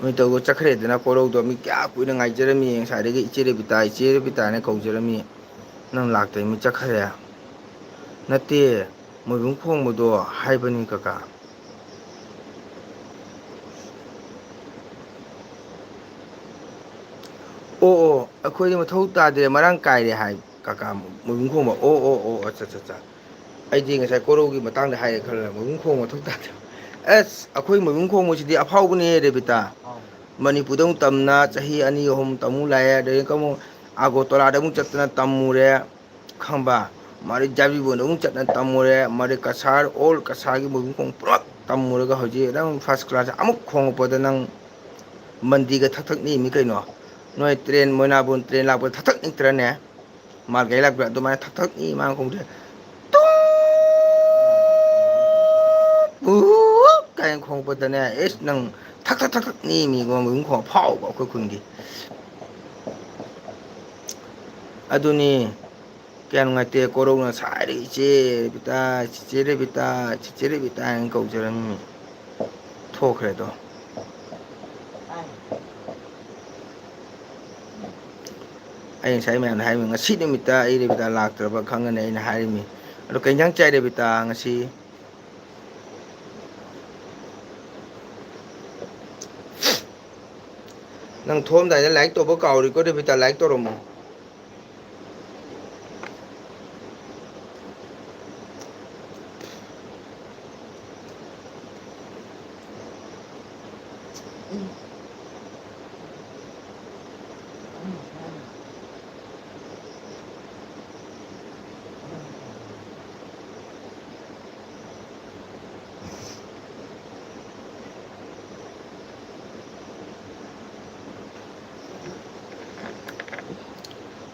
ꯃꯤꯇꯧꯗꯣ ꯆꯠꯈ꯭ꯔꯦꯗꯅ ꯀꯣꯔꯧꯗꯣ꯫ ꯃꯤ ꯀꯌꯥ ꯀꯨꯏꯅ ꯉꯥꯏꯖꯔꯝꯃꯤ, ꯉꯁꯥꯏꯗꯒꯤ "ꯏꯆꯦ ꯔꯦꯕꯤꯇꯥ, ꯏꯆꯦ ꯔꯦꯕꯤꯇꯥ" ꯍꯥꯏꯅ ꯀꯧꯖꯔꯝꯃꯤ꯫ ꯅꯪ ꯂꯥꯛꯇꯦ, ꯃꯤ ꯆꯠꯈ꯭ꯔꯦ꯫ ꯅꯠꯇꯦ, ꯃꯣꯏꯕꯨꯡ ꯈꯣꯡꯕꯗꯣ ꯍꯥꯏꯕꯅꯤ ꯀꯀꯥ꯫ ꯑꯣ, ꯑꯣ, ꯑꯩꯈꯣꯏꯗꯤ ꯃꯊꯧ ꯇꯥꯗ꯭ꯔꯦ, ꯃꯔꯥꯡ ꯀꯥꯏꯔꯦ ꯍꯥꯏ ꯀꯀꯥ ꯃꯣꯏꯕꯨꯡ ꯈꯣꯡꯕ꯫ ꯑꯣ, ꯑꯣ, ꯑꯣ, ꯑꯠꯆꯥ, ꯑꯠꯆꯥ, ꯑꯠꯆꯥ꯫ ꯑꯩꯗꯤ ꯉꯁꯥꯏ ꯀꯣꯔꯧꯒꯤ ꯃꯇꯥꯡꯗ ꯍꯥꯏꯔꯦ ꯈꯜꯂꯒ ꯃꯣꯏꯕꯨꯡ ꯈꯣꯡꯕ ꯃꯊꯧ ꯇꯥꯗ꯭ꯔꯦ꯫ ꯑꯁ, ꯑꯩꯈꯣꯏ ꯃꯣꯏꯕꯨꯡ ꯈꯣꯡꯕꯁꯤꯗꯤ ꯑꯐꯥꯎꯕꯅꯦ ꯔꯦꯕꯤꯇꯥ꯫ ꯃꯅꯤꯄꯨꯔꯗ ꯑꯃꯨꯛ ꯇꯝꯅ ꯆꯍꯤ ꯑꯅꯤ ꯑꯍꯨꯝ ꯇꯝꯃꯨ ꯂꯥꯛꯑꯦ, ꯑꯗꯩ ꯑꯃꯨꯛ ꯑꯒꯣꯇꯣꯂꯥꯗ ꯑꯃꯨꯛ ꯆꯠꯇꯅ ꯇꯝꯃꯨꯔꯦ꯫ ꯈꯪꯕ? ꯃꯥꯗꯤ ꯖꯥꯕꯤꯕꯣꯟꯗ ꯑꯃꯨꯛ ꯆꯠꯅ ꯇꯝꯃꯨꯔꯦ, ꯃꯥꯗꯤ ꯀꯁꯥꯔ, all ꯀꯁꯥꯔꯒꯤ ꯃꯣꯏꯕꯨꯡ ꯈꯣꯡ ꯄꯨꯂꯞ ꯇꯝꯃꯨꯔꯒ ꯍꯧꯖꯤꯛ ꯑꯗꯨꯝ first class ꯑꯃꯨꯛ ꯈꯣꯡꯉꯛꯄꯗ ꯅꯪ ꯃꯟꯗꯤꯒ ꯊꯛ ꯊꯛ ꯅꯤꯛꯏꯃꯤ ꯀꯩꯅꯣ꯫ ꯅꯣꯏ train, ꯃꯣꯏꯅꯥꯕꯨꯟ train ꯂꯥꯛꯄꯗ ꯊꯛ ꯊꯛ ꯅꯤꯛꯇ꯭ꯔꯅꯦ? ꯃꯥꯜ ꯒꯥꯔꯤ ꯂꯥꯛꯄꯗ ꯑꯗꯨꯃꯥꯏꯅ ꯊꯛ ꯊꯛ ꯅꯤꯛꯏ ꯃꯥꯅ ꯈꯣꯡꯗꯣꯏ꯫ ꯇꯨꯡ! ꯎ! ꯀꯥꯏꯅ ꯈꯣꯡꯉꯛꯄꯗꯅꯦ, ꯑꯦꯁ ꯅꯪ ꯊꯛ ꯊꯛ ꯊꯛ ꯊꯛ ꯅꯤꯛꯏꯃꯤ ꯃꯣꯏꯕꯨꯡ ꯈꯣꯡ ꯑꯐꯥꯎꯕ ꯑꯩꯈꯣꯏ ꯈꯨꯟꯒꯤ꯫ ꯑꯗꯨꯅꯤ꯫ ꯀꯌꯥ ꯅꯨꯡꯉꯥꯏꯇꯦ, ꯀꯣꯔꯧꯅ ꯁꯥꯏꯗꯒꯤ "ꯏꯆꯦ ꯔꯦꯕꯤꯇꯥ, ꯆꯤꯆꯦ ꯔꯦꯕꯤꯇꯥ, ꯆꯤꯆꯦ ꯔꯦꯕꯤꯇꯥ" ꯍꯥꯏꯅ ꯀꯧꯖꯔꯝꯃꯤ꯫ ꯊꯣꯛꯈ꯭ꯔꯦ ꯑꯗꯣ꯫ ꯑꯩ ꯉꯁꯥꯏ ꯃꯌꯥꯝꯗ ꯍꯥꯏꯔꯝꯃꯤ, "ꯉꯁꯤ ꯅꯨꯃꯤꯠꯇ ꯑꯩ ꯔꯦꯕꯤꯇꯥ ꯂꯥꯛꯇ꯭ꯔꯕ ꯈꯪꯒꯅꯤ" ꯑꯩꯅ ꯍꯥꯏꯔꯤꯃꯤ꯫ ꯑꯗꯣ ꯀꯩ ꯏꯟꯖꯥꯡ ꯆꯥꯏ ꯔꯦꯕꯤꯇꯥ ꯉꯁꯤ? ꯅꯪ ꯊꯣꯛꯑꯝꯗꯥꯏꯗ like ꯇꯧꯕ ꯀꯥꯎꯔꯤꯀꯣ ꯔꯦꯕꯤꯇꯥ, like ꯇꯧꯔꯝꯃꯣ꯫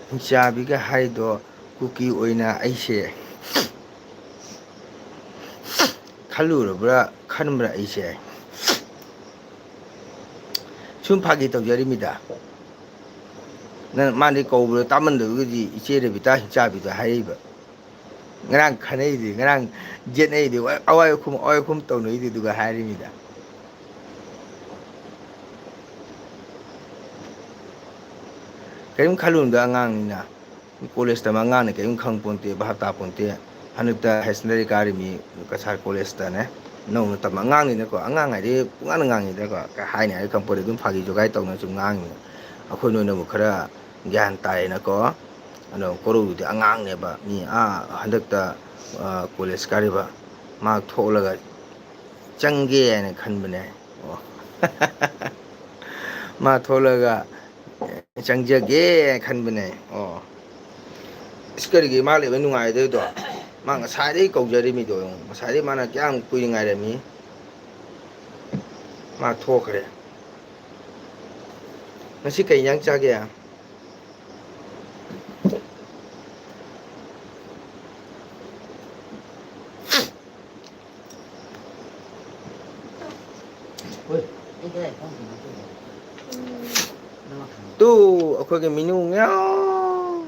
ꯍꯤꯡꯆꯥꯕꯤꯒ ꯍꯥꯏꯗꯣ ꯀꯨꯀꯤ ꯑꯣꯏꯅ ꯑꯩꯁꯦ ꯈꯜꯂꯨꯔꯕ꯭ꯔꯥ ꯈꯟꯕ꯭ꯔꯥ ꯑꯩꯁꯦ? ꯁꯨꯝ ꯐꯥꯒꯤ ꯇꯧꯖꯔꯤꯃꯤꯗ꯫ ꯅꯪ, ꯃꯥꯗꯤ ꯀꯧꯕꯗꯣ ꯇꯥꯃꯟꯗꯕꯒꯤꯗꯤ ꯏꯆꯦ ꯔꯦꯕꯤꯇꯥ ꯍꯤꯡꯆꯥꯕꯤꯗꯣ ꯍꯥꯏꯔꯛꯏꯕ꯫ ꯉꯔꯥꯡ ꯈꯟꯅꯩꯗꯤ, ꯉꯔꯥꯡ ꯌꯦꯠꯅꯩꯗꯤ, ꯑꯋꯥꯏ ꯑꯈꯨꯝ, ꯑꯋꯥꯏ ꯑꯈꯨꯝ ꯇꯧꯅꯩꯗꯤ, ꯑꯗꯨꯒ ꯍꯥꯏꯔꯤꯃꯤꯗ꯫ ꯀꯔꯤꯝ ꯈꯜꯂꯨꯅꯨꯗ, ꯑꯉꯥꯡꯅꯤꯅ꯫ ꯀꯣꯂꯦꯖ ꯇꯝꯕ ꯑꯉꯥꯡꯅ ꯀꯔꯤꯝ ꯈꯪ ꯄꯣꯟꯇꯦ, ꯚꯥꯞ ꯇꯥ ꯄꯣꯟꯇꯦ꯫ ꯍꯟꯗꯛꯇ higher secondary ꯀꯥꯔꯤꯃꯤ ꯀꯁꯥꯔ ꯀꯣꯂꯦꯖꯇꯅꯦ꯫ ꯅꯧꯅ ꯇꯝꯕ ꯑꯉꯥꯡꯅꯤꯅꯀꯣ, ꯑꯉꯥꯡ ꯍꯥꯏꯗꯤ ꯄꯨꯡꯉꯥꯡꯗ ꯉꯥꯡꯉꯤꯗꯀꯣ, ꯀꯩ ꯍꯥꯏꯅꯤ ꯍꯥꯏꯕ ꯈꯪꯄꯣꯟꯇꯦ, ꯑꯗꯨꯝ ꯐꯥꯒꯤ ꯖꯣꯒꯥꯏ ꯇꯧꯅ ꯁꯨꯝ ꯉꯥꯡꯉꯤꯅꯤ꯫ ꯑꯩꯈꯣꯏ ꯅꯣꯏꯅꯕꯨ ꯈꯔ ꯒ꯭ꯌꯥꯟ ꯇꯥꯏꯌꯦꯅꯀꯣ꯫ ꯑꯗꯣ ꯀꯣꯔꯧꯗꯨꯗꯤ ꯑꯉꯥꯡꯅꯦꯕ, ꯃꯤ ꯑꯥ ꯍꯟꯗꯛꯇ, ꯑ, ꯀꯣꯂꯦꯖ ꯀꯥꯔꯤꯕ꯫ ꯃꯥ ꯊꯣꯛꯂꯒ ꯆꯪꯒꯦ ꯍꯥꯏꯅ ꯈꯟꯕꯅꯦ꯫ ꯑꯣ꯫ ꯃꯥ ꯊꯣꯛꯂꯒ ꯆꯪꯖꯒꯦ ꯈꯟꯕꯅꯦ꯫ ꯑꯣ꯫ ꯏꯁ, ꯀꯔꯤꯒꯤ ꯃꯥ ꯂꯩꯕ ꯅꯨꯡꯉꯥꯏꯗꯣꯏꯗꯣ? ꯃꯥ ꯉꯁꯥꯏꯗꯩ ꯀꯧꯖꯔꯤꯃꯤꯗꯣ ꯌꯦꯡꯉꯨ꯫ ꯉꯁꯥꯏꯗꯩ ꯃꯥꯅ ꯀꯌꯥꯝ ꯀꯨꯏꯅ ꯉꯥꯏꯔꯝꯃꯤ? ꯃꯥ ꯊꯣꯛꯈ꯭ꯔꯦ꯫ ꯉꯁꯤ ꯀꯩ ꯏꯟꯖꯥꯡ ꯆꯥꯒꯦ? ꯇꯨ, ꯑꯩꯈꯣꯏꯒꯤ ꯃꯤꯅꯨ ꯉꯥꯎ꯫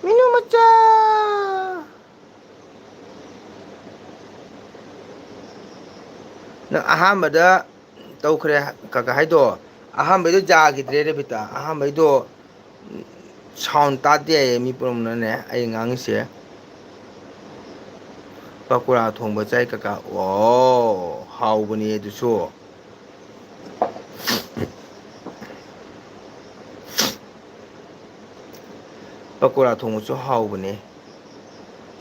ꯃꯤꯅꯨ ꯃꯆꯥ꯫ ꯅꯪ ꯑꯍꯥꯟꯕꯗ ꯇꯧꯈ꯭ꯔꯦ ꯀꯀꯥ ꯍꯥꯏꯗꯣ꯫ ꯑꯍꯥꯟꯕꯩꯗꯣ ꯌꯥꯈꯤꯗ꯭ꯔꯦ ꯔꯦꯕꯤꯇꯥ꯫ ꯑꯍꯥꯟꯕꯩꯗꯣ sound ꯇꯥꯗꯦ ꯍꯥꯏꯌꯦ ꯃꯤ ꯄꯨꯝꯅꯃꯛꯅꯅꯦ ꯑꯩ ꯉꯥꯡꯉꯤꯁꯦ꯫ ꯄꯀꯣꯔꯥ ꯊꯣꯡꯕ ꯆꯥꯏ ꯀꯀꯥ꯫ ꯑꯣ, ꯍꯥꯎꯕꯅꯦ ꯑꯗꯨꯁꯨ꯫ ꯄꯀꯣꯔꯥ ꯊꯣꯡꯕꯁꯨ ꯍꯥꯎꯕꯅꯦ꯫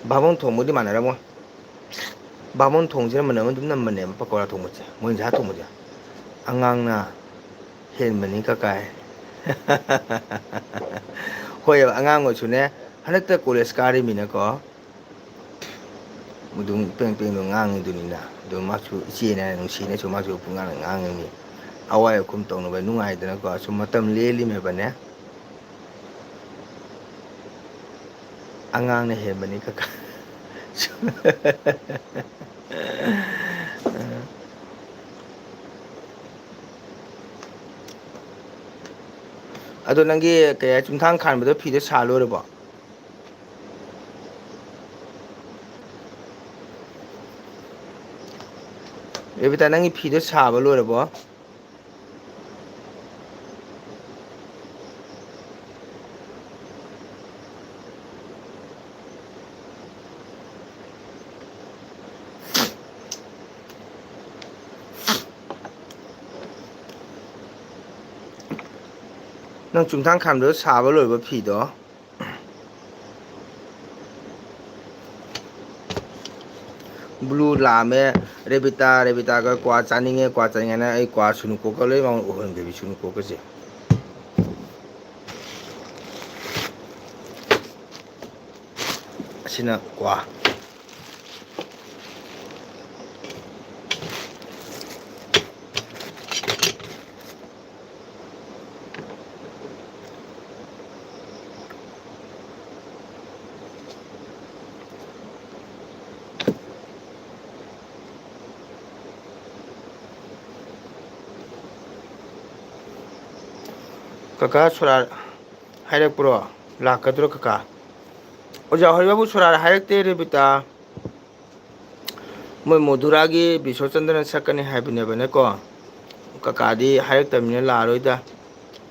ꯕꯥꯃꯣꯟ ꯊꯣꯡꯕꯗꯤ ꯃꯥꯟꯅꯔꯝꯃꯣꯏ꯫ ꯕꯥꯃꯣꯟ ꯊꯣꯡꯁꯤꯅ ꯃꯅꯝ ꯑꯗꯨꯝ ꯅꯝꯕꯅꯦꯕ ꯄꯀꯣꯔꯥ ꯊꯣꯡꯕꯁꯦ, ꯃꯣꯏ ꯏꯟꯁꯥꯡ ꯊꯣꯡꯕꯁꯦ꯫ ꯑꯉꯥꯡꯅ ꯍꯦꯟꯕꯅꯤ ꯀꯀꯥꯏ꯫ ꯍꯣꯏꯑꯕ, ꯑꯉꯥꯡ ꯑꯣꯏꯁꯨꯅꯦ, ꯍꯟꯗꯛꯇ ꯀꯣꯂꯦꯖ ꯀꯥꯔꯤꯃꯤꯅꯀꯣ, ꯑꯗꯨꯝ ꯄꯦꯡ ꯄꯦꯡꯗꯣ ꯉꯥꯡꯉꯤꯗꯨꯅꯤꯅ꯫ ꯑꯗꯨ ꯃꯥꯁꯨ ꯏꯆꯦꯅ ꯅꯨꯡꯁꯤꯅꯁꯨ ꯃꯥꯁꯨ ꯄꯨꯡꯉꯥꯡꯗ ꯉꯥꯡꯉꯤꯅꯤ꯫ ꯑꯋꯥꯏ ꯑꯈꯨꯝ ꯇꯧꯅꯕ ꯅꯨꯡꯉꯥꯏꯗꯅꯀꯣ, ꯁꯨꯝ ꯃꯇꯝ ꯂꯦꯜꯂꯤꯃꯦꯕꯅꯦ꯫ ꯑꯉꯥꯡꯅ ꯍꯦꯟꯕꯅꯤ ꯀꯀꯥ꯫ ꯑꯗꯣ ꯅꯪꯒꯤ ꯀꯩ ꯍꯥꯏ, ꯆꯨꯝꯊꯥꯡ ꯈꯥꯟꯕꯗꯣ ꯐꯤꯗꯣ ꯁꯥ ꯂꯣꯏꯔꯕꯣ? ꯔꯦꯕꯤꯇꯥ, ꯅꯪꯒꯤ ꯐꯤꯗꯣ ꯁꯥꯕ ꯂꯣꯏꯔꯕꯣ? ꯅꯪ ꯆꯨꯝꯊꯥꯡ ꯈꯥꯝꯗꯣ ꯁꯥꯕ ꯂꯣꯏꯕ ꯐꯤꯗꯣ꯫ ꯕ꯭ꯂꯨ ꯂꯥꯛꯑꯝꯃꯦ꯫ ꯔꯦꯕꯤꯇꯥ, ꯔꯦꯕꯤꯇꯥꯒ ꯀ꯭ꯋꯥ ꯆꯥꯅꯤꯡꯉꯦ, ꯀ꯭ꯋꯥ ꯆꯥꯅꯤꯡꯉꯦꯅ ꯑꯩ ꯀ꯭ꯋꯥ ꯁꯨꯅꯨ ꯀꯣꯛꯀ ꯂꯣꯏ ꯃꯉꯣꯟꯗ ꯎꯍꯟꯈ꯭ꯔꯦ, ꯁꯨꯅꯨ ꯀꯣꯛꯀꯁꯦ꯫ ꯑꯁꯤꯅ ꯀ꯭ꯋꯥ꯫ ꯀꯀꯥ ꯁꯣꯔꯥꯠ ꯍꯥꯏꯔꯛꯄ꯭ꯔꯣ? ꯂꯥꯛꯀꯗ꯭ꯔꯣ ꯀꯀꯥ? ꯑꯣꯖꯥ ꯍꯣꯏꯕꯥꯕꯨ ꯁꯣꯔꯥꯠ ꯍꯥꯏꯔꯛꯇꯦ, ꯔꯦꯕꯤꯇꯥ꯫ ꯃꯣꯏ ꯃꯣꯙꯨꯔꯥꯒꯤ ꯕꯤꯁꯣꯆꯟꯗ꯭ꯔꯅ ꯁꯛꯀꯅꯤ ꯍꯥꯏꯕꯅꯦꯕꯅꯦꯀꯣ꯫ ꯀꯀꯥꯗꯤ ꯍꯥꯏꯔꯛꯇꯕꯅꯤꯅ ꯂꯥꯛꯑꯔꯣꯏꯗ꯫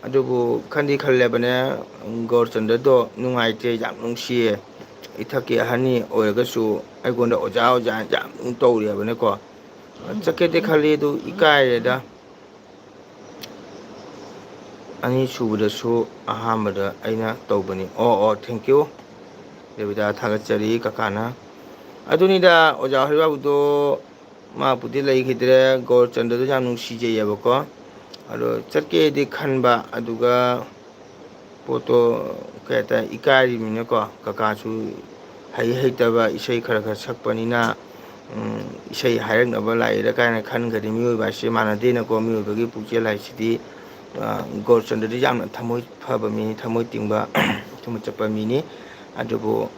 ꯑꯗꯨꯕꯨ ꯈꯟꯗꯤ ꯈꯜꯂꯦꯕꯅꯦ, ꯒꯧꯔꯆꯟꯗ꯭ꯔꯗꯣ ꯅꯨꯡꯉꯥꯏꯇꯦ, ꯌꯥꯝ ꯅꯨꯡꯁꯤꯌꯦ꯫ ꯏꯊꯛꯀꯤ ꯑꯍꯟꯅꯤ ꯑꯣꯏꯔꯒꯁꯨ ꯑꯩꯉꯣꯟꯗ ꯑꯣꯖꯥ, ꯑꯣꯖꯥ ꯌꯥꯝ ꯇꯧꯔꯦꯕꯅꯦꯀꯣ꯫ ꯆꯠꯀꯦꯗꯤ ꯈꯜꯂꯤ, ꯑꯗꯨ ꯏꯀꯥꯏꯔꯦꯗ꯫ ꯑꯅꯤꯁꯨꯕꯗꯁꯨ ꯑꯍꯥꯟꯕꯗ ꯑꯩꯅ ꯇꯧꯕꯅꯤ꯫ ꯑꯣ, ꯑꯣ, thank you꯫ ꯔꯦꯕꯤꯇꯥ ꯊꯥꯒꯠꯆꯔꯤ ꯀꯀꯥꯅ꯫ ꯑꯗꯨꯅꯤꯗ, ꯑꯣꯖꯥ ꯍꯣꯏꯕꯥꯕꯨꯗꯣ ꯃꯥꯕꯨꯗꯤ ꯂꯩꯈꯤꯗ꯭ꯔꯦ꯫ ꯒꯧꯔꯆꯟꯗ꯭ꯔꯗꯨ ꯌꯥꯝ ꯅꯨꯡꯁꯤꯖꯩꯌꯦꯕꯀꯣ꯫ ꯑꯗꯣ ꯆꯠꯀꯦꯗꯤ ꯈꯟꯕ, ꯑꯗꯨꯒ ꯄꯣꯠꯇꯣ ꯀꯩ ꯍꯥꯏꯇꯥꯔꯦ, ꯏꯀꯥꯏꯔꯤꯕꯅꯤꯅꯀꯣ꯫ ꯀꯀꯥꯁꯨ ꯍꯩ ꯍꯩꯇꯕ ꯏꯁꯩ ꯈꯔ ꯈꯔ ꯁꯛꯄꯅꯤꯅ, ꯎꯝ, ꯏꯁꯩ ꯍꯥꯏꯔꯛꯅꯕ ꯂꯥꯛꯏꯔꯥ ꯀꯥꯏꯅ ꯈꯟꯈ꯭ꯔꯗꯤ, ꯃꯤꯑꯣꯏꯕ ꯍꯥꯏꯁꯦ ꯃꯥꯟꯅꯗꯦꯅꯀꯣ꯫ ꯃꯤꯑꯣꯏꯕꯒꯤ ꯄꯨꯛꯆꯦꯜ ꯍꯥꯏꯁꯤꯗꯤ, ꯑ, ꯒꯣꯔꯆꯟꯗ꯭ꯔꯗꯤ ꯌꯥꯝꯅ ꯊꯃꯣꯏ ꯐꯕ ꯃꯤꯅꯤ, ꯊꯃꯣꯏ ꯇꯤꯡꯕ, ꯊꯃꯣꯏ ꯆꯞꯄ ꯃꯤꯅꯤ꯫ ꯑꯗꯨꯕꯨ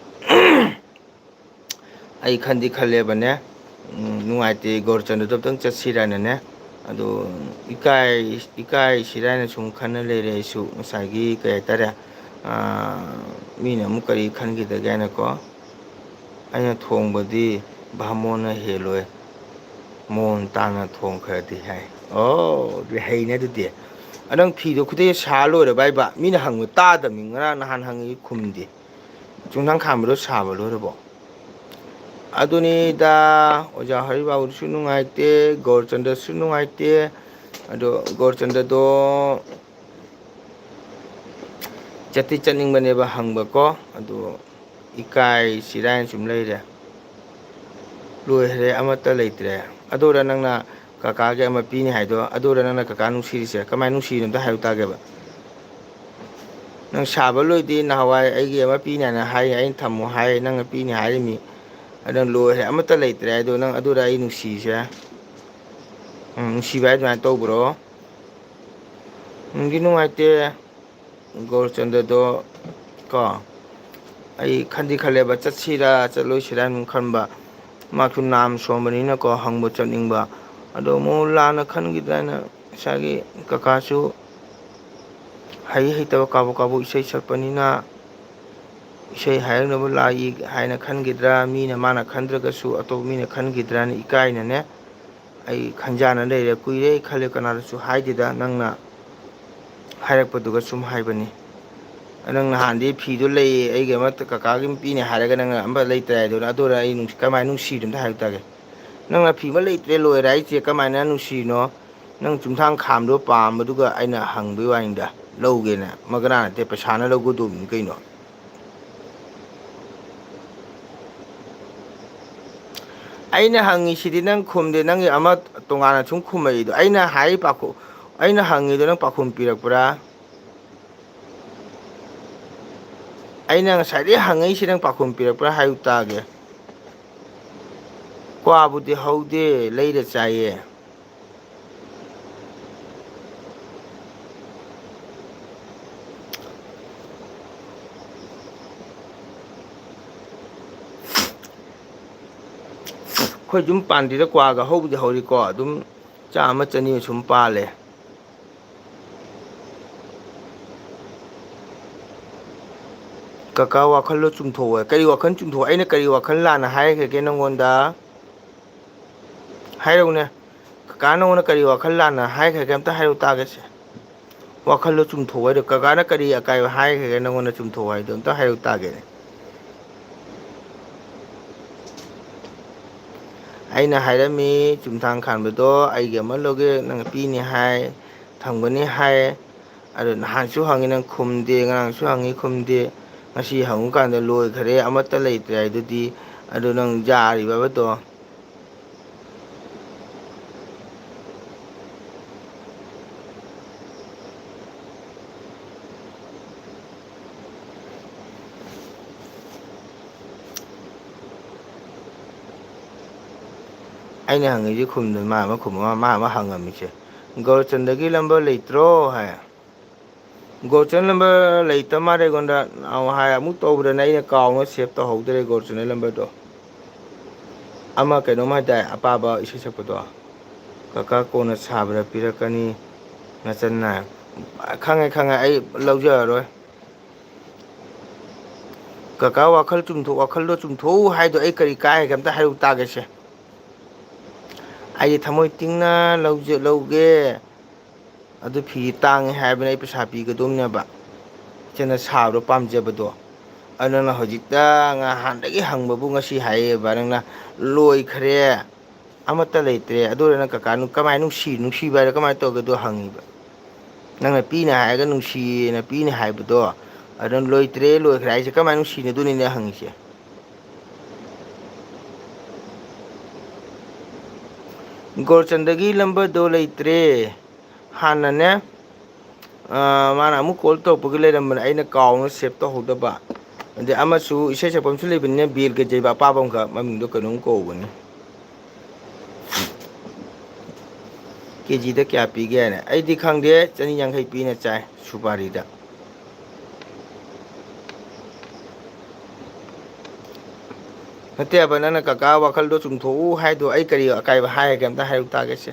ꯑꯩ ꯈꯟꯗꯤ ꯈꯜꯂꯦꯕꯅꯦ, ꯎꯝ, ꯅꯨꯡꯉꯥꯏꯇꯦ, ꯒꯣꯔꯆꯟꯗ꯭ꯔꯗꯣ ꯑꯝꯇꯪ ꯆꯠꯁꯤꯔꯥꯅꯅꯦ꯫ ꯑꯗꯣ ꯏꯀꯥꯏ, ꯏꯀꯥꯏꯁꯤꯔꯥꯅ ꯁꯨꯝ ꯈꯟꯅ ꯂꯩꯔꯦ ꯑꯩꯁꯨ꯫ ꯉꯁꯥꯏꯒꯤ ꯀꯩ ꯍꯥꯏꯇꯥꯔꯦ, ꯑꯥ, ꯃꯤꯅ ꯑꯃꯨꯛ ꯀꯔꯤ ꯈꯟꯈꯤꯗꯒꯦ ꯍꯥꯏꯅꯀꯣ꯫ ꯑꯩꯅ ꯊꯣꯡꯕꯗꯤ ꯚꯥꯃꯣꯟꯅ ꯍꯦꯜꯂꯣꯏ, ꯃꯣꯟ ꯇꯥꯅ ꯊꯣꯡꯈ꯭ꯔꯗꯤ ꯍꯥꯏ꯫ ꯑꯣ, ꯑꯗꯨꯗꯤ ꯍꯩꯅꯦ ꯑꯗꯨꯗꯤ꯫ ꯑ, ꯅꯪ ꯐꯤꯗꯣ ꯈꯨꯗꯩ ꯁꯥ ꯂꯣꯏꯔꯕ ꯍꯥꯏꯕ? ꯃꯤꯅ ꯍꯪꯕ ꯇꯥꯗꯕꯅꯤ, ꯉꯔꯥꯡ ꯅꯍꯥꯟ ꯍꯪꯉꯤ ꯈꯨꯝꯗꯦ꯫ ꯆꯨꯡꯊꯪ ꯈꯥꯝꯕꯗꯣ ꯁꯥꯕ ꯂꯣꯏꯔꯕꯣ? ꯑꯗꯨꯅꯤꯗ, ꯑꯣꯖꯥ ꯍꯔꯤꯕꯥꯕꯨꯁꯨ ꯅꯨꯡꯉꯥꯏꯇꯦ, ꯒꯣꯔꯆꯟꯗ꯭ꯔꯁꯨ ꯅꯨꯡꯉꯥꯏꯇꯦ꯫ ꯑꯗꯣ ꯒꯣꯔꯆꯟꯗ꯭ꯔꯗꯣ ꯆꯠꯇꯤ ꯆꯠꯅꯤꯡꯕꯅꯦꯕ ꯍꯪꯕꯀꯣ, ꯑꯗꯨ ꯏꯀꯥꯏ ꯆꯤꯔꯥꯏꯅ ꯁꯨꯝ ꯂꯩꯔꯦ꯫ ꯂꯣꯏꯈ꯭ꯔꯦ, ꯑꯃꯠꯇ ꯂꯩꯇ꯭ꯔꯦ꯫ ꯑꯗꯨꯔ ꯅꯪꯅ ꯀꯀꯥꯒꯤ ꯑꯃ ꯄꯤꯅꯤ ꯍꯥꯏꯗꯣ, ꯑꯗꯨꯔ ꯅꯪꯅ ꯀꯀꯥ ꯅꯨꯡꯁꯤꯔꯤꯁꯦ? ꯀꯃꯥꯏꯅ ꯅꯨꯡꯁꯤꯔꯤꯅꯣ ꯑꯝꯇ ꯍꯥꯏꯌꯨ ꯇꯥꯒꯦꯕ꯫ ꯅꯪ ꯁꯥꯕ ꯂꯣꯏꯗꯤ ꯅꯍꯥꯟꯋꯥꯏ ꯑꯩꯒꯤ ꯑꯃ ꯄꯤꯅꯤ ꯍꯥꯏꯅ ꯍꯥꯏ, ꯑꯩꯅ ꯊꯝꯃꯣ ꯍꯥꯏ, ꯅꯪꯅ ꯄꯤꯅꯤ ꯍꯥꯏꯔꯤꯃꯤ꯫ ꯑꯗꯨ ꯅꯪ ꯂꯣꯏꯈ꯭ꯔꯦ, ꯑꯃꯠꯇ ꯂꯩꯇ꯭ꯔꯦ ꯍꯥꯏꯗꯣ, ꯅꯪ ꯑꯗꯨꯔ ꯑꯩ ꯅꯨꯡꯁꯤꯁꯦ? ꯎꯝ, ꯅꯨꯡꯁꯤꯕ ꯍꯥꯏ ꯑꯗꯨꯃꯥꯏꯅ ꯇꯧꯕ꯭ꯔꯣ? ꯅꯨꯡꯗꯤ ꯅꯨꯡꯉꯥꯏꯇꯦ꯫ ꯒꯧꯔꯆꯟꯗ꯭ꯔꯗꯣ ꯀꯣ, ꯑꯩ ꯈꯟꯗꯤ ꯈꯜꯂꯦꯕ, ꯆꯠꯁꯤꯔꯥ ꯆꯠꯂꯣꯏꯁꯤꯔꯥ ꯑꯗꯨꯝ ꯈꯟꯕ꯫ ꯃꯥꯁꯨ ꯅꯥꯝ ꯁꯣꯟꯕꯅꯤꯅꯀꯣ, ꯍꯪꯕ ꯆꯠꯅꯤꯡꯕ꯫ ꯑꯗꯣ ꯑꯃꯨꯛ ꯂꯥꯟꯅ ꯈꯟꯈꯤꯗ꯭ꯔꯥꯅ, ꯉꯁꯥꯏꯒꯤ ꯀꯀꯥꯁꯨ ꯍꯩ ꯍꯩꯇꯕ ꯀꯥꯕꯣꯛ ꯀꯥꯕꯣꯛ ꯏꯁꯩ ꯁꯛꯄꯅꯤꯅ, ꯏꯁꯩ ꯍꯥꯏꯔꯛꯅꯕ ꯂꯥꯛꯏ ꯍꯥꯏꯅ ꯈꯟꯈꯤꯗ꯭ꯔꯥ, ꯃꯤꯅ, ꯃꯥꯅ ꯈꯟꯗ꯭ꯔꯒꯁꯨ ꯑꯇꯣꯞꯄ ꯃꯤꯅ ꯈꯟꯈꯤꯗ꯭ꯔꯥꯅ ꯏꯀꯥꯏꯅꯅꯦ꯫ ꯑꯩ ꯈꯟꯖꯥꯟꯅ ꯂꯩꯔꯦ, ꯀꯨꯏꯔꯦ ꯈꯜꯂꯦ, ꯀꯅꯥꯗꯁꯨ ꯍꯥꯏꯗꯦꯗ, ꯅꯪꯅ ꯍꯥꯏꯔꯛꯄꯗꯨꯒ ꯁꯨꯝ ꯍꯥꯏꯕꯅꯤ꯫ ꯅꯪ ꯅꯍꯥꯟꯗꯤ ꯐꯤꯗꯣ ꯂꯩꯌꯦ, ꯑꯩꯒꯤ ꯑꯃ ꯀꯀꯥꯒꯤ ꯑꯃ ꯄꯤꯅꯦ ꯍꯥꯏꯔꯒ ꯅꯪꯅ ꯑꯝꯇ ꯂꯩꯇ꯭ꯔꯦ ꯍꯥꯏꯗꯨꯅ, ꯑꯗꯨꯔ ꯑꯩ ꯅꯨꯡꯁꯤ-, ꯀꯃꯥꯏꯅ ꯅꯨꯡꯁꯤꯔꯤꯅꯣ ꯑꯝꯇ ꯍꯥꯏꯌꯨ ꯇꯥꯒꯦ꯫ ꯅꯪꯅ ꯐꯤ ꯑꯃ ꯂꯩꯇ꯭ꯔꯦ ꯂꯣꯏꯔꯦ ꯍꯥꯏꯁꯦ ꯀꯃꯥꯏꯅ ꯅꯨꯡꯁꯤꯔꯤꯅꯣ? ꯅꯪ ꯆꯨꯝꯊꯥꯡ ꯈꯥꯝꯗꯣ ꯄꯥꯝꯕꯗꯨꯒ ꯑꯩꯅ ꯍꯪꯕꯒꯤ ꯋꯥꯅꯤꯗ, ꯂꯧꯒꯦꯅ ꯃꯒꯅꯥ ꯅꯠꯇꯦ, ꯄꯩꯁꯥꯅ ꯂꯧꯒꯗꯧꯕꯅꯤ ꯀꯩꯅꯣ꯫ ꯑꯩꯅ ꯍꯪꯉꯤꯁꯤꯗꯤ ꯅꯪ ꯈꯨꯝꯗꯦ, ꯅꯪꯒꯤ ꯑꯃ ꯇꯣꯉꯥꯟꯅ ꯁꯨꯝ ꯈꯨꯝꯃꯛꯏꯗꯣ꯫ ꯑꯩꯅ ꯍꯥꯏ ꯄꯥꯈꯨ-, ꯑꯩꯅ ꯍꯪꯉꯤꯗꯣ ꯅꯪ ꯄꯥꯈꯨꯝ ꯄꯤꯔꯛꯄ꯭ꯔꯥ? ꯑꯩꯅ ꯉꯁꯥꯏꯗꯩ ꯍꯪꯉꯛꯏꯁꯤ ꯅꯪ ꯄꯥꯈꯨꯝ ꯄꯤꯔꯛꯄ꯭ꯔꯥ ꯍꯥꯏꯌꯨ ꯇꯥꯒꯦ꯫ ꯀ꯭ꯋꯥꯕꯨꯗꯤ ꯍꯧꯗꯦ, ꯂꯩꯔ ꯆꯥꯏꯌꯦ꯫ ꯑꯩꯈꯣꯏ ꯌꯨꯝ ꯄꯥꯟꯗ꯭ꯔꯤꯗ ꯀ꯭ꯋꯥꯒ ꯍꯧꯕꯗꯤ ꯍꯧꯔꯤꯀꯣ, ꯑꯗꯨꯝ ꯆꯥꯝꯃ ꯆꯅꯤ ꯁꯨꯝ ꯄꯥꯜꯂꯦ꯫ ꯀꯀꯥ, ꯋꯥꯈꯜꯗꯣ ꯆꯨꯝꯊꯣꯛꯑꯣ꯫ ꯀꯔꯤ ꯋꯥꯈꯜ ꯆꯨꯝꯊꯣꯛꯑꯣ? ꯑꯩꯅ ꯀꯔꯤ ꯋꯥꯈꯜ ꯂꯥꯟꯅ ꯍꯥꯏꯈ꯭ꯔꯒꯦ ꯅꯪꯉꯣꯟꯗ? ꯍꯥꯏꯔꯛꯎꯅꯦ꯫ ꯀꯀꯥ ꯅꯪꯉꯣꯟꯗ ꯀꯔꯤ ꯋꯥꯈꯜ ꯂꯥꯟꯅ ꯍꯥꯏꯈ꯭ꯔꯒꯦ? ꯑꯝꯇ ꯍꯥꯏꯔꯛꯎ ꯇꯥꯒꯦꯁꯦ꯫ ꯋꯥꯈꯜꯗꯣ ꯆꯨꯝꯊꯣꯛꯑꯣ ꯍꯥꯏꯗꯣ꯫ ꯀꯀꯥꯅ ꯀꯔꯤ ꯑꯀꯥꯏꯕ ꯍꯥꯏꯈ꯭ꯔꯒꯦ ꯅꯪꯉꯣꯟꯗ ꯆꯨꯝꯊꯣꯛꯑꯣ ꯍꯥꯏꯗꯣ? ꯑꯝꯇ ꯍꯥꯏꯔꯛꯎ ꯇꯥꯒꯦꯅꯦ꯫ ꯑꯩꯅ ꯍꯥꯏꯔꯝꯃꯤ, ꯆꯨꯝꯊꯥꯡ ꯈꯥꯟꯕꯗꯣ ꯑꯩꯒꯤ ꯑꯃ ꯂꯧꯒꯦ, ꯅꯪ ꯄꯤꯅꯤ ꯍꯥꯏ, ꯊꯝꯒꯅꯤ ꯍꯥꯏ꯫ ꯑꯗꯨ ꯅꯍꯥꯟꯁꯨ ꯍꯪꯉꯤ, ꯅꯪ ꯈꯨꯝꯗꯦ, ꯉꯔꯥꯡꯁꯨ ꯍꯪꯉꯤ, ꯈꯨꯝꯗꯦ, ꯉꯁꯤ ꯍꯪꯉꯨꯀꯥꯟꯗ ꯂꯣꯏꯈꯔꯦ, ꯑꯃꯠꯇ ꯂꯩꯇ꯭ꯔꯦ ꯍꯥꯏꯗꯨꯗꯤ꯫ ꯑꯗꯨ ꯅꯪ ꯌꯥꯔꯤꯕꯕꯗꯣ? ꯑꯩꯅ ꯍꯪꯉꯤꯁꯤ ꯈꯨꯝꯗ ꯃꯥ ꯑꯃ ꯈꯨꯝꯃ ꯃꯥ ꯑꯃ ꯍꯪꯉꯝꯃꯤꯁꯦ꯫ ꯒꯧꯔꯆꯟꯗꯒꯤ ꯂꯝꯕꯔ ꯂꯩꯇ꯭ꯔꯣ ꯍꯥꯏ꯫ ꯒꯣꯜꯆꯟ ꯅꯝꯕꯔ ꯂꯩꯇ ꯃꯥꯜꯂꯦ ꯑꯩꯉꯣꯟꯗ꯫ ꯅꯍꯥꯟ ꯍꯥꯏ ꯑꯃꯨꯛ ꯇꯧꯕꯗꯅ ꯑꯩꯅ ꯀꯥꯎꯅ ꯁꯦꯞ ꯇꯧꯍꯧꯗ꯭ꯔꯦ ꯒꯣꯜꯆꯟꯒꯤ ꯅꯝꯕꯔꯗꯣ꯫ ꯑꯃ ꯀꯩꯅꯣꯝ ꯍꯥꯏꯇꯥꯔꯦ, ꯑꯄꯥꯕ ꯏꯁꯩ ꯁꯛꯄꯗꯣ꯫ "ꯀꯀꯥ ꯀꯣꯟꯅ ꯁꯥꯕꯗ ꯄꯤꯔꯛꯀꯅꯤ ꯅꯆꯟꯅ"꯫ ꯈꯪꯉꯦ, ꯈꯪꯉꯦ, ꯑꯩ ꯂꯧꯖꯔꯔꯣꯏ꯫ ꯀꯀꯥ ꯋꯥꯈꯜ ꯆꯨꯝꯊꯣꯛ-, ꯋꯥꯈꯜꯗꯣ ꯆꯨꯝꯊꯣꯛꯎ ꯍꯥꯏꯗꯣ ꯑꯩ ꯀꯔꯤ ꯀꯥꯏ ꯍꯥꯏꯒꯦ ꯑꯝꯇ ꯍꯥꯏꯔꯨ ꯇꯥꯒꯦꯁꯦ꯫ ꯑꯩꯗꯤ ꯊꯃꯣꯏ ꯇꯤꯡꯅ ꯂꯧꯖ-, ꯂꯧꯒꯦ꯫ ꯑꯗꯨ ꯐꯤ ꯇꯥꯡꯉꯦ ꯍꯥꯏꯕꯅꯤꯅ ꯑꯩ ꯄꯩꯁꯥ ꯄꯤꯒꯗꯧꯅꯦꯕ꯫ ꯏꯆꯟꯅ ꯁꯥꯕꯗꯣ ꯄꯥꯝꯖꯕꯗꯣ꯫ ꯑꯗꯨ ꯅꯪꯅ ꯍꯧꯖꯤꯛꯇ ꯉꯍꯥꯟꯗꯒꯤ ꯍꯪꯕꯕꯨ ꯉꯁꯤ ꯍꯥꯏꯌꯦꯕ ꯅꯪꯅ, "ꯂꯣꯏꯈ꯭ꯔꯦ, ꯑꯃꯠꯇ ꯂꯩꯇ꯭ꯔꯦ"꯫ ꯑꯗꯨ ꯑꯣꯏꯔ ꯅꯪ ꯀꯀꯥ ꯅꯨ-, ꯀꯃꯥꯏꯅ ꯅꯨꯡꯁꯤ, ꯅꯨꯡꯁꯤꯕ ꯍꯥꯏꯔ ꯀꯃꯥꯏꯅ ꯇꯧꯒꯦ ꯑꯗꯣ ꯍꯪꯉꯤꯕ꯫ ꯅꯪꯅ ꯄꯤꯅꯦ ꯍꯥꯏꯔꯒ ꯅꯨꯡꯁꯤꯌꯦꯅ ꯄꯤꯅꯦ ꯍꯥꯏꯕꯗꯣ, ꯑꯗꯨ ꯅꯪ ꯂꯣꯏꯇ꯭ꯔꯦ, ꯂꯣꯏꯈ꯭ꯔꯦ ꯍꯥꯏꯁꯦ ꯀꯃꯥꯏꯅ ꯅꯨꯡꯁꯤꯅꯗꯣꯏꯅꯣꯅꯦ ꯍꯪꯉꯤꯁꯦ? ꯒꯣꯔꯆꯟꯗꯒꯤ ꯂꯝꯕꯔꯗꯣ ꯂꯩꯇ꯭ꯔꯦ꯫ ꯍꯥꯟꯅꯅꯦ, ꯑ, ꯃꯥꯅ ꯑꯃꯨꯛ ꯀꯣꯜ ꯇꯧꯔꯛꯄꯒꯤ ꯂꯩꯔꯝꯕꯅꯦ, ꯑꯩꯅ ꯀꯥꯎꯅ ꯁꯦꯚ ꯇꯧꯍꯧꯗꯕ꯫ ꯑꯗꯩ ꯑꯃꯁꯨ ꯏꯁꯩ ꯁꯛꯄ ꯑꯃꯁꯨ ꯂꯩꯕꯅꯤꯅꯦ, ꯕꯦꯜ ꯀꯦꯖꯩꯕ ꯑꯄꯥꯕ ꯑꯃꯈꯛ, ꯃꯃꯤꯡꯗꯣ ꯀꯩꯅꯣꯝ ꯀꯧꯕꯅꯤ꯫ ꯀꯦꯖꯤꯗ ꯀꯌꯥ ꯄꯤꯒꯦ ꯍꯥꯏꯅ꯫ ꯑꯩꯗꯤ ꯈꯪꯗꯦ, ꯆꯅꯤ ꯌꯥꯡꯈꯩ ꯄꯤꯅ ꯆꯥꯏ ꯁꯨꯄꯥꯔꯤꯗ꯫ ꯅꯠꯇꯦꯕ, ꯅꯪꯅ ꯀꯀꯥ ꯋꯥꯈꯜꯗꯣ ꯆꯨꯝꯊꯣꯛꯎ ꯍꯥꯏꯗꯣ ꯑꯩ ꯀꯔꯤ ꯑꯀꯥꯏꯕ ꯍꯥꯏꯔꯒꯦ ꯑꯝꯇ ꯍꯥꯏꯔꯨ ꯇꯥꯒꯦꯁꯦ꯫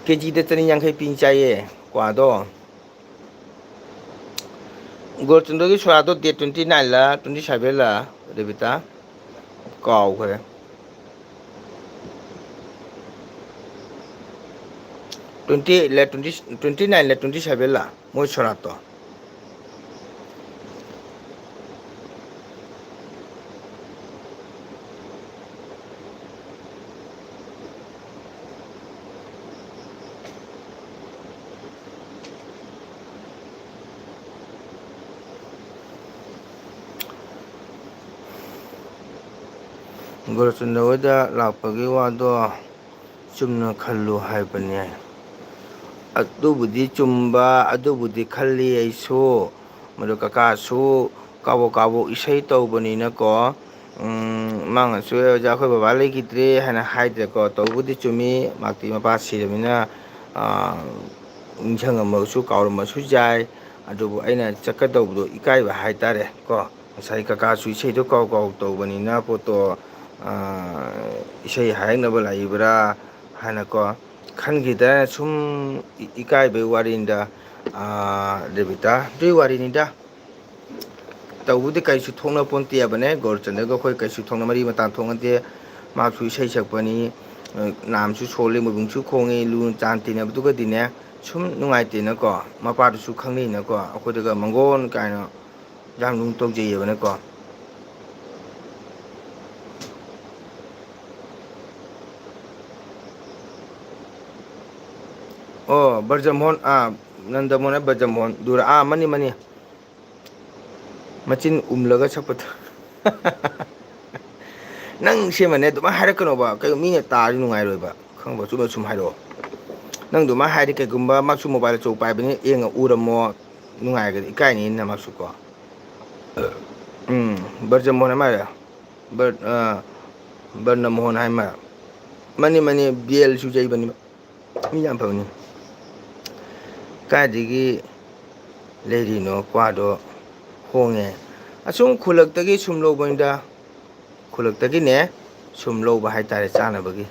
ꯀꯦꯖꯤꯗ ꯆꯅꯤ ꯌꯥꯡꯈꯩ ꯄꯤ ꯆꯥꯏꯌꯦ ꯀ꯭ꯋꯥꯗꯣ꯫ ꯒꯣꯜꯆꯟꯗ꯭ꯔꯒꯤ ꯁꯣꯔꯥꯠꯇꯣ date twenty nine ꯂ twenty seven ꯂ, ꯔꯦꯕꯤꯇꯥ? ꯀꯥꯎꯈ꯭ꯔꯦ꯫ Twenty eight ꯂ twenty, twenty nine ꯂ twenty seven ꯂ ꯃꯣꯏ ꯁꯣꯔꯥꯠꯇꯣ? ꯒꯣꯔꯆꯟꯗ꯭ꯔ ꯍꯣꯏꯗ ꯂꯥꯛꯄꯒꯤ ꯋꯥꯗꯣ ꯆꯨꯝꯅ ꯈꯜꯂꯨ ꯍꯥꯏꯕꯅꯦ꯫ ꯑꯗꯨꯕꯨꯗꯤ ꯆꯨꯝꯕ, ꯑꯗꯨꯕꯨꯗꯤ ꯈꯜꯂꯤ ꯑꯩꯁꯨ꯫ ꯃꯗꯨ ꯀꯀꯥꯁꯨ ꯀꯥꯕꯣꯛ ꯀꯥꯕꯣꯛ ꯏꯁꯩ ꯇꯧꯕꯅꯤꯅꯀꯣ, ꯎꯝ, ꯃꯥꯅꯁꯨ "ꯑꯦ ꯑꯣꯖꯥ, ꯑꯩꯈꯣꯏ ꯕꯕꯥ ꯂꯩꯈꯤꯗ꯭ꯔꯦ" ꯍꯥꯏꯅ ꯍꯥꯏꯗ꯭ꯔꯦꯀꯣ꯫ ꯇꯧꯕꯨꯗꯤ ꯆꯨꯝꯃꯤ, ꯃꯍꯥꯛꯇꯤ ꯃꯄꯥ ꯁꯤꯔꯕꯅꯤꯅ, ꯑꯥ, ꯅꯤꯡꯁꯤꯡꯉꯝꯃꯁꯨ ꯀꯥꯎꯔꯝꯕꯁꯨ ꯌꯥꯏ꯫ ꯑꯗꯨꯕꯨ ꯑꯩꯅ ꯆꯠꯀꯗꯧꯕꯗꯣ ꯏꯀꯥꯏꯕ ꯍꯥꯏꯇꯥꯔꯦ ꯀꯣ꯫ ꯉꯁꯥꯏ ꯀꯀꯥꯁꯨ ꯏꯁꯩꯗꯣ ꯀꯥꯎ ꯀꯥꯎ ꯇꯧꯕꯅꯤꯅ ꯄꯣꯠꯇꯣ, ꯑꯥ, ꯏꯁꯩ ꯍꯥꯏꯔꯛꯅꯕ ꯂꯥꯛꯏꯕ꯭ꯔꯥ ꯍꯥꯏꯅꯀꯣ ꯈꯟꯈꯤꯗꯅ ꯁꯨꯝ ꯏ-, ꯏꯀꯥꯏꯕꯩ ꯋꯥꯔꯤꯅꯤꯗ, ꯑꯥ, ꯔꯦꯕꯤꯇꯥ꯫ ꯑꯗꯨꯏ ꯋꯥꯔꯤꯅꯤꯗ꯫ ꯇꯧꯕꯨꯗꯤ ꯀꯩꯁꯨ ꯊꯣꯛꯅ ꯄꯣꯟꯇꯦꯕꯅꯦ, ꯒꯣꯔꯆꯟꯗ꯭ꯔꯒ ꯑꯩꯈꯣꯏ ꯀꯩꯁꯨ ꯊꯣꯛꯅ ꯃꯔꯤ ꯃꯇꯥ ꯊꯣꯛꯅꯗꯦ꯫ ꯃꯍꯥꯛꯁꯨ ꯏꯁꯩ ꯁꯛꯄꯅꯤ, ꯑ, ꯅꯥꯝꯁꯨ ꯁꯣꯜꯂꯤ, ꯃꯕꯨꯡꯁꯨ ꯈꯣꯡꯉꯤ, ꯂꯨꯅ ꯆꯥꯟ ꯇꯤꯟꯅꯕꯗꯨꯒꯗꯤꯅꯦ, ꯁꯨꯝ ꯅꯨꯡꯉꯥꯏꯇꯦꯅꯀꯣ, ꯃꯄꯥꯗꯨꯁꯨ ꯈꯪꯅꯩꯅꯀꯣ, ꯑꯩꯈꯣꯏꯗꯒ ꯃꯪꯒꯣꯟ ꯀꯥꯏꯅ ꯌꯥꯝ ꯂꯨꯅ ꯇꯧꯖꯩꯌꯦꯕꯅꯀꯣ꯫ ꯑꯣ, ꯕ꯭ꯔꯖꯃꯣꯍꯟ, ꯑꯥ, ꯅꯟꯗꯃꯣꯍꯟ, ꯕ꯭ꯔꯖꯃꯣꯍꯟ, ꯗꯨꯔꯥ, ꯑꯥ, ꯃꯅꯤ, ꯃꯅꯤ꯫ ꯃꯆꯤꯟ ꯎꯝꯂꯒ ꯁꯛꯄꯗꯣ꯫ ꯅꯪ ꯁꯦꯝꯃꯅꯦ, ꯑꯗꯨꯃꯥꯏꯅ ꯍꯥꯏꯔꯛꯀꯅꯣꯕ꯫ ꯀꯩꯅꯣ, ꯃꯤꯅ ꯇꯥꯔꯗꯤ ꯅꯨꯡꯉꯥꯏꯔꯣꯏꯕ꯫ ꯈꯪꯕ꯭ꯔꯣ? ꯆꯨꯝꯅ ꯁꯨꯝ ꯍꯥꯏꯔꯛꯑꯣ꯫ ꯅꯪ ꯑꯗꯨꯃꯥꯏꯅ ꯍꯥꯏꯔꯗꯤ ꯀꯩꯒꯨꯝꯕ ꯃꯥꯁꯨ mobile ꯑꯆꯧꯕ ꯄꯥꯏꯕꯅꯤꯅ ꯌꯦꯡꯉ ꯎꯔꯝꯃꯣ꯫ ꯅꯨꯡꯉꯥꯏꯔꯒꯗꯤ ꯏꯀꯥꯏꯅꯤ ꯅꯃꯛꯁꯨ ꯀꯣ꯫ ꯎꯝ, ꯕ꯭ꯔꯖꯃꯣꯍꯟ ꯍꯥꯏ ꯃꯥꯜꯂꯦ꯫ ꯕ꯭ꯔ-, ꯑ, ꯕ꯭ꯔꯅꯃꯣꯍꯟ ꯍꯥꯏ ꯃꯥꯜꯂꯦ꯫ Money, money, ꯕꯦꯜꯁꯨ ꯌꯩꯕꯅꯤ꯫ ꯃꯤ ꯌꯥꯝ ꯐꯕꯅꯤ꯫ ꯀꯥꯏꯗꯒꯤ ꯂꯩꯔꯤꯅꯣ ꯀ꯭ꯋꯥꯗꯣ? ꯍꯣꯡꯉꯦ꯫ ꯑꯁꯨꯝ ꯈꯨꯜꯂꯛꯇꯒꯤ ꯁꯨꯝ ꯂꯧꯕꯅꯤꯗ꯫ ꯈꯨꯜꯂꯛꯇꯒꯤꯅꯦ ꯁꯨꯝ ꯂꯧꯕ ꯍꯥꯏꯇꯥꯔꯦ, ꯆꯥꯅꯕꯒꯤ꯫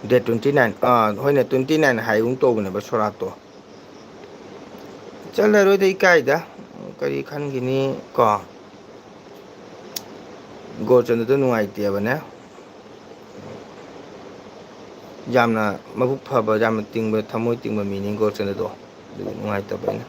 Date twenty nine, ꯑꯥ, ꯍꯣꯏꯅꯦ, twenty nine ꯍꯥꯏꯒꯨꯝ ꯇꯧꯕꯅꯦꯕ ꯁꯣꯔꯥꯠꯇꯣ꯫ ꯆꯠꯂꯔꯣꯏꯗ, ꯏꯀꯥꯏꯗ꯫ ꯀꯔꯤ ꯈꯟꯈꯤꯅꯤ ꯀꯣ? ꯒꯣꯔꯆꯟꯗ꯭ꯔꯗꯣ ꯅꯨꯡꯉꯥꯏꯇꯦꯕꯅꯦ꯫ ꯌꯥꯝꯅ ꯃꯕꯨꯛ ꯐꯕ, ꯌꯥꯝꯅ ꯇꯤꯡꯕ, ꯊꯃꯣꯏ ꯇꯤꯡꯕ ꯃꯤꯅꯤ ꯒꯣꯔꯆꯟꯗ꯭ꯔꯗꯣ꯫ ꯑꯗꯨꯒꯤ ꯅꯨꯡꯉꯥꯏꯇꯕ ꯑꯩꯅ꯫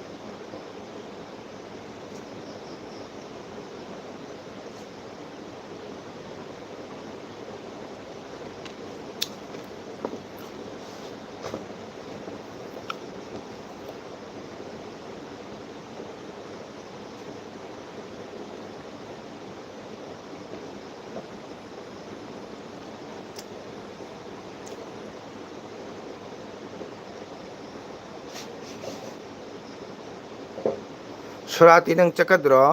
ꯁꯣꯔꯥꯠꯇꯤ ꯅꯪ ꯆꯠꯀꯗ꯭ꯔꯣ?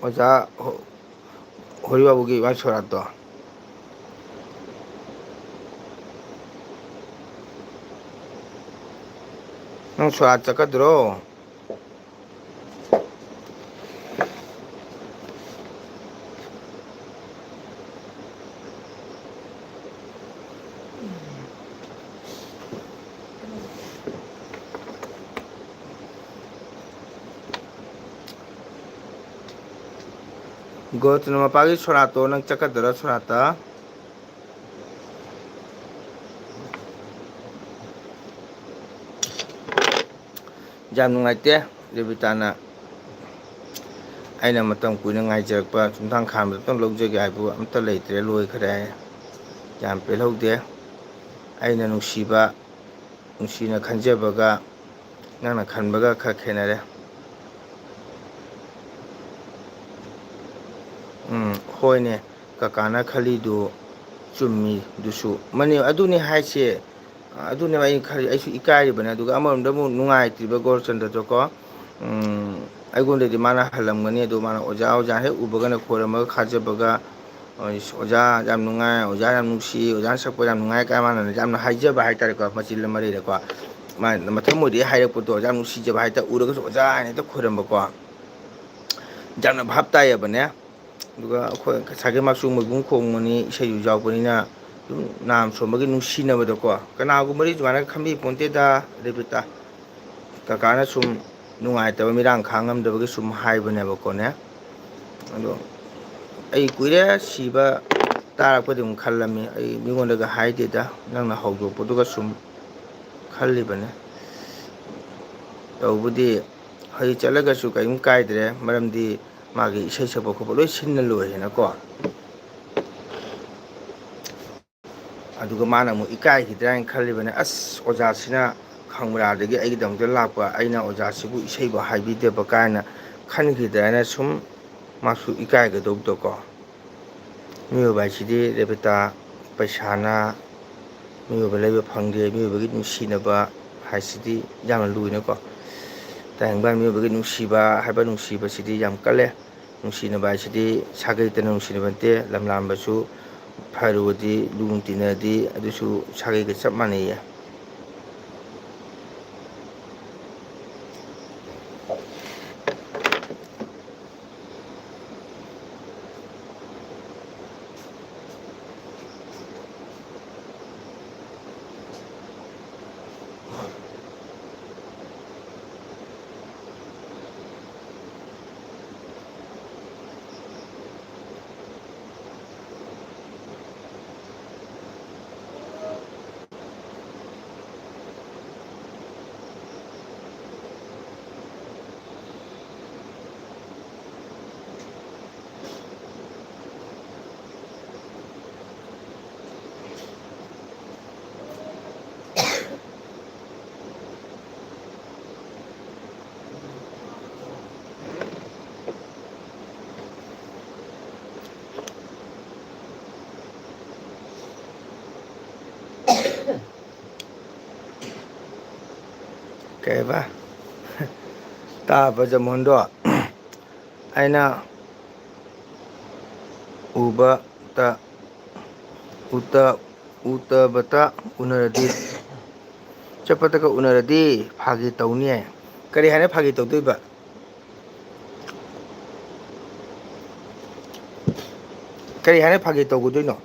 ꯑꯣꯖꯥ ꯍꯣ-, ꯍꯣꯔꯤꯕꯥꯕꯨꯒꯤ ꯏꯃꯥ ꯁꯣꯔꯥꯠꯇꯣ꯫ ꯅꯪ ꯁꯣꯔꯥꯠ ꯆꯠꯀꯗ꯭ꯔꯣ? ꯒꯣꯔꯆꯟꯗ ꯃꯄꯥꯒꯤ ꯁꯣꯔꯥꯠꯇꯣ ꯅꯪ ꯆꯠꯀꯗ꯭ꯔꯥ ꯁꯣꯔꯥꯠꯇ? ꯌꯥꯝ ꯅꯨꯡꯉꯥꯏꯇꯦ, ꯔꯦꯕꯤꯇꯥꯅ꯫ ꯑꯩꯅ ꯃꯇꯝ ꯀꯨꯏꯅ ꯉꯥꯏꯖꯔꯛꯄ ꯆꯨꯝꯊꯥꯡ ꯈꯥꯝꯕꯗ ꯑꯝꯇꯪ ꯂꯧꯖꯒꯦ ꯍꯥꯏꯕꯨ ꯑꯝꯇ ꯂꯩꯇ꯭ꯔꯦ, ꯂꯣꯏꯈ꯭ꯔꯦ꯫ ꯌꯥꯝ ꯄꯦꯜꯍꯧꯗꯦ꯫ ꯑꯩꯅ ꯅꯨꯡꯁꯤꯕ, ꯅꯨꯡꯁꯤꯅ ꯈꯟꯖꯕꯒ ꯅꯪꯅ ꯈꯟꯕꯒ ꯈꯔ ꯈꯦꯠꯅꯔꯦ꯫ ꯎꯝ, ꯍꯣꯏꯅꯦ, ꯀꯀꯥꯅ ꯈꯜꯂꯤꯗꯨ ꯆꯨꯝꯃꯤ, ꯑꯗꯨꯁꯨ ꯃꯅꯤ-, ꯑꯗꯨꯅꯤ ꯍꯥꯏꯁꯦ꯫ ꯑꯗꯨꯅꯦꯕ ꯑꯩ ꯈꯜꯂꯤ, ꯑꯩꯁꯨ ꯏꯀꯥꯏꯔꯤꯕꯅꯦ꯫ ꯑꯗꯨꯒ ꯑꯃꯔꯣꯝꯗ ꯑꯃꯨꯛ ꯅꯨꯡꯉꯥꯏꯇ꯭ꯔꯤꯕ ꯒꯣꯔꯆꯟꯗ꯭ꯔꯗꯣꯀꯣ꯫ ꯎꯝ, ꯑꯩꯉꯣꯟꯗꯗꯤ ꯃꯥꯅ ꯍꯜꯂꯝꯒꯅꯤ, ꯑꯗꯣ ꯃꯥꯅ ꯑꯣꯖꯥ, ꯑꯣꯖꯥ ꯍꯦꯛ ꯎꯕꯒꯅ ꯈꯣꯏꯔꯝꯃꯒ ꯈꯥꯖꯕꯒ, "ꯑꯁ, ꯑꯣꯖꯥ ꯌꯥꯝ ꯅꯨꯡꯉꯥꯏ, ꯑꯣꯖꯥ ꯌꯥꯝ ꯅꯨꯡꯁꯤ, ꯑꯣꯖꯥꯅ ꯁꯛꯄ ꯌꯥꯝ ꯅꯨꯡꯉꯥꯏ" ꯀꯥꯏ ꯃꯥꯅ ꯌꯥꯝꯅ ꯍꯥꯏꯖꯕ ꯍꯥꯏꯇꯥꯔꯦꯀꯣ, ꯃꯆꯤꯜ ꯃꯔꯩꯗꯀꯣ꯫ ꯃꯥ ꯃꯊꯃꯣꯏꯗꯒꯤ ꯍꯥꯏꯔꯛꯄꯗꯣ ꯌꯥꯝ ꯅꯨꯡꯁꯤꯖꯕ ꯍꯥꯏꯇꯥꯔꯦ, ꯎꯔꯒꯁꯨ "ꯑꯣꯖꯥ" ꯍꯥꯏꯅ ꯍꯦꯛꯇ ꯈꯣꯏꯔꯝꯕꯀꯣ꯫ ꯌꯥꯝꯅ ꯚꯥꯞ ꯇꯥꯏꯌꯦꯕꯅꯦ꯫ ꯑꯗꯨꯒ ꯑꯩꯈꯣꯏ ꯉꯁꯥꯏꯒꯤ ꯃꯥꯁꯨ ꯃꯣꯏꯕꯨꯡ ꯈꯣꯡꯕꯅꯤ, ꯏꯁꯩꯁꯨ ꯌꯥꯎꯕꯅꯤꯅ ꯑꯗꯨꯝ ꯅꯥꯝ ꯁꯣꯝꯕꯒꯤ ꯅꯨꯡꯁꯤꯅꯕꯗꯣꯀꯣ꯫ ꯀꯅꯥꯒꯨꯝꯕꯗꯤ ꯑꯗꯨꯃꯥꯏꯅ ꯈꯟꯕꯤ ꯄꯣꯟꯇꯦꯗ, ꯔꯦꯕꯤꯇꯥ꯫ ꯀꯀꯥꯅ ꯁꯨꯝ ꯅꯨꯡꯉꯥꯏꯇꯕ, ꯃꯤꯔꯥꯡ ꯈꯥꯡꯉꯝꯗꯕꯒꯤ ꯁꯨꯝ ꯍꯥꯏꯕꯅꯦꯕꯀꯣꯅꯦ꯫ ꯑꯗꯣ ꯑꯩ ꯀꯨꯏꯔꯦ ꯁꯤꯕ ꯇꯥꯔꯛꯄꯗꯤ ꯑꯃꯨꯛ ꯈꯜꯂꯝꯃꯤ꯫ ꯑꯩ ꯃꯤꯉꯣꯟꯗꯒ ꯍꯥꯏꯗꯦꯗ, ꯅꯪꯅ ꯍꯧꯗꯣꯛꯄꯗꯨꯒ ꯁꯨꯝ ꯈꯜꯂꯤꯕꯅꯦ꯫ ꯇꯧꯕꯗꯤ ꯍꯧꯖꯤꯛ ꯆꯠꯂꯒꯁꯨ ꯀꯔꯤꯝ ꯀꯥꯏꯗ꯭ꯔꯦ, ꯃꯔꯝꯗꯤ ꯃꯥꯒꯤ ꯏꯁꯩ ꯁꯛꯄ ꯈꯣꯠꯄ ꯂꯣꯏ ꯁꯤꯟꯅ ꯂꯣꯏꯔꯦꯅꯀꯣ꯫ ꯑꯗꯨꯒ ꯃꯥꯅ ꯑꯃꯨꯛ ꯏꯀꯥꯏꯈꯤꯗ꯭ꯔꯥ ꯍꯥꯏꯅ ꯈꯜꯂꯤꯕꯅꯦ꯫ "ꯑꯁ, ꯑꯣꯖꯥꯁꯤꯅ ꯈꯪꯕ꯭ꯔꯥꯗꯒꯤ ꯑꯩꯒꯤꯗꯃꯛꯇ ꯂꯥꯛꯄ, ꯑꯩꯅ ꯑꯣꯖꯥꯁꯤꯕꯨ ꯏꯁꯩꯕꯨ ꯍꯥꯏꯕꯤꯗꯕ" ꯀꯥꯏꯅ ꯈꯟꯈꯤꯗ꯭ꯔꯥ ꯍꯥꯏꯅ ꯁꯨꯝ ꯃꯥꯁꯨ ꯏꯀꯥꯏꯒꯗꯧꯕꯗꯣꯀꯣ꯫ ꯃꯤꯑꯣꯏꯕ ꯍꯥꯏꯁꯤꯗꯤ ꯔꯦꯕꯤꯇꯥ, ꯄꯩꯁꯥꯅ ꯃꯤꯑꯣꯏꯕ ꯂꯩꯕ ꯐꯪꯗꯦ꯫ ꯃꯤꯑꯣꯏꯕꯒꯤ ꯅꯨꯡꯁꯤꯅꯕ ꯍꯥꯏꯁꯤꯗꯤ ꯌꯥꯝꯅ ꯂꯨꯏꯅꯀꯣ꯫ ꯇꯥꯏꯕꯪꯄꯥꯟ ꯃꯤꯑꯣꯏꯕꯒꯤ ꯅꯨꯡꯁꯤꯕ ꯍꯥꯏꯕ ꯅꯨꯡꯁꯤꯕꯁꯤꯗꯤ ꯌꯥꯝ ꯀꯜꯂꯦ꯫ ꯅꯨꯡꯁꯤꯅꯕ ꯍꯥꯏꯁꯤꯗꯤ ꯁꯥꯒꯩꯇꯅ ꯅꯨꯡꯁꯤꯅꯕ ꯅꯠꯇꯦ꯫ ꯂꯝꯂꯥꯟꯕꯁꯨ ꯐꯔꯨꯔꯗꯤ, ꯂꯨꯅ ꯇꯤꯟꯅꯔꯗꯤ, ꯑꯗꯨꯁꯨ ꯁꯥꯒꯩꯒ ꯆꯞ ꯃꯥꯟꯅꯩꯌꯦ꯫ ꯀꯩꯕ? ꯇꯥꯕ ꯖꯃꯣꯟꯗꯣ ꯑꯩꯅ ꯎꯕ ꯇ ꯎꯇ ꯎꯇꯕꯇ ꯎꯅꯔꯗꯤ, ꯆꯠꯄꯗꯒ ꯎꯅꯔꯗꯤ ꯐꯥꯒꯤ ꯇꯧꯅꯤ꯫ ꯀꯔꯤ ꯍꯥꯏꯅ ꯐꯥꯒꯤ ꯇꯧꯗꯣꯏꯕ? ꯀꯔꯤ ꯍꯥꯏꯅ ꯐꯥꯒꯤ ꯇꯧꯒꯗꯣꯏꯅꯣ?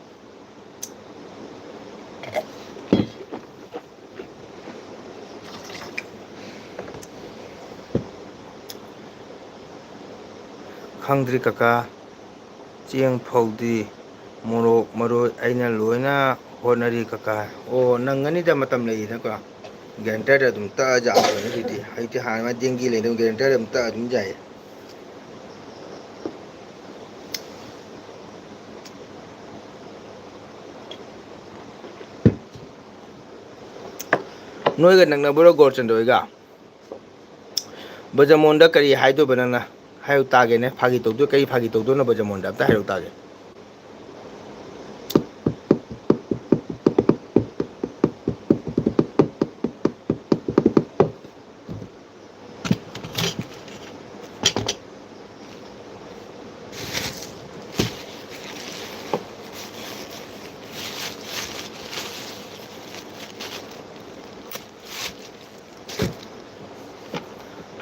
ꯈꯪꯗ꯭ꯔꯤ ꯀꯀꯥ꯫ ꯆꯦꯡ ꯐꯧꯗꯤ, ꯃꯣꯔꯣꯛ ꯃꯔꯣꯏ ꯑꯩꯅ ꯂꯣꯏꯅ ꯍꯣꯠꯅꯔꯤ ꯀꯀꯥ꯫ ꯑꯣ, ꯅꯪꯒꯅꯤꯗ, ꯃꯇꯝ ꯂꯩꯔꯤꯗꯀꯣ꯫ ꯒ꯭ꯔꯥꯏꯟꯗꯔꯗ ꯑꯗꯨꯝ ꯇꯛꯑ ꯌꯥꯕꯅꯤ ꯍꯧꯖꯤꯛꯇꯤ꯫ ꯍꯧꯖꯤꯛꯇꯤ ꯍꯥꯟꯅ ꯃꯥ ꯗꯦꯡꯒꯤ ꯂꯩꯗꯧ, ꯒ꯭ꯔꯥꯏꯟꯗꯔꯗ ꯑꯗꯨꯝ ꯇꯛꯑ ꯑꯗꯨꯝ ꯌꯥꯏꯌꯦ꯫ ꯅꯣꯏꯒ ꯅꯛꯅꯕ꯭ꯔꯣ ꯒꯣꯔꯆꯟꯗ꯭ꯔ ꯍꯣꯏꯒ? ꯕꯖꯃꯣꯟꯗ ꯀꯔꯤ ꯍꯥꯏꯗꯣꯏꯕ ꯅꯪꯅ? ꯍꯥꯏꯌꯨ ꯇꯥꯒꯦꯅꯦ꯫ ꯐꯥꯒꯤ ꯇꯧꯗꯣꯏ, ꯀꯔꯤ ꯐꯥꯒꯤ ꯇꯧꯗꯣꯏꯅꯣ ꯕꯖꯃꯣꯟꯗ? ꯑꯝꯇ ꯍꯥꯏꯔꯛꯎ ꯇꯥꯒꯦ꯫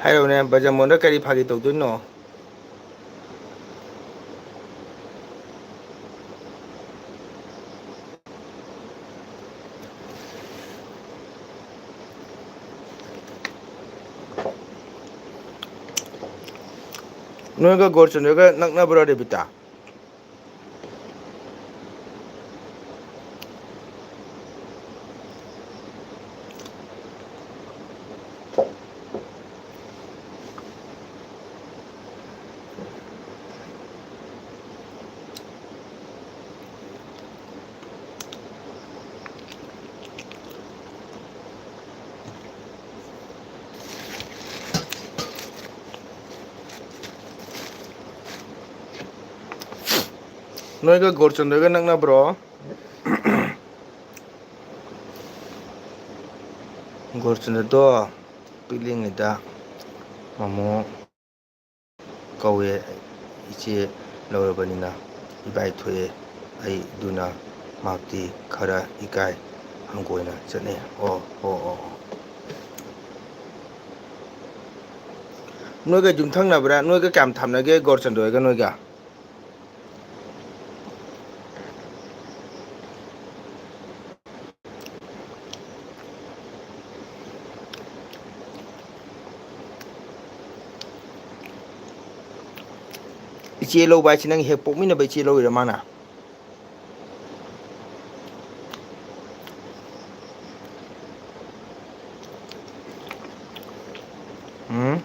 ꯍꯥꯏꯔꯛꯎꯅꯦ, ꯕꯖꯃꯣꯟꯗ ꯀꯔꯤ ꯐꯥꯒꯤ ꯇꯧꯗꯣꯏꯅꯣ? ꯅꯣꯏꯒ ꯒꯣꯔꯆꯟꯗ꯭ꯔꯒ ꯅꯛꯅꯕ꯭ꯔꯣ, ꯔꯦꯕꯤꯇꯥ? ꯅꯣꯏꯒ ꯒꯣꯔꯆꯟꯗ꯭ꯔꯒ ꯅꯛꯅꯕ꯭ꯔꯣ? ꯒꯣꯔꯆꯟꯗ꯭ꯔꯗꯣ ꯄꯤꯛꯂꯤꯉꯩꯗ ꯃꯃꯣ ꯀꯧꯋꯦ, ꯏꯆꯦ ꯂꯧꯔꯕꯅꯤꯅ ꯏꯕꯥꯏ ꯊꯣꯛꯑꯦ꯫ ꯑꯩ ꯑꯗꯨꯅ ꯃꯍꯥꯛꯇꯤ ꯈꯔ ꯏꯀꯥꯏ ꯍꯪꯒꯣꯏꯅ ꯆꯠꯅꯩ꯫ ꯑꯣ, ꯑꯣ, ꯑꯣ, ꯑꯣ꯫ ꯅꯣꯏꯒ ꯌꯨꯝꯊꯪꯅꯕ꯭ꯔꯥ? ꯅꯣꯏꯒ ꯀꯌꯥꯝ ꯊꯥꯞꯅꯒꯦ ꯒꯣꯔꯆꯟꯗ꯭ꯔ ꯍꯣꯏꯒ ꯅꯣꯏꯒ? ꯏꯆꯦ ꯂꯧꯕ ꯍꯥꯏꯁꯤ ꯅꯪ ꯍꯦꯛ ꯄꯣꯛꯃꯤꯟꯅꯕ ꯏꯆꯦ ꯂꯧꯔꯤꯔꯥ ꯃꯥꯅ? ꯎꯝ?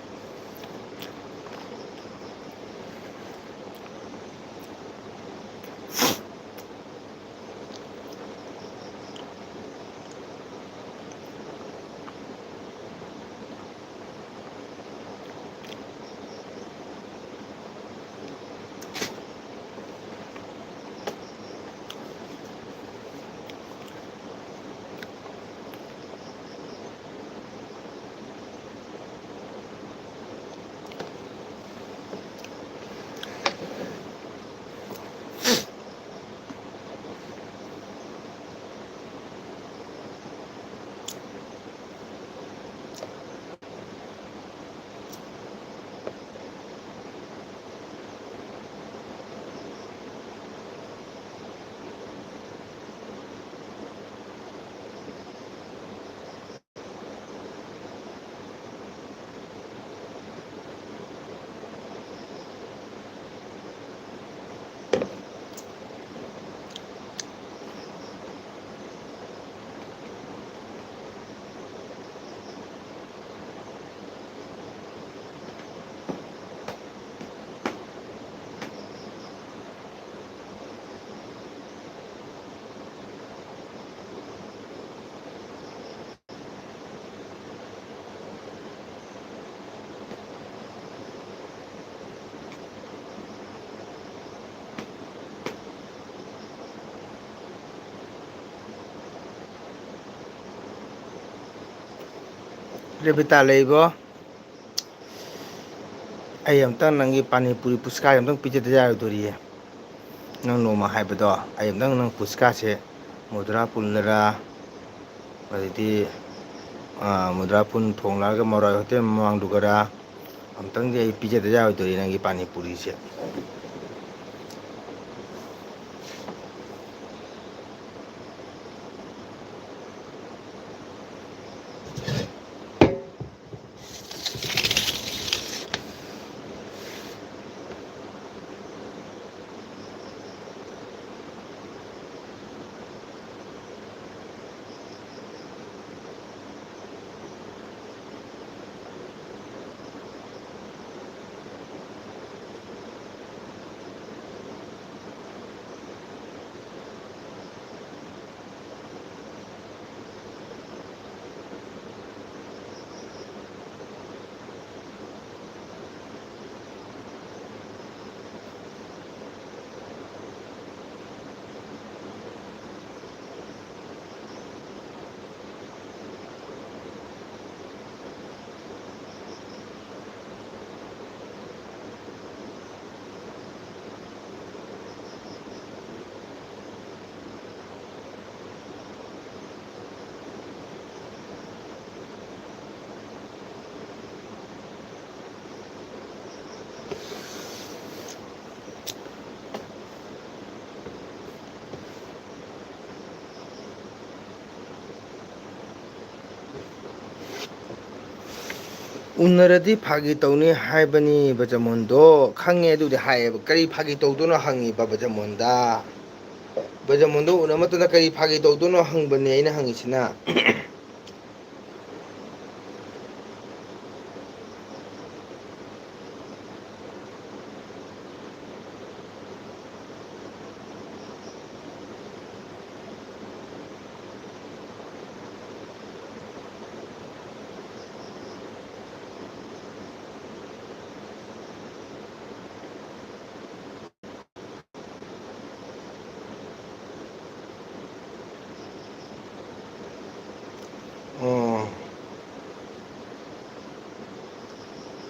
ꯔꯦꯕꯤꯇꯥ ꯂꯩꯕꯣ, ꯑꯩ ꯑꯝꯇꯪ ꯅꯪꯒꯤ ꯄꯥꯅꯤꯄꯨꯔꯤ ꯄꯨꯁꯀꯥꯁꯦ ꯑꯝꯇꯪ ꯄꯤꯖꯗ ꯌꯥꯔꯣꯏꯗꯣꯔꯤꯌꯦ꯫ ꯅꯪ ꯅꯣꯡꯃ ꯍꯥꯏꯕꯗꯣ, ꯑꯩ ꯑꯝꯇꯪ ꯅꯪ ꯄꯨꯁꯀꯥꯁꯦ ꯃꯨꯗ꯭ꯔꯥ ꯄꯨꯜꯂꯔꯥ, ꯑꯗꯩꯗꯤ, ꯑꯥ, ꯃꯨꯗ꯭ꯔꯥ ꯄꯨꯜ ꯊꯣꯡ ꯂꯥꯜꯂꯒ ꯃꯔꯥꯏ ꯍꯣꯇꯦꯜ ꯃꯃꯥꯡꯗꯨꯒꯔꯥ, ꯑꯝꯇꯪꯗꯤ ꯑꯩ ꯄꯤꯖꯗ ꯌꯥꯔꯣꯏꯗꯣꯔꯤ ꯅꯪꯒꯤ ꯄꯥꯅꯤꯄꯨꯔꯤꯁꯦ꯫ ꯎꯅꯔꯗꯤ ꯐꯥꯒꯤ ꯇꯧꯅꯤ ꯍꯥꯏꯕꯅꯤ ꯕꯖꯃꯣꯟꯗꯣ꯫ ꯈꯪꯉꯦ, ꯑꯗꯨꯗꯤ ꯍꯥꯏꯌꯦꯕ꯫ ꯀꯔꯤ ꯐꯥꯒꯤ ꯇꯧꯗꯣꯏꯅꯣ ꯍꯪꯉꯤꯕ ꯕꯖꯃꯣꯟꯗ꯫ ꯕꯖꯃꯣꯟꯗꯣ ꯎꯅ ꯃꯇꯨꯡꯗ ꯀꯔꯤ ꯐꯥꯒꯤ ꯇꯧꯗꯣꯏꯅꯣ ꯍꯪꯕꯅꯦ ꯑꯩꯅ ꯍꯪꯉꯤꯁꯤꯅ꯫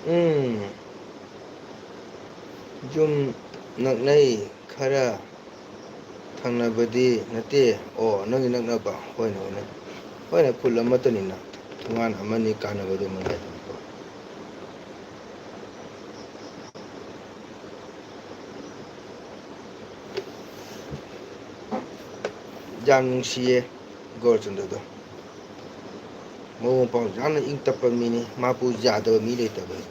ꯎꯝ꯫ ꯌꯨꯝ ꯅꯛꯅꯩ, ꯈꯔ ꯊꯪꯅꯕꯗꯤ ꯅꯠꯇꯦ꯫ ꯑꯣ, ꯅꯪꯒꯤ ꯅꯛꯅꯕ꯫ ꯍꯣꯏꯅꯦ, ꯍꯣꯏꯅꯦ꯫ ꯍꯣꯏꯅꯦ, ꯈꯨꯜ ꯑꯃꯠꯇꯅꯤꯅ꯫ ꯊꯣꯡꯒꯥꯟ ꯑꯃꯅꯤ ꯀꯥꯟꯅꯕꯗꯨ ꯃꯉꯥꯏꯗꯅꯀꯣ꯫ ꯌꯥꯝ ꯅꯨꯡꯁꯤꯌꯦ ꯒꯣꯔꯆꯟꯗ꯭ꯔꯗꯣ꯫ ꯃꯕꯨꯡ ꯃꯧꯄ꯭ꯋꯥꯁꯨ ꯌꯥꯝꯅ ꯏꯪ ꯇꯞꯄ ꯃꯤꯅꯤ꯫ ꯃꯥꯄꯨ ꯌꯥꯗꯕ ꯃꯤ ꯂꯩꯇꯕꯅꯤ꯫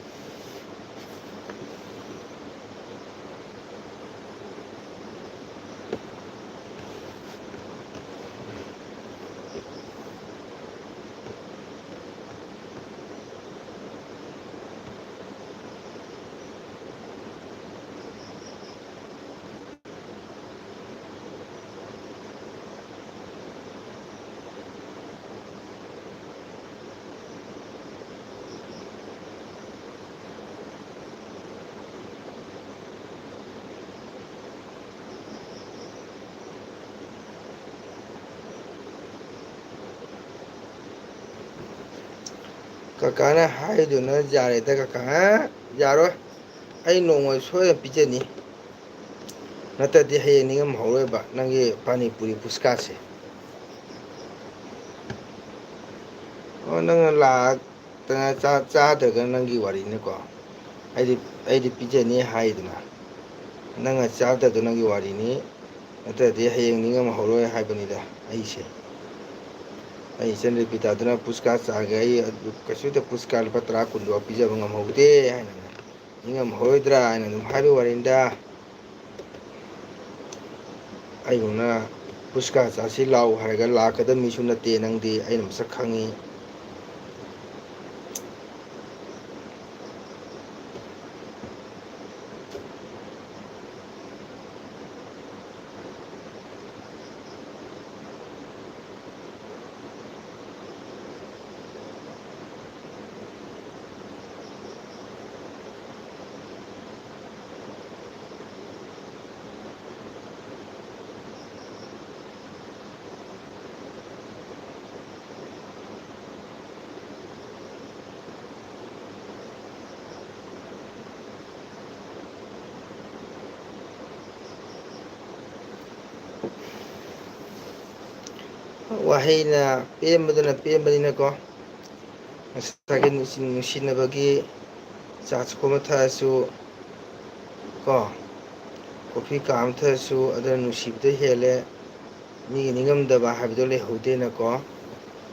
ꯀꯀꯥꯅ ꯍꯥꯏꯗꯨꯅ ꯌꯥꯔꯦꯗ ꯀꯀꯥ꯫ ꯌꯥꯔꯣꯏ꯫ ꯑꯩ ꯅꯣꯡꯃ ꯁꯣꯏꯗꯅ ꯄꯤꯖꯅꯤ꯫ ꯅꯠꯇ꯭ꯔꯗꯤ ꯍꯌꯦꯡ ꯅꯤꯡꯉꯝꯍꯧꯔꯣꯏꯕ ꯅꯪꯒꯤ ꯄꯥꯅꯤ ꯄꯨꯔꯤ ꯐꯨꯁꯀꯥꯁꯦ꯫ ꯑꯣ, ꯅꯪꯅ ꯂꯥꯛꯇꯅ ꯆꯥ-, ꯆꯥꯗ꯭ꯔꯒꯅ ꯅꯪꯒꯤ ꯋꯥꯔꯤꯅꯤꯀꯣ꯫ ꯑꯩꯗꯤ, ꯑꯩꯗꯤ ꯄꯤꯖꯅꯤ ꯍꯥꯏꯗꯅ꯫ ꯅꯪꯅ ꯆꯥꯗꯕꯗꯣ ꯅꯪꯒꯤ ꯋꯥꯔꯤꯅꯤ꯫ ꯅꯠꯇ꯭ꯔꯗꯤ ꯍꯌꯦꯡ ꯅꯤꯡꯉꯝꯍꯧꯔꯣꯏ ꯍꯥꯏꯕꯅꯤꯗ ꯑꯩꯁꯦ꯫ ꯑꯩ ꯏꯆꯟ ꯔꯦꯄꯤꯇꯥꯗꯨꯅ ꯄꯨꯁꯀꯥ ꯆꯥꯒꯦ, ꯑꯩ ꯑꯗꯨ ꯀꯩꯁꯨꯗ ꯄꯨꯁꯀꯥ ꯂꯨꯄꯥ ꯇꯔꯥ ꯀꯨꯟꯗꯣ ꯄꯤꯖꯕ ꯉꯝꯍꯧꯗꯦ ꯍꯥꯏꯅꯅꯦ꯫ ꯅꯤꯡꯉꯝꯍꯧꯔꯣꯏꯗ꯭ꯔꯥ ꯍꯥꯏꯅ ꯑꯗꯨꯝ ꯍꯥꯏꯕꯒꯤ ꯋꯥꯔꯤꯅꯤꯗ꯫ ꯑꯩꯒꯨꯝꯅ ꯄꯨꯁꯀꯥ ꯆꯥꯁꯤ ꯂꯥꯎ ꯍꯥꯏꯔꯒ ꯂꯥꯛꯀꯗꯕ ꯃꯤꯁꯨ ꯅꯠꯇꯦ ꯅꯪꯗꯤ, ꯑꯩꯅ ꯃꯁꯛ ꯈꯪꯉꯤ꯫ ꯋꯥꯍꯩꯅ ꯄꯦꯟꯕꯗꯅ ꯄꯦꯟꯕꯅꯤꯅꯀꯣ, ꯉꯁꯥꯏꯒꯤ ꯅꯨꯡꯁꯤ-, ꯅꯨꯡꯁꯤꯅꯕꯒꯤ ꯆꯥ ꯆꯈꯣꯝ ꯑꯃ ꯊꯛꯑꯁꯨ ꯀꯣ, ꯀꯣꯐꯤ ꯀꯞ ꯑꯃ ꯊꯛꯑꯁꯨ ꯑꯗꯨꯅ ꯅꯨꯡꯁꯤꯕꯗ ꯍꯦꯜꯂꯦ꯫ ꯃꯤꯒꯤ ꯅꯤꯡꯉꯝꯗꯕ ꯍꯥꯏꯕꯗꯣ ꯂꯩꯍꯧꯗꯦꯅꯀꯣ꯫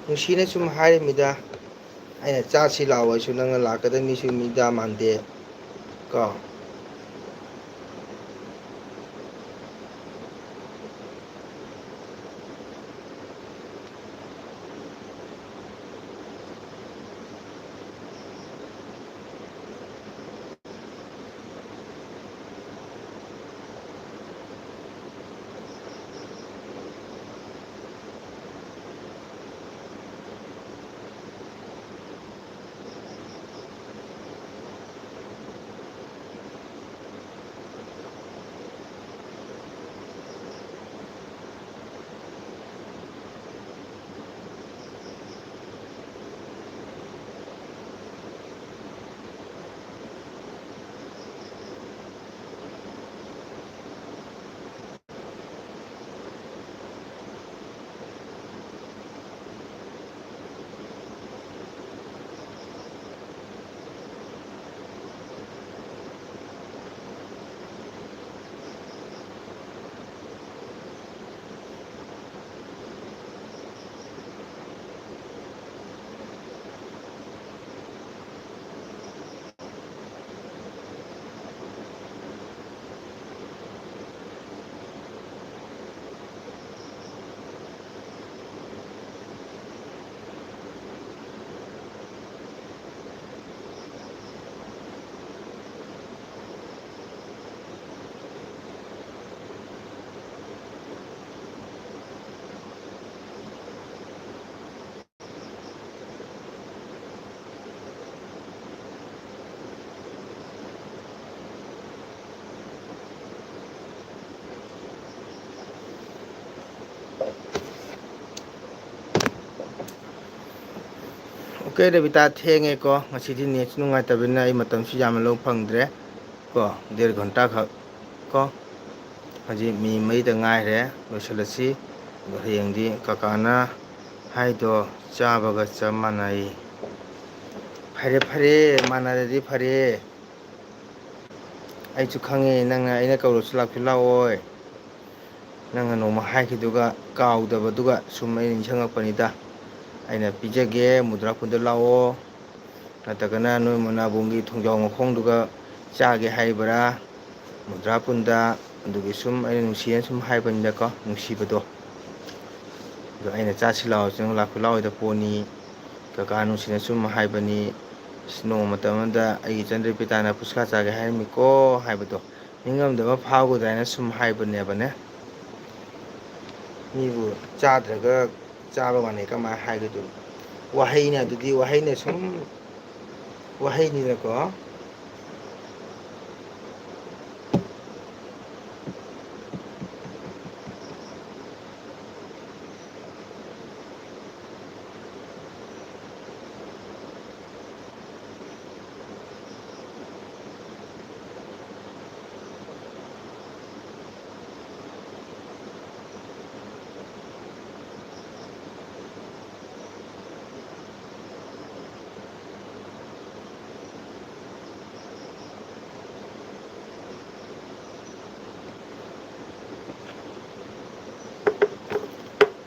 ꯅꯨꯡꯁꯤꯅ ꯁꯨꯝ ꯍꯥꯏꯔꯤꯃꯤꯗ, ꯑꯩꯅ ꯆꯥꯁꯤ ꯂꯥꯛꯑꯣ ꯍꯥꯏꯁꯨ ꯅꯪꯅ ꯂꯥꯛꯀꯗꯕ ꯃꯤꯁꯨ ꯃꯤꯗꯥ ꯃꯥꯟꯗꯦ ꯀꯣ꯫ OK, ꯔꯦꯕꯤꯇꯥ, ꯊꯦꯡꯉꯦꯀꯣ, ꯉꯁꯤꯗꯤ ꯅꯦꯠꯁꯨ ꯅꯨꯡꯉꯥꯏꯇꯕꯅꯤꯅ ꯑꯩ ꯃꯇꯝꯁꯨ ꯌꯥꯝꯅ ꯂꯧꯕ ꯐꯪꯗ꯭ꯔꯦ ꯀꯣ, ꯗꯦꯔ ꯘꯟꯇꯥ ꯈꯛ ꯀꯣ꯫ ꯍꯧꯖꯤꯛ ꯃꯤꯅꯤꯠ ꯃꯔꯤꯗ ꯉꯥꯏꯔꯦ, ꯂꯣꯏꯁꯤꯜꯂꯁꯤ꯫ ꯑꯗꯣ ꯍꯌꯦꯡꯗꯤ ꯀꯀꯥꯅ ꯍꯥꯏꯗꯣ ꯆꯥꯕꯒ ꯆꯞ ꯃꯥꯟꯅꯩ꯫ ꯐꯔꯦ, ꯐꯔꯦ, ꯃꯥꯟꯅꯔꯗꯤ ꯐꯔꯦ꯫ ꯑꯩꯁꯨ ꯈꯪꯉꯦ, ꯅꯪꯅ ꯑꯩꯅ ꯀꯧꯔꯁꯨ ꯂꯥꯛꯁꯨ ꯂꯥꯛꯑꯣꯏ꯫ ꯅꯪꯅ ꯅꯣꯡꯃ ꯍꯥꯏꯈꯤꯗꯨꯒ ꯀꯥꯎꯗꯕꯗꯨꯒ ꯁꯨꯝ ꯑꯩꯅ ꯅꯤꯡꯁꯤꯡꯉꯛꯄꯅꯤꯗ꯫ ꯑꯩꯅ ꯄꯤꯖꯒꯦ, ꯃꯨꯗ꯭ꯔꯥ ꯈꯨꯟꯗ ꯂꯥꯛꯑꯣ, ꯅꯠꯇ꯭ꯔꯒꯅ ꯅꯣꯏ ꯃꯣꯏꯅꯥꯕꯨꯡꯒꯤ ꯊꯣꯡꯖꯥꯎ ꯃꯈꯣꯡꯗꯨꯒ ꯆꯥꯒꯦ ꯍꯥꯏꯕ꯭ꯔꯥ? ꯃꯨꯗ꯭ꯔꯥ ꯄꯨꯟꯗ꯫ ꯑꯗꯨꯒꯤ ꯁꯨꯝ ꯑꯩꯅ ꯅꯨꯡꯁꯤꯅ ꯁꯨꯝ ꯍꯥꯏꯕꯅꯤꯗꯀꯣ, ꯅꯨꯡꯁꯤꯕꯗꯣ꯫ ꯑꯗꯣ ꯑꯩꯅ ꯆꯥꯁꯤ ꯂꯥꯛꯑꯣꯁꯨ ꯅꯪ ꯂꯥꯛꯄ ꯂꯥꯛꯑꯣꯏꯗ ꯄꯣꯠꯅꯤ꯫ ꯀꯀꯥ ꯅꯨꯡꯁꯤꯅ ꯁꯨꯝ ꯍꯥꯏꯕꯅꯤ, "ꯑꯁ, ꯅꯣꯡꯃ ꯃꯇꯝ ꯑꯃꯗ ꯑꯩꯒꯤ ꯏꯆꯟ ꯔꯦꯕꯤꯇꯥꯅ ꯐꯨꯁꯀꯥ ꯆꯥꯒꯦ ꯍꯥꯏꯔꯝꯃꯤꯀꯣ" ꯍꯥꯏꯕꯗꯣ꯫ ꯅꯤꯡꯉꯝꯗꯕ ꯐꯥꯎꯒꯗ꯭ꯔꯥ ꯍꯥꯏꯅ ꯁꯨꯝ ꯍꯥꯏꯕꯅꯦꯕꯅꯦ꯫ ꯃꯤꯕꯨ ꯆꯥꯗ꯭ꯔꯒ ꯆꯥꯕ ꯃꯥꯟꯅꯩ ꯀꯃꯥꯏꯅ ꯍꯥꯏꯒꯗꯣꯏꯅꯣ? ꯋꯥꯍꯩꯅ ꯑꯗꯨꯗꯤ, ꯋꯥꯍꯩꯅ ꯁꯨꯝ ꯋꯥꯍꯩꯅꯤꯅꯀꯣ꯫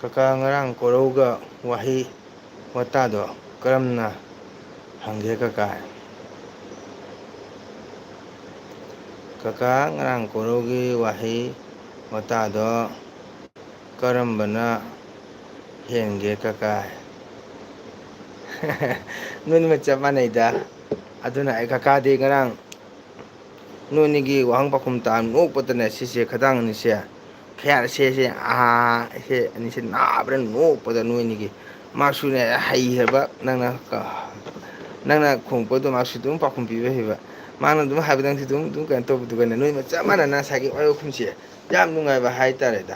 ꯀꯀꯥ, ꯉꯔꯥꯡ ꯀꯣꯔꯧꯒ ꯋꯥꯍꯩ ꯋꯥꯇꯥꯗꯣ ꯀꯔꯝꯅ ꯍꯪꯒꯦ ꯀꯀꯥ? ꯀꯀꯥ, ꯉꯔꯥꯡ ꯀꯣꯔꯧꯒꯤ ꯋꯥꯍꯩ ꯋꯥꯇꯥꯗꯣ ꯀꯔꯝꯕꯅ ꯍꯦꯟꯒꯦ ꯀꯀꯥ? ꯅꯣꯏꯅꯤꯃꯛ ꯆꯞ ꯃꯥꯟꯅꯩꯗ꯫ ꯑꯗꯨꯅ ꯑꯩ ꯀꯀꯥꯗꯤ ꯉꯔꯥꯡ ꯅꯣꯏꯅꯤꯒꯤ ꯋꯥꯍꯪ ꯄꯥꯎꯈꯨꯝ ꯇꯥ ꯅꯣꯛꯄꯗꯅꯦ ꯁꯤꯁꯦ ꯈꯗꯥꯡ ꯑꯅꯤꯁꯦ, ꯈꯌꯥꯠ ꯁꯦ, ꯁꯦ, ꯑꯥ, ꯁꯦ ꯑꯅꯤꯁꯦ ꯅꯥꯕ꯭ꯔꯥ ꯅꯣꯛꯄꯗ ꯅꯣꯏꯅꯤꯒꯤ꯫ ꯃꯥꯁꯨꯅꯦ ꯍꯩ ꯍꯥꯏꯕ, ꯅꯪꯅ ꯀ-, ꯅꯪꯅ ꯈꯣꯡꯄꯗꯣ ꯃꯥꯁꯨ ꯑꯗꯨꯝ ꯄꯥꯎꯈꯨꯝ ꯄꯤꯕ ꯍꯩꯕ꯫ ꯃꯥꯅ ꯑꯗꯨꯝ ꯍꯥꯏꯕꯗꯪꯁꯤ ꯑꯗꯨꯝ, ꯑꯗꯨꯝ ꯀꯩꯅꯣ ꯇꯧꯕꯗꯨꯒꯅꯦ ꯅꯣꯏ ꯆꯞ ꯃꯥꯟꯅꯅ ꯉꯁꯥꯏꯒꯤ ꯋꯥꯍꯩ ꯋꯥꯈꯨꯝꯁꯦ ꯌꯥꯝ ꯅꯨꯡꯉꯥꯏꯕ ꯍꯥꯏꯇꯥꯔꯦꯗ꯫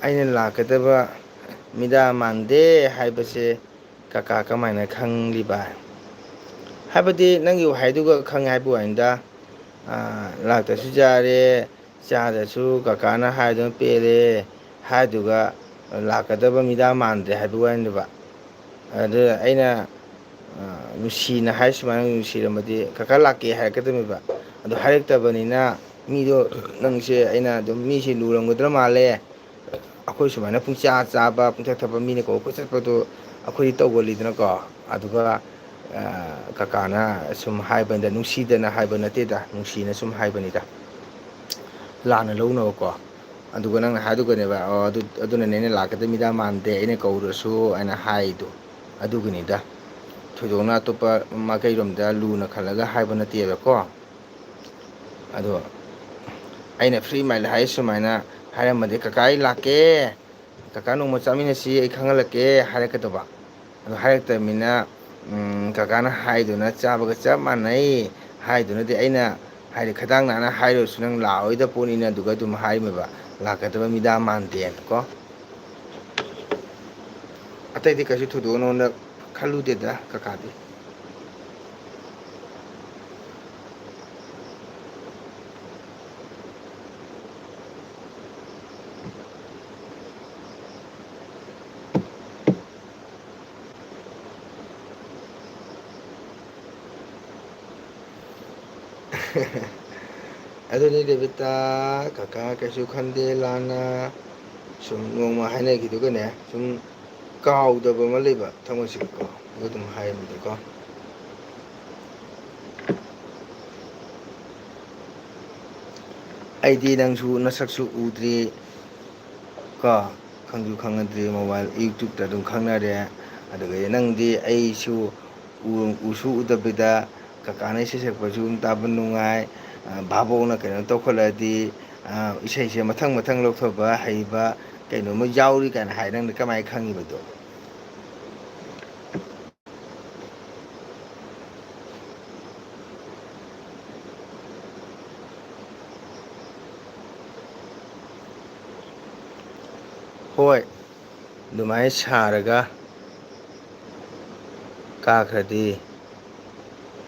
ꯑꯩꯅ ꯂꯥꯛꯀꯗꯕ ꯃꯤꯗꯥ ꯃꯥꯟꯗꯦ ꯍꯥꯏꯕꯁꯦ ꯀꯀꯥ ꯀꯃꯥꯏꯅ ꯈꯪꯂꯤꯕ? ꯍꯥꯏꯕꯗꯤ ꯅꯪꯒꯤ ꯋꯥꯍꯩꯗꯨꯒ ꯈꯪꯉꯦ ꯍꯥꯏꯕ ꯋꯥꯅꯤꯗ꯫ ꯑꯥ, ꯂꯥꯛꯇ꯭ꯔꯁꯨ ꯌꯥꯔꯦ, ꯆꯥꯗ꯭ꯔꯁꯨ ꯀꯀꯥꯅ ꯍꯥꯏꯗꯨꯅ ꯄꯦꯜꯂꯦ ꯍꯥꯏꯗꯨꯒ ꯂꯥꯛꯀꯗꯕ ꯃꯤꯗꯥ ꯃꯥꯟꯗ꯭ꯔꯦ ꯍꯥꯏꯕ ꯋꯥꯅꯦꯕ꯫ ꯑꯗꯨ ꯑꯩꯅ, ꯑ, ꯅꯨꯡꯁꯤꯅ ꯍꯥꯏ ꯁꯨꯃꯥꯏꯅ ꯅꯨꯡꯁꯤꯔꯝꯃꯗꯤ, "ꯀꯀꯥ ꯂꯥꯛꯀꯦ" ꯍꯥꯏꯔꯛꯀꯗꯕꯅꯦꯕ꯫ ꯑꯗꯨ ꯍꯥꯏꯔꯛꯇꯕꯅꯤꯅ ꯃꯤꯗꯣ, ꯅꯪꯁꯦ, ꯑꯩꯅ ꯑꯗꯨꯝ ꯃꯤꯁꯦ ꯂꯨꯔꯝꯒꯗ꯭ꯔꯥ ꯃꯥꯜꯂꯦ, ꯑꯩꯈꯣꯏ ꯁꯨꯃꯥꯏꯅ ꯄꯨꯡꯆꯥ ꯆꯥꯕ, ꯄꯨꯡꯊꯛ ꯊꯛꯄ, ꯃꯤꯅ ꯀꯧꯕ ꯀꯣꯏꯆꯠꯄꯗꯣ ꯑꯩꯈꯣꯏꯗꯤ ꯇꯧꯒꯜꯂꯤꯗꯅꯀꯣ꯫ ꯑꯗꯨꯒ, ꯑ, ꯀꯀꯥꯅ ꯁꯨꯝ ꯍꯥꯏꯕꯅꯤꯗ, ꯅꯨꯡꯁꯤꯗꯅ ꯍꯥꯏꯕ ꯅꯠꯇꯦꯗ, ꯅꯨꯡꯁꯤꯅ ꯁꯨꯝ ꯍꯥꯏꯕꯅꯤꯗ, ꯂꯥꯟꯅ ꯂꯧꯅꯕꯀꯣ꯫ ꯑꯗꯨꯒ ꯅꯪꯅ ꯍꯥꯏꯗꯨꯒꯅꯦꯕ, "ꯑꯣ, ꯑꯗꯨ, ꯑꯗꯨꯅꯅꯦ ꯑꯩꯅ ꯂꯥꯛꯀꯗꯕ ꯃꯤꯗꯥ ꯃꯥꯟꯗꯦ, ꯑꯩꯅ ꯀꯧꯔꯁꯨ" ꯍꯥꯏꯅ ꯍꯥꯏꯗꯣ꯫ ꯑꯗꯨꯒꯤꯅꯤꯗ꯫ ꯊꯣꯏꯗꯣꯛꯅ ꯑꯇꯣꯞꯄ ꯃꯥꯏꯀꯩꯔꯣꯝꯗ ꯂꯨꯅ ꯈꯜꯂꯒ ꯍꯥꯏꯕ ꯅꯠꯇꯦꯕꯀꯣ꯫ ꯑꯗꯣ ꯑꯩꯅ free mind ꯍꯥꯏ ꯁꯨꯃꯥꯏꯅ ꯍꯥꯏꯔꯝꯃꯗꯤ, "ꯀꯀꯥ, ꯑꯩ ꯂꯥꯛꯀꯦ, ꯀꯀꯥ, ꯅꯣꯡꯃ ꯆꯥꯃꯤꯟꯅꯁꯤ, ꯑꯩ ꯈꯪꯍꯜꯂꯛꯀꯦ" ꯍꯥꯏꯔꯛꯀꯗꯧꯕ꯫ ꯑꯗꯨ ꯍꯥꯏꯔꯛꯇꯕꯅꯤꯅ, ꯎꯝ, ꯀꯀꯥꯅ ꯍꯥꯏꯗꯨꯅ ꯆꯥꯕꯒ ꯆꯞ ꯃꯥꯟꯅꯩ ꯍꯥꯏꯗꯨꯅꯗꯤ ꯑꯩꯅ ꯍꯥꯏꯗꯤ ꯈꯗꯥꯡ ꯅꯥꯟꯅ ꯍꯥꯏꯔꯨꯔꯁꯨ ꯅꯪ ꯂꯥꯛꯑꯣꯏꯗ ꯄꯣꯠꯅꯤꯅ, ꯑꯗꯨꯒ ꯑꯗꯨꯝ ꯍꯥꯏꯔꯝꯃꯦꯕ, "ꯂꯥꯛꯀꯗꯕ ꯃꯤꯗꯥ ꯃꯥꯟꯗꯦꯅꯀꯣ"꯫ ꯑꯇꯩꯗꯤ ꯀꯩꯁꯨ ꯊꯣꯏꯗꯣꯛꯅ ꯈꯜꯂꯨꯗꯦꯗ ꯀꯀꯥꯗꯤ꯫ ꯑꯗꯨꯅꯤ ꯔꯦꯕꯤꯇꯥ, ꯀꯀꯥ ꯀꯩꯁꯨ ꯈꯟꯗꯦ ꯂꯥꯟꯅ꯫ ꯁꯨꯝ ꯅꯣꯡꯃ ꯍꯥꯏꯅꯈꯤꯗꯨꯒꯅꯦ, ꯁꯨꯝ ꯀꯥꯎꯗꯕ ꯑꯃ ꯂꯩꯕ ꯊꯃꯣꯏꯁꯤꯗꯀꯣ, ꯑꯗꯨ ꯑꯗꯨꯝ ꯍꯥꯏꯔꯝꯃꯤꯗꯀꯣ꯫ ꯑꯩꯗꯤ ꯅꯪꯁꯨ ꯅꯁꯛꯁꯨ ꯎꯗ꯭ꯔꯤ ꯀꯣ, ꯈꯪꯁꯨ ꯈꯪꯅꯗ꯭ꯔꯤ, mobile, YouTube-ꯇ ꯑꯗꯨꯝ ꯈꯪꯅꯔꯦ꯫ ꯑꯗꯨꯒ ꯅꯪꯗꯤ ꯑꯩꯁꯨ ꯎ-, ꯎꯁꯨ ꯎꯗꯕꯤꯗ ꯀꯀꯥꯅ ꯏꯁꯩ ꯁꯛꯄꯁꯨ ꯑꯗꯨꯝ ꯇꯥꯕ ꯅꯨꯡꯉꯥꯏ꯫ ꯑ, ꯚꯥꯕꯣꯛꯅ ꯀꯩꯅꯣ ꯇꯧꯈꯠꯂꯛꯑꯗꯤ, ꯑ, ꯏꯁꯩꯁꯦ ꯃꯊꯪ ꯃꯊꯪ ꯂꯧꯊꯕ ꯍꯩꯕ ꯀꯩꯅꯣꯝꯃ ꯌꯥꯎꯔꯤ ꯀꯥꯏꯅ ꯍꯥꯏ꯫ ꯅꯪꯅ ꯀꯃꯥꯏꯅ ꯈꯪꯉꯤꯕꯗꯣ? ꯍꯣꯏ, ꯑꯗꯨꯃꯥꯏꯅ ꯁꯥꯔꯒ ꯀꯥꯈ꯭ꯔꯗꯤ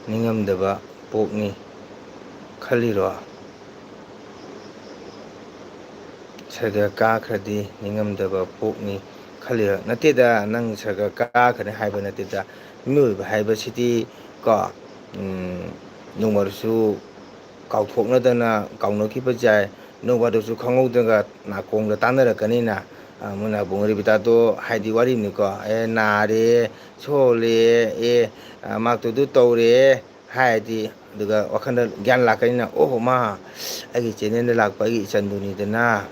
ꯅꯤꯡꯉꯝꯗꯕ ꯄꯣꯛꯅꯤ ꯈꯜꯂꯤꯔꯣ? ꯁꯔꯒ ꯀꯥꯈ꯭ꯔꯗꯤ ꯅꯤꯡꯉꯝꯗꯕ ꯄꯣꯛꯅꯤ ꯈꯜꯂꯤꯔꯣ? ꯅꯠꯇꯦꯗ, ꯅꯪ ꯁꯔꯒ ꯀꯥꯈ꯭ꯔꯅꯤ ꯍꯥꯏꯕ ꯅꯠꯇꯦꯗ꯫ ꯃꯤꯑꯣꯏꯕ ꯍꯥꯏꯕꯁꯤꯗꯤ ꯀꯣ, ꯎꯝ, ꯅꯣꯡꯃꯗꯁꯨ ꯀꯥꯎꯊꯣꯛꯅꯗꯅ ꯀꯥꯎꯅꯈꯤꯕ ꯌꯥꯏ, ꯅꯣꯡꯃꯗꯁꯨ ꯈꯪꯍꯧꯗꯅ ꯅꯥꯀꯣꯡꯗ ꯇꯥꯟꯅꯔꯛꯀꯅꯤꯅ꯫ ꯑ, ꯃꯣꯏ ꯅꯥꯕꯣꯡ ꯔꯤꯕꯤꯇꯥꯗꯣ ꯍꯥꯏꯗꯤ ꯋꯥꯔꯤꯅꯤꯀꯣ, "ꯑꯦ, ꯅꯥꯔꯦ, ꯁꯣꯜꯂꯦ, ꯑꯦ, ꯑ, ꯃꯥꯛꯇꯨꯗꯨ ꯇꯧꯔꯦ" ꯍꯥꯏꯔꯗꯤ, ꯑꯗꯨꯒ ꯋꯥꯈꯜꯗ ꯒ꯭ꯌꯥꯟ ꯂꯥꯛꯀꯅꯤꯅ, "ꯑꯣꯍꯣ, ꯃꯥ ꯑꯩꯒꯤ ꯆꯦꯅꯦꯜꯗ ꯂꯥꯛꯄ ꯑꯩꯒꯤ ꯏꯆꯟꯗꯨꯅꯤꯗꯅ꯫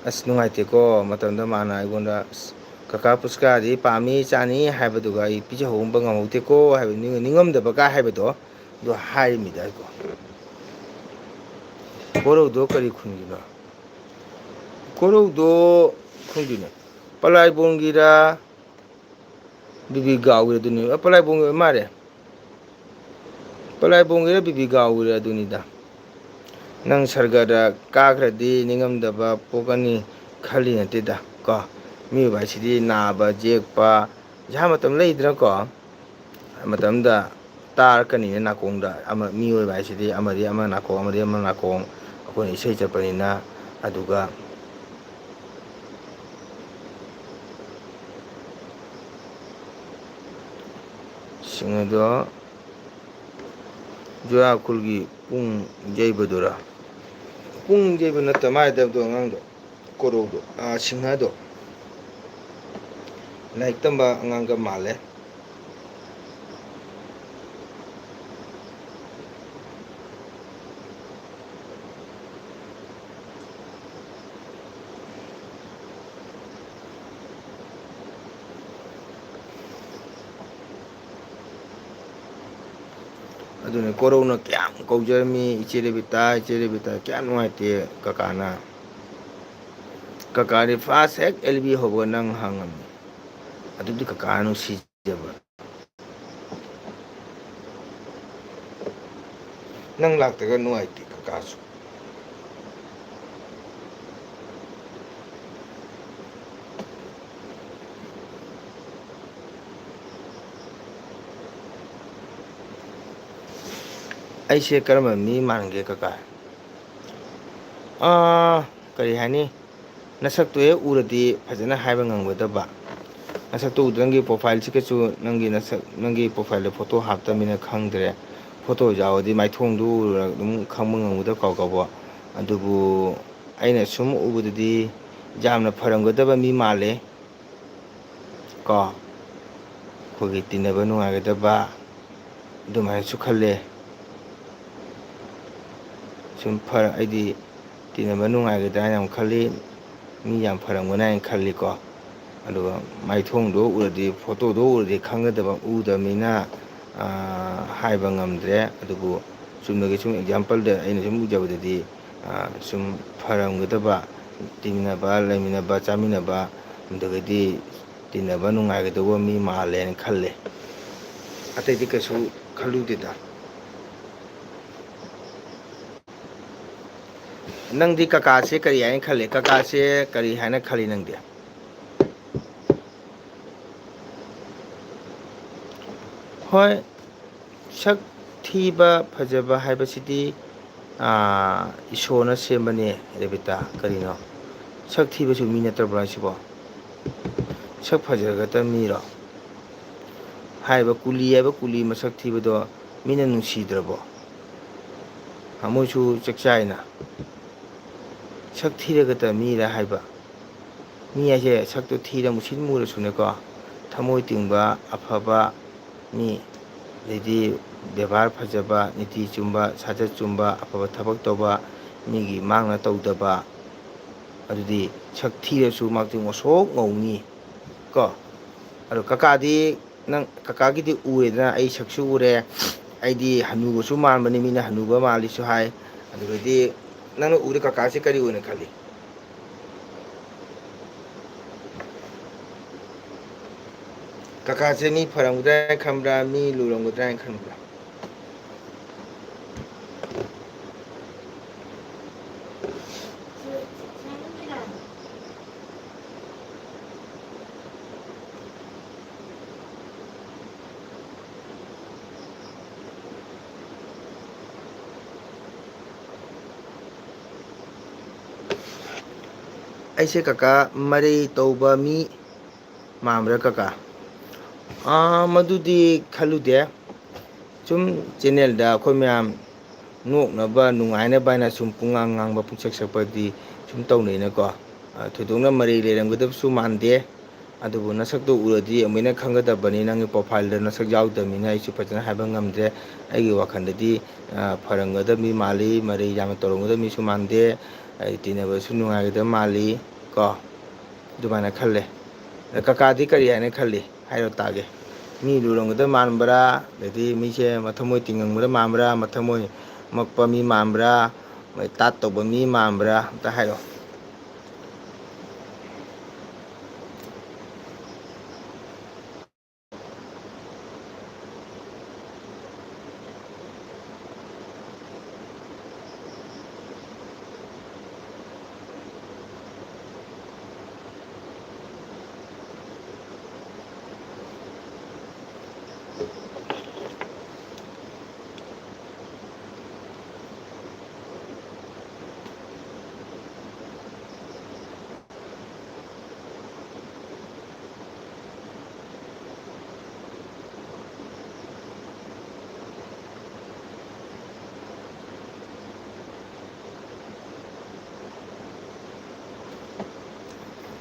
ꯑꯁ, ꯅꯨꯡꯉꯥꯏꯇꯦꯀꯣ, ꯃꯇꯝꯗ ꯃꯥꯅ ꯑꯩꯉꯣꯟꯗ, ꯑꯁ, ꯀꯀꯥ ꯄꯨꯁꯀꯥꯗꯤ ꯄꯥꯝꯃꯤ, ꯆꯥꯅꯤ ꯍꯥꯏꯕꯗꯨꯒ ꯑꯩ ꯄꯤꯖꯍꯧꯕ ꯉꯝꯍꯧꯗꯦꯀꯣ" ꯍꯥꯏꯕ ꯅꯤꯡ-, ꯅꯤꯡꯉꯝꯗꯕ ꯀꯥꯏ ꯍꯥꯏꯕꯗꯣ, ꯑꯗꯨ ꯍꯥꯏꯔꯤꯃꯤꯗ ꯑꯩꯀꯣ꯫ ꯀꯣꯔꯧꯗꯣ ꯀꯔꯤ ꯈꯨꯟꯒꯤꯅꯣ? ꯀꯣꯔꯧꯗꯣ ꯈꯪꯗꯦꯅꯦ꯫ ꯄꯂꯥꯏꯕꯣꯡꯒꯤꯔ, ꯕꯤꯕꯤ ꯒꯥꯎꯒꯤꯔ ꯑꯗꯨꯅꯤ꯫ ꯑ, ꯄꯂꯥꯏꯕꯣꯡꯒꯤ ꯑꯣꯏ ꯃꯥꯜꯂꯦ꯫ ꯄꯂꯥꯏꯕꯣꯡꯒꯤꯔ ꯕꯤꯕꯤ ꯒꯥꯎꯒꯤꯔ ꯑꯗꯨꯅꯤꯗ꯫ ꯅꯪ ꯁꯔꯒꯗ ꯀꯥꯈ꯭ꯔꯗꯤ ꯅꯤꯡꯉꯝꯗꯕ ꯄꯣꯛꯀꯅꯤ ꯈꯜꯂꯤ ꯅꯠꯇꯦꯗ ꯀꯣ꯫ ꯃꯤꯑꯣꯏꯕ ꯍꯥꯏꯁꯤꯗꯤ ꯅꯥꯕ ꯌꯦꯛꯄ, ꯏꯁꯥ ꯃꯇꯝ ꯂꯩꯗꯅꯀꯣ꯫ ꯃꯇꯝꯗ ꯇꯥꯔꯛꯀꯅꯤꯅ ꯅꯥꯀꯣꯡꯗ꯫ ꯑꯃ, ꯃꯤꯑꯣꯏꯕ ꯍꯥꯏꯁꯤꯗꯤ ꯑꯃꯗꯤ ꯑꯃ ꯅꯥꯀꯣꯡ, ꯑꯃꯗꯤ ꯑꯃ ꯅꯥꯀꯣꯡ꯫ ꯑꯩꯈꯣꯏꯅ ꯏꯁꯩ ꯆꯠꯄꯅꯤꯅ꯫ ꯑꯗꯨꯒ ꯁꯤꯡ ꯑꯗꯣ ꯖꯨꯔꯥꯈꯨꯜꯒꯤ ꯄꯨꯡ ꯌꯩꯕꯗꯨꯔꯥ? ꯄꯨꯡ ꯌꯩꯕ ꯅꯠꯇ ꯃꯥꯏꯗꯕꯗꯣ ꯑꯉꯥꯡꯗꯣ꯫ ꯀꯣꯔꯧꯗꯣ, ꯑꯥ, ꯁꯤꯡꯍꯗꯣ꯫ ꯂꯥꯏꯔꯤꯛ ꯇꯝꯕ ꯑꯉꯥꯡꯒ ꯃꯥꯜꯂꯦ꯫ ꯑꯗꯨꯅ ꯀꯣꯔꯧꯅ ꯀꯌꯥꯝ ꯀꯧꯖꯔꯝꯃꯤ, "ꯏꯆꯦ ꯔꯦꯕꯤꯇꯥ, ꯏꯆꯦ ꯔꯦꯕꯤꯇꯥ", ꯀꯌꯥꯝ ꯅꯨꯡꯉꯥꯏꯇꯦ ꯀꯀꯥꯅ꯫ ꯀꯀꯥꯗꯤ ꯐꯥꯔꯁ ꯍꯦꯛ ꯑꯦꯜ ꯕꯤ ꯍꯧꯕꯒ ꯅꯪ ꯍꯥꯡꯉꯝꯃꯤ꯫ ꯑꯗꯨꯗꯤ ꯀꯀꯥ ꯅꯨꯡꯁꯤꯖꯕ꯫ ꯅꯪ ꯂꯥꯛꯇ꯭ꯔꯒ ꯅꯨꯡꯉꯥꯏꯇꯦ ꯀꯀꯥꯁꯨ꯫ ꯑꯩꯁꯦ ꯀꯔꯝꯕ ꯃꯤ ꯃꯥꯟꯒꯦ ꯀꯀꯥ? ꯑꯥ, ꯀꯔꯤ ꯍꯥꯏꯅꯤ? ꯅꯁꯛꯇꯣ ꯍꯦꯛ ꯎꯔꯗꯤ ꯐꯖꯅ ꯍꯥꯏꯕ ꯉꯝꯒꯗꯕ꯫ ꯅꯁꯛꯇꯣ ꯎꯗ ꯅꯪꯒꯤ profile ꯁꯤꯒꯁꯨ ꯅꯪꯒꯤ ꯅꯁꯛ, ꯅꯪꯒꯤ profile ꯗ photo ꯍꯥꯞꯇꯕꯅꯤꯅ ꯈꯪꯗ꯭ꯔꯦ꯫ Photo ꯌꯥꯎꯔꯗꯤ ꯃꯥꯏꯊꯣꯡꯗꯨ ꯎꯔꯒ ꯑꯗꯨꯝ ꯈꯪꯕ ꯉꯝꯒꯗꯕ ꯀꯥꯎ ꯀꯥꯎꯕ꯫ ꯑꯗꯨꯕꯨ ꯑꯩꯅ ꯁꯨꯝ ꯎꯕꯗꯗꯤ ꯌꯥꯝꯅ ꯐꯔꯝꯒꯗꯕ ꯃꯤ ꯃꯥꯜꯂꯦ꯫ ꯀꯣ, ꯑꯩꯈꯣꯏꯒꯤ ꯇꯤꯟꯅꯕ ꯅꯨꯡꯉꯥꯏꯒꯗꯕ ꯑꯗꯨꯃꯥꯏꯅꯁꯨ ꯈꯜꯂꯦ꯫ ꯁꯨꯝ ꯐꯔ-, ꯑꯩꯗꯤ ꯇꯤꯟꯅꯕ ꯅꯨꯡꯉꯥꯏꯒꯗ꯭ꯔꯥ ꯍꯥꯏꯅ ꯌꯥꯝ ꯈꯜꯂꯤ꯫ ꯃꯤ ꯌꯥꯝ ꯐꯔꯝꯒꯅꯤ ꯍꯥꯏꯅ ꯈꯜꯂꯤꯀꯣ꯫ ꯑꯗꯨꯒ ꯃꯥꯏꯊꯣꯡꯗꯣ ꯎꯔꯗꯤ, photo ꯗꯣ ꯎꯔꯗꯤ ꯈꯪꯒꯗꯕ, ꯎꯗꯕꯅꯤꯅ, ꯑꯥ, ꯍꯥꯏꯕ ꯉꯝꯗ꯭ꯔꯦ꯫ ꯑꯗꯨꯕꯨ ꯆꯨꯝꯅꯒꯤ ꯁꯨꯝ example ꯗ ꯑꯩꯅ ꯁꯨꯝ ꯎꯖꯕꯗꯗꯤ, ꯑꯥ, ꯁꯨꯝ ꯐꯔꯝꯒꯗꯕ, ꯇꯤꯟꯅꯕ, ꯂꯩꯃꯤꯟꯅꯕ, ꯆꯥꯃꯤꯟꯅꯕ, ꯑꯗꯨꯗꯒꯤꯗꯤ ꯇꯤꯟꯅꯕ ꯅꯨꯡꯉꯥꯏꯒꯗꯧꯕ ꯃꯤ ꯃꯥꯜꯂꯦꯅ ꯈꯜꯂꯦ꯫ ꯑꯇꯩꯗꯤ ꯀꯩꯁꯨ ꯈꯜꯂꯨꯗꯦꯗ꯫ ꯅꯪꯗꯤ ꯀꯀꯥꯁꯦ ꯀꯔꯤ ꯍꯥꯏꯅ ꯈꯜꯂꯤ? ꯀꯀꯥꯁꯦ ꯀꯔꯤ ꯍꯥꯏꯅ ꯈꯜꯂꯤ ꯅꯪꯗꯤ? ꯍꯣꯏ, ꯁꯛ ꯊꯤꯕ ꯐꯖꯕ ꯍꯥꯏꯕꯁꯤꯗꯤ, ꯑꯥ, ꯏꯁꯣꯔꯅ ꯁꯦꯝꯕꯅꯦ, ꯔꯦꯕꯤꯇꯥ꯫ ꯀꯔꯤꯅꯣ? ꯁꯛ ꯊꯤꯕꯁꯨ ꯃꯤ ꯅꯠꯇ꯭ꯔꯕ꯭ꯔꯣ ꯍꯥꯏꯁꯤꯕꯣ? ꯁꯛ ꯐꯖꯔꯒꯇ ꯃꯤꯔꯣ? ꯍꯥꯏꯔꯤꯕ ꯀꯨꯂꯤ ꯍꯥꯏꯕ ꯀꯨꯂꯤ ꯃꯁꯛ ꯊꯤꯕꯗꯣ ꯃꯤꯅ ꯅꯨꯡꯁꯤꯗ꯭ꯔꯕꯣ? ꯃꯣꯏꯁꯨ ꯆꯥꯛ ꯆꯥꯏꯅ꯫ ꯁꯛ ꯊꯤꯔꯒꯇ ꯃꯤꯔ ꯍꯥꯏꯕ? ꯃꯤ ꯍꯥꯏꯁꯦ ꯁꯛꯇꯣ ꯊꯤꯔ ꯃꯨꯁꯤꯟ ꯃꯨꯔꯁꯨꯅꯦꯀꯣ, ꯊꯃꯣꯏ ꯇꯤꯡꯕ, ꯑꯐꯕ ꯃꯤ, ꯑꯗꯩꯗꯤ ꯕꯦꯕꯥꯔ ꯐꯖꯕ, ꯅꯤꯇꯤ ꯆꯨꯝꯕ, ꯁꯥꯖꯠ ꯆꯨꯝꯕ, ꯑꯐꯕ ꯊꯕꯛ ꯇꯧꯕ, ꯃꯤꯒꯤ ꯃꯥꯡꯅ ꯇꯧꯗꯕ, ꯑꯗꯨꯗꯤ ꯁꯛ ꯊꯤꯔꯁꯨ ꯃꯍꯥꯛꯇꯤ ꯉꯧꯁꯣꯛ ꯉꯧꯅꯤ ꯀꯣ꯫ ꯑꯗꯣ ꯀꯀꯥꯗꯤ, ꯅꯪ ꯀꯀꯥꯒꯤꯗꯤ ꯎꯔꯦꯗꯅ, ꯑꯩ ꯁꯛꯁꯨ ꯎꯔꯦ, ꯑꯩꯗꯤ ꯍꯅꯨꯕꯁꯨ ꯃꯥꯟꯕꯅꯤ, ꯃꯤꯅ ꯍꯅꯨꯕ ꯃꯥꯜꯂꯤꯁꯨ ꯍꯥꯏ꯫ ꯑꯗꯨꯒꯗꯤ ꯅꯪꯅ ꯎꯔꯦ, ꯀꯀꯥꯁꯦ ꯀꯔꯤ ꯑꯣꯏꯅ ꯈꯜꯂꯤ? ꯀꯀꯥꯁꯦ ꯃꯤ ꯐꯔꯝꯒꯗ꯭ꯔꯥ ꯍꯥꯏꯅ ꯈꯟꯕ꯭ꯔꯥ, ꯃꯤ ꯂꯨꯔꯝꯒꯗ꯭ꯔꯥ ꯍꯥꯏꯅ ꯈꯟꯕ꯭ꯔꯥ? ꯑꯩꯁꯦ ꯀꯀꯥ ꯃꯔꯩ ꯇꯧꯕ ꯃꯤ ꯃꯥꯟꯕ꯭ꯔꯥ ꯀꯀꯥ? ꯑꯥ, ꯃꯗꯨꯗꯤ ꯈꯜꯂꯨꯗꯦ꯫ ꯁꯨꯝ ꯆꯦꯅꯦꯜꯗ ꯑꯩꯈꯣꯏ ꯃꯌꯥꯝ ꯅꯣꯛꯅꯕ, ꯅꯨꯡꯉꯥꯏꯅꯕ ꯍꯥꯏꯅ ꯁꯨꯝ ꯄꯨꯡꯉꯥꯡ ꯉꯥꯡꯕ, ꯄꯨꯡꯁꯛ ꯁꯛꯄꯗꯤ ꯁꯨꯝ ꯇꯧꯅꯩꯅꯀꯣ꯫ ꯑꯥ, ꯊꯣꯏꯗꯣꯛꯅ ꯃꯔꯩ ꯂꯩꯔꯝꯒꯗꯕꯁꯨ ꯃꯥꯟꯗꯦ꯫ ꯑꯗꯨꯕꯨ ꯅꯁꯛꯇꯣ ꯎꯔꯗꯤ ꯑꯃꯨꯛ ꯍꯦꯟꯅ ꯈꯪꯒꯗꯕꯅꯤ꯫ ꯅꯪꯒꯤ ꯄ꯭ꯔꯣꯐꯥꯏꯜꯗ ꯅꯁꯛ ꯌꯥꯎꯗꯕꯅꯤꯅ ꯑꯩꯁꯨ ꯐꯖꯅ ꯍꯥꯏꯕ ꯉꯝꯗ꯭ꯔꯦ꯫ ꯑꯩꯒꯤ ꯋꯥꯈꯜꯗꯗꯤ, ꯑ, ꯐꯔꯝꯒꯗꯕ ꯃꯤ ꯃꯥꯜꯂꯤ, ꯃꯔꯩ ꯌꯥꯝꯅ ꯇꯧꯔꯝꯒꯗꯕ ꯃꯤꯁꯨ ꯃꯥꯟꯗꯦ꯫ ꯑꯩ ꯇꯤꯟꯅꯕꯁꯨ ꯅꯨꯡꯉꯥꯏꯒꯗꯕ ꯃꯥꯜꯂꯤ ꯀꯣ, ꯑꯗꯨꯃꯥꯏꯅ ꯈꯜꯂꯦ꯫ ꯑꯗ ꯀꯀꯥꯗꯤ ꯀꯔꯤ ꯍꯥꯏꯅ ꯈꯜꯂꯤ? ꯍꯥꯏꯔꯣ ꯇꯥꯒꯦ꯫ ꯃꯤ ꯂꯨꯔꯝꯒꯗꯕ ꯃꯥꯟꯕ꯭ꯔꯥ? ꯑꯗꯩꯗꯤ ꯃꯤꯁꯦ ꯃꯊꯃꯣꯏ ꯇꯤꯡꯉꯝꯒꯗꯕ ꯃꯥꯟꯕ꯭ꯔꯥ? ꯃꯊꯃꯣꯏ ꯃꯛꯄ ꯃꯤ ꯃꯥꯟꯕ꯭ꯔꯥ? ꯃꯣꯏ ꯇꯥꯠ ꯇꯧꯕ ꯃꯤ ꯃꯥꯟꯕ꯭ꯔꯥ? ꯑꯝꯇ ꯍꯥꯏꯔꯣ꯫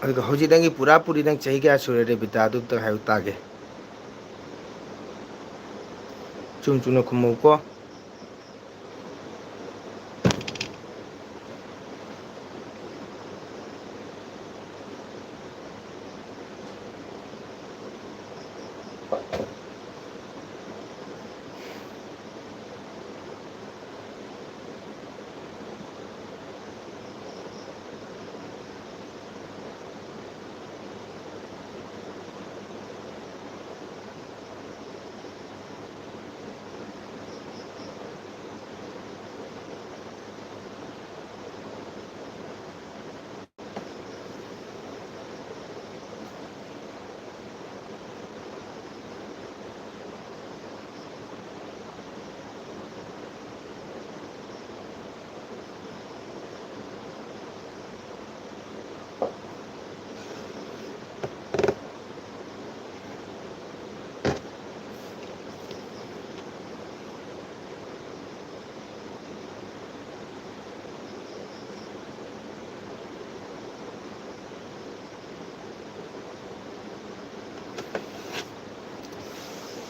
ꯑꯗꯨꯒ ꯍꯧꯖꯤꯛ ꯅꯪꯒꯤ ꯄꯨꯔꯥ ꯄꯨꯔꯤ ꯅꯪ ꯆꯍꯤ ꯀꯌꯥ ꯁꯨꯔꯦ, ꯔꯦꯕꯤꯇꯥ? ꯑꯗꯨ ꯑꯝꯇ ꯍꯥꯏꯌꯨ ꯇꯥꯒꯦ꯫ ꯆꯨꯝ ꯆꯨꯝꯅ ꯈꯨꯝꯃꯧꯀꯣ꯫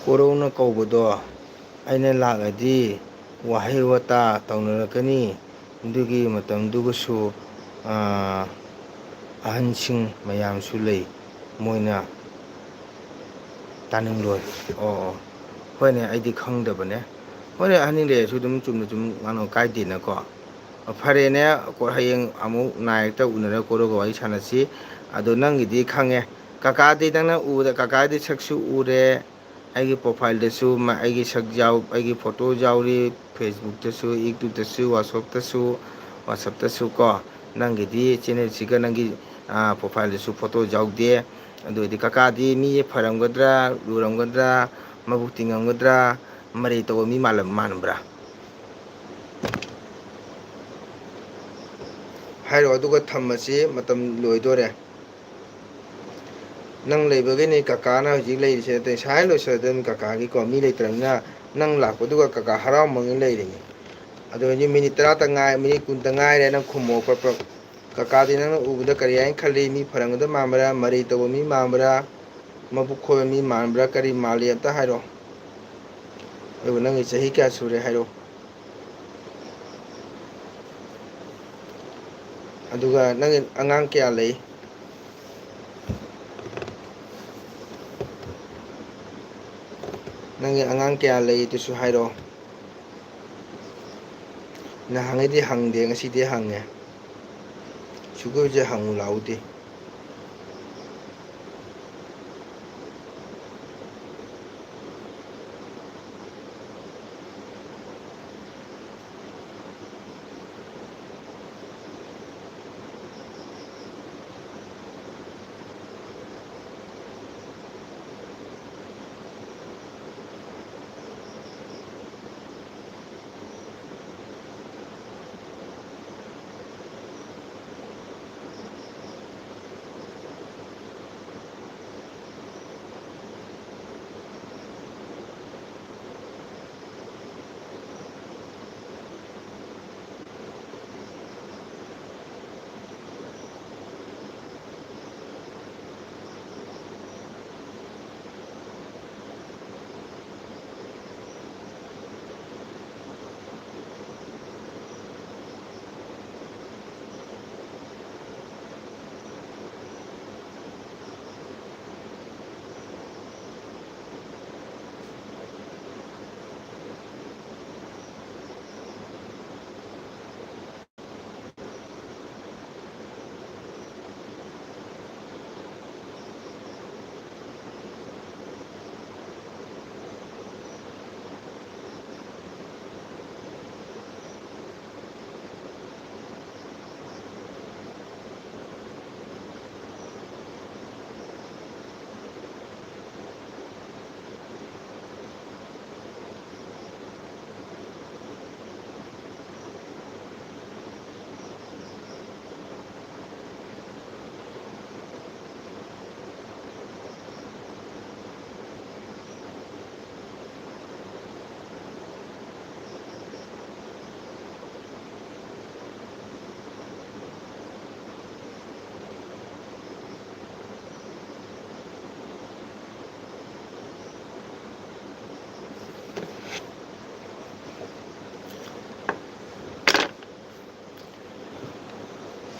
ꯀꯣꯔꯧꯅ ꯀꯧꯕꯗꯣ ꯑꯩꯅ ꯂꯥꯛꯂꯗꯤ ꯋꯥꯍꯩ ꯋꯥꯇꯥ ꯇꯧꯅꯔꯛꯀꯅꯤ꯫ ꯑꯗꯨꯒꯤ ꯃꯇꯝꯗꯨꯒꯁꯨ, ꯑꯥ, ꯑꯍꯟꯁꯤꯡ ꯃꯌꯥꯝꯁꯨ ꯂꯩ, ꯃꯣꯏꯅ ꯇꯥꯅꯤꯡꯂꯣꯏ꯫ ꯑꯣ, ꯑꯣ꯫ ꯍꯣꯏꯅꯦ, ꯑꯩꯗꯤ ꯈꯪꯗꯕꯅꯦ꯫ ꯍꯣꯏꯅꯦ, ꯑꯍꯟꯁꯤꯡ ꯂꯩꯔꯁꯨ ꯑꯗꯨꯝ ꯆꯨꯝꯅ ꯁꯨꯝ ꯉꯥꯡꯅꯧ, ꯀꯥꯏꯗꯦꯅꯀꯣ꯫ ꯐꯔꯦꯅꯦ, ꯀꯣ-, ꯍꯌꯦꯡ ꯑꯃꯨꯛ ꯅꯥꯏꯔꯛꯇ ꯎꯅꯔꯒ ꯀꯣꯔꯧꯒ ꯋꯥꯔꯤ ꯁꯥꯟꯅꯁꯤ꯫ ꯑꯗꯣ ꯅꯪꯒꯤꯗꯤ ꯈꯪꯉꯦ꯫ ꯀꯀꯥꯗꯤ ꯅꯪꯅ ꯎꯕꯗ, ꯀꯀꯥꯗꯤ ꯁꯛꯁꯨ ꯎꯔꯦ, ꯑꯩꯒꯤ profileꯗꯁꯨ ꯃ-, ꯑꯩꯒꯤ ꯁꯛ ꯌꯥꯎ-, ꯑꯩꯒꯤ photo ꯌꯥꯎꯔꯤ, Facebookꯇꯁꯨ, YouTubeꯇꯁꯨ, WhatsAppꯇꯁꯨ, WhatsAppꯇꯁꯨ ꯀꯣ꯫ ꯅꯪꯒꯤꯗꯤ channelꯁꯤꯒ ꯅꯪꯒꯤ, ꯑꯥ, profileꯗꯁꯨ photo ꯌꯥꯎꯗꯦ꯫ ꯑꯗꯨ ꯑꯣꯏꯔꯗꯤ ꯀꯀꯥꯗꯤ ꯃꯤ ꯐꯔꯝꯒꯗ꯭ꯔꯥ, ꯂꯨꯔꯝꯒꯗ꯭ꯔꯥ, ꯃꯕꯨꯛ ꯇꯤꯡꯉꯝꯒꯗ꯭ꯔꯥ, ꯃꯔꯩ ꯇꯧꯕ ꯃꯤ ꯃꯥꯜꯂꯝ-, ꯃꯥꯟꯕ꯭ꯔꯥ? ꯍꯥꯏꯔꯣ, ꯑꯗꯨꯒ ꯊꯝꯃꯁꯤ, ꯃꯇꯝ ꯂꯣꯏꯗꯣꯔꯦ꯫ ꯅꯪ ꯂꯩꯕꯒꯤꯅꯤ ꯀꯀꯥꯅ ꯍꯧꯖꯤꯛ ꯂꯩꯔꯤꯁꯦ, ꯑꯇꯩ ꯁꯥꯏ ꯂꯣꯏꯁꯤꯜꯂꯗꯕꯅꯤ ꯀꯀꯥꯒꯤꯀꯣ, ꯃꯤ ꯂꯩꯇ꯭ꯔꯕꯅꯤꯅ ꯅꯪ ꯂꯥꯛꯄꯗꯨꯒ ꯀꯀꯥ ꯍꯔꯥꯎꯃꯟꯒꯤ ꯂꯩꯔꯤꯅꯤ꯫ ꯑꯗꯣ ꯍꯧꯖꯤꯛ minute ꯇꯔꯥꯇ ꯉꯥꯏ, minute ꯀꯨꯟꯇ ꯉꯥꯏꯔꯦ, ꯅꯪ ꯈꯨꯝꯃꯣ ꯄ꯭ꯔꯞ ꯄ꯭ꯔꯞ꯫ ꯀꯀꯥꯗꯤ ꯅꯪꯅ ꯎꯕꯗ ꯀꯔꯤ ꯍꯥꯏꯅ ꯈꯜꯂꯤ? ꯃꯤ ꯐꯔꯝꯒꯗꯕ ꯃꯥꯟꯕ꯭ꯔꯥ? ꯃꯔꯩ ꯇꯧꯕ ꯃꯤ ꯃꯥꯟꯕ꯭ꯔꯥ? ꯃꯕꯨꯛ ꯈꯣꯏꯕ ꯃꯤ ꯃꯥꯟꯕ꯭ꯔꯥ? ꯀꯔꯤ ꯃꯥꯜꯂꯤ? ꯑꯝꯇ ꯍꯥꯏꯔꯣ꯫ ꯑꯗꯨꯒ ꯅꯪꯒꯤ ꯆꯍꯤ ꯀꯌꯥ ꯁꯨꯔꯦ ꯍꯥꯏꯔꯣ꯫ ꯑꯗꯨꯒ ꯅꯪꯒꯤ ꯑꯉꯥꯡ ꯀꯌꯥ ꯂꯩ? ꯅꯪꯒꯤ ꯑꯉꯥꯡ ꯀꯌꯥ ꯂꯩ? ꯑꯗꯨꯁꯨ ꯍꯥꯏꯔꯛꯑꯣ꯫ ꯅꯍꯥꯟꯉꯩꯗꯤ ꯍꯪꯗꯦ, ꯉꯁꯤꯗꯤ ꯍꯪꯉꯦ꯫ ꯁꯨꯛ ꯀꯨꯏꯕꯁꯦ ꯍꯪꯉꯨ ꯂꯥꯛꯎꯗꯦ꯫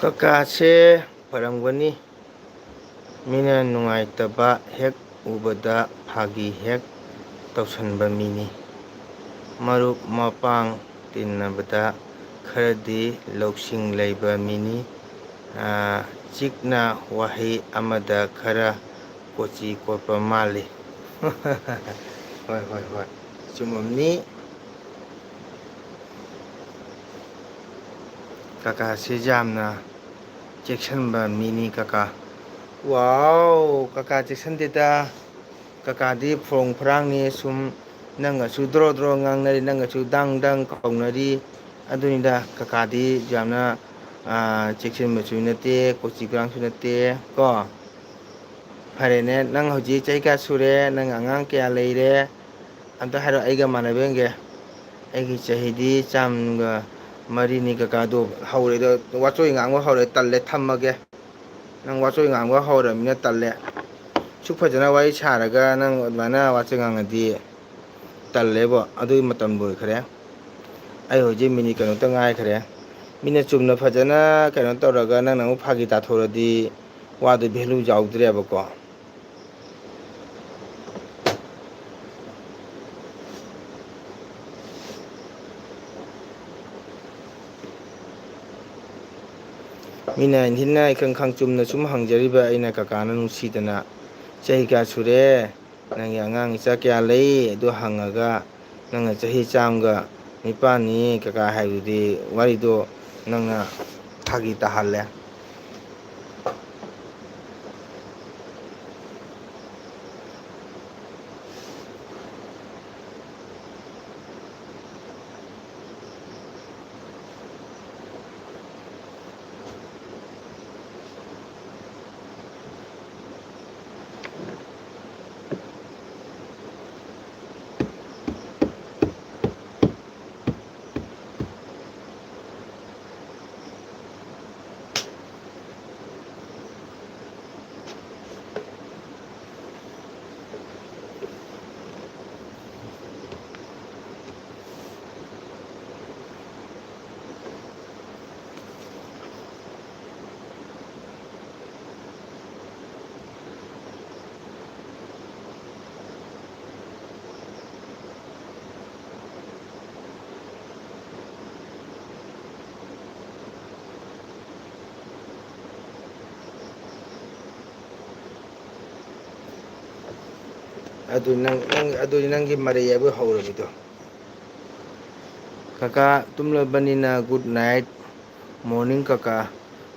ꯀꯀꯥꯁꯦ ꯐꯔꯝꯒꯅꯤ꯫ ꯃꯤꯅ ꯅꯨꯡꯉꯥꯏꯇꯕ ꯍꯦꯛ ꯎꯕꯗ ꯐꯥꯒꯤ ꯍꯦꯛ ꯇꯧꯁꯟꯕ ꯃꯤꯅꯤ꯫ ꯃꯔꯨꯞ ꯃꯄꯥꯡ ꯇꯤꯟꯅꯕꯗ ꯈꯔꯗꯤ ꯂꯧꯁꯤꯡ ꯂꯩꯕ ꯃꯤꯅꯤ꯫ ꯑꯥ, ꯆꯤꯛꯅ ꯋꯥꯍꯩ ꯑꯃꯗ ꯈꯔ ꯀꯣꯆꯤ ꯀꯣꯠꯄ ꯃꯥꯜꯂꯤ꯫ ꯍꯣꯏ, ꯍꯣꯏ, ꯍꯣꯏ, ꯆꯨꯝꯃꯝꯅꯤ꯫ ꯀꯀꯥꯁꯤ ꯌꯥꯝꯅ ꯆꯦꯛꯁꯤꯟꯕ ꯃꯤꯅꯤ ꯀꯀꯥ꯫ ꯋꯥꯎ, ꯀꯀꯥ ꯆꯦꯛꯁꯤꯟꯗꯦꯗ꯫ ꯀꯀꯥꯗꯤ ꯐꯣꯡ ꯐꯔꯥꯡꯅꯤ, ꯁꯨꯝ ꯅꯪꯒꯁꯨ ꯗ꯭ꯔꯣ ꯗ꯭ꯔꯣ ꯉꯥꯡꯅꯔꯤ, ꯅꯪꯒꯁꯨ ꯗꯪ ꯗꯪ ꯀꯧꯅꯔꯤ꯫ ꯑꯗꯨꯅꯤꯗ, ꯀꯀꯥꯗꯤ ꯌꯥꯝꯅ, ꯑꯥ, ꯆꯦꯛꯁꯤꯟꯕꯁꯨ ꯅꯠꯇꯦ, ꯀꯣꯆꯤ ꯀꯔꯥꯡꯁꯨ ꯅꯠꯇꯦ ꯀꯣ꯫ ꯐꯔꯦꯅꯦ, ꯅꯪ ꯍꯧꯖꯤꯛ ꯆꯍꯤ ꯀꯌꯥ ꯁꯨꯔꯦ? ꯅꯪ ꯑꯉꯥꯡ ꯀꯌꯥ ꯂꯩꯔꯦ? ꯑꯝꯇ ꯍꯥꯏꯔꯛꯑꯣ, ꯑꯩꯒ ꯃꯥꯟꯅꯕ ꯌꯦꯡꯒꯦ꯫ ꯑꯩꯒꯤ ꯆꯍꯤꯗꯤ ꯆꯥꯝꯒ ꯃꯔꯤꯅꯤ ꯀꯀꯥꯗꯣ꯫ ꯍꯧꯔꯦꯗꯣ, ꯋꯥꯆꯣꯏ ꯉꯥꯡꯕ ꯍꯧꯔꯦ, ꯇꯜꯂꯦ, ꯊꯝꯃꯒꯦ꯫ ꯅꯪ ꯋꯥꯆꯣꯏ ꯉꯥꯡꯕ ꯍꯧꯔꯕꯅꯤꯅ ꯇꯜꯂꯦ꯫ ꯁꯨꯛ ꯐꯖꯅ ꯋꯥꯔꯤ ꯁꯥꯔꯒ ꯅꯪ ꯑꯗꯨꯃꯥꯏꯅ ꯋꯥꯆꯣꯏ ꯉꯥꯡꯉꯗꯤ ꯇꯜꯂꯦꯕꯣ꯫ ꯑꯗꯨꯒꯤ ꯃꯇꯝ ꯂꯣꯏꯈ꯭ꯔꯦ꯫ ꯑꯩ ꯍꯧꯖꯤꯛ ꯃꯤꯅꯤꯠ ꯀꯩꯅꯣꯇ ꯉꯥꯏꯈ꯭ꯔꯦ꯫ ꯃꯤꯅ ꯆꯨꯝꯅ ꯐꯖꯅ ꯀꯩꯅꯣ ꯇꯧꯔꯒ ꯅꯪꯅ ꯑꯃꯨꯛ ꯐꯥꯒꯤ ꯇꯥꯊꯣꯔꯗꯤ ꯋꯥꯗꯨ value ꯌꯥꯎꯗ꯭ꯔꯦꯕꯀꯣ꯫ ꯃꯤꯅ ꯏꯟꯊꯤꯅ ꯏꯈꯪ ꯈꯪ ꯆꯨꯝꯅ ꯁꯨꯝ ꯍꯪꯖꯔꯤꯕ ꯑꯩꯅ ꯀꯀꯥꯅ ꯅꯨꯡꯁꯤꯗꯅ, "ꯆꯍꯤ ꯀꯌꯥ ꯁꯨꯔꯦ? ꯅꯪꯒꯤ ꯑꯉꯥꯡ ꯏꯆꯥ ꯀꯌꯥ ꯂꯩ?" ꯑꯗꯨ ꯍꯪꯉꯒ ꯅꯪꯅ ꯆꯍꯤ ꯆꯥꯝꯒ ꯅꯤꯄꯥꯟꯅꯤ ꯀꯀꯥ ꯍꯥꯏꯕꯗꯨꯗꯤ ꯋꯥꯔꯤꯗꯣ ꯅꯪꯅ ꯐꯥꯒꯤ ꯇꯥꯍꯜꯂꯦ꯫ ꯑꯗꯨ ꯅꯪ, ꯅꯪ, ꯑꯗꯨꯗꯤ ꯅꯪꯒꯤ ꯃꯔꯩ ꯍꯥꯏꯕ ꯍꯧꯔꯕꯗꯣ꯫ ꯀꯀꯥ ꯇꯨꯝꯂꯕꯅꯤꯅ good night, morning ꯀꯀꯥ꯫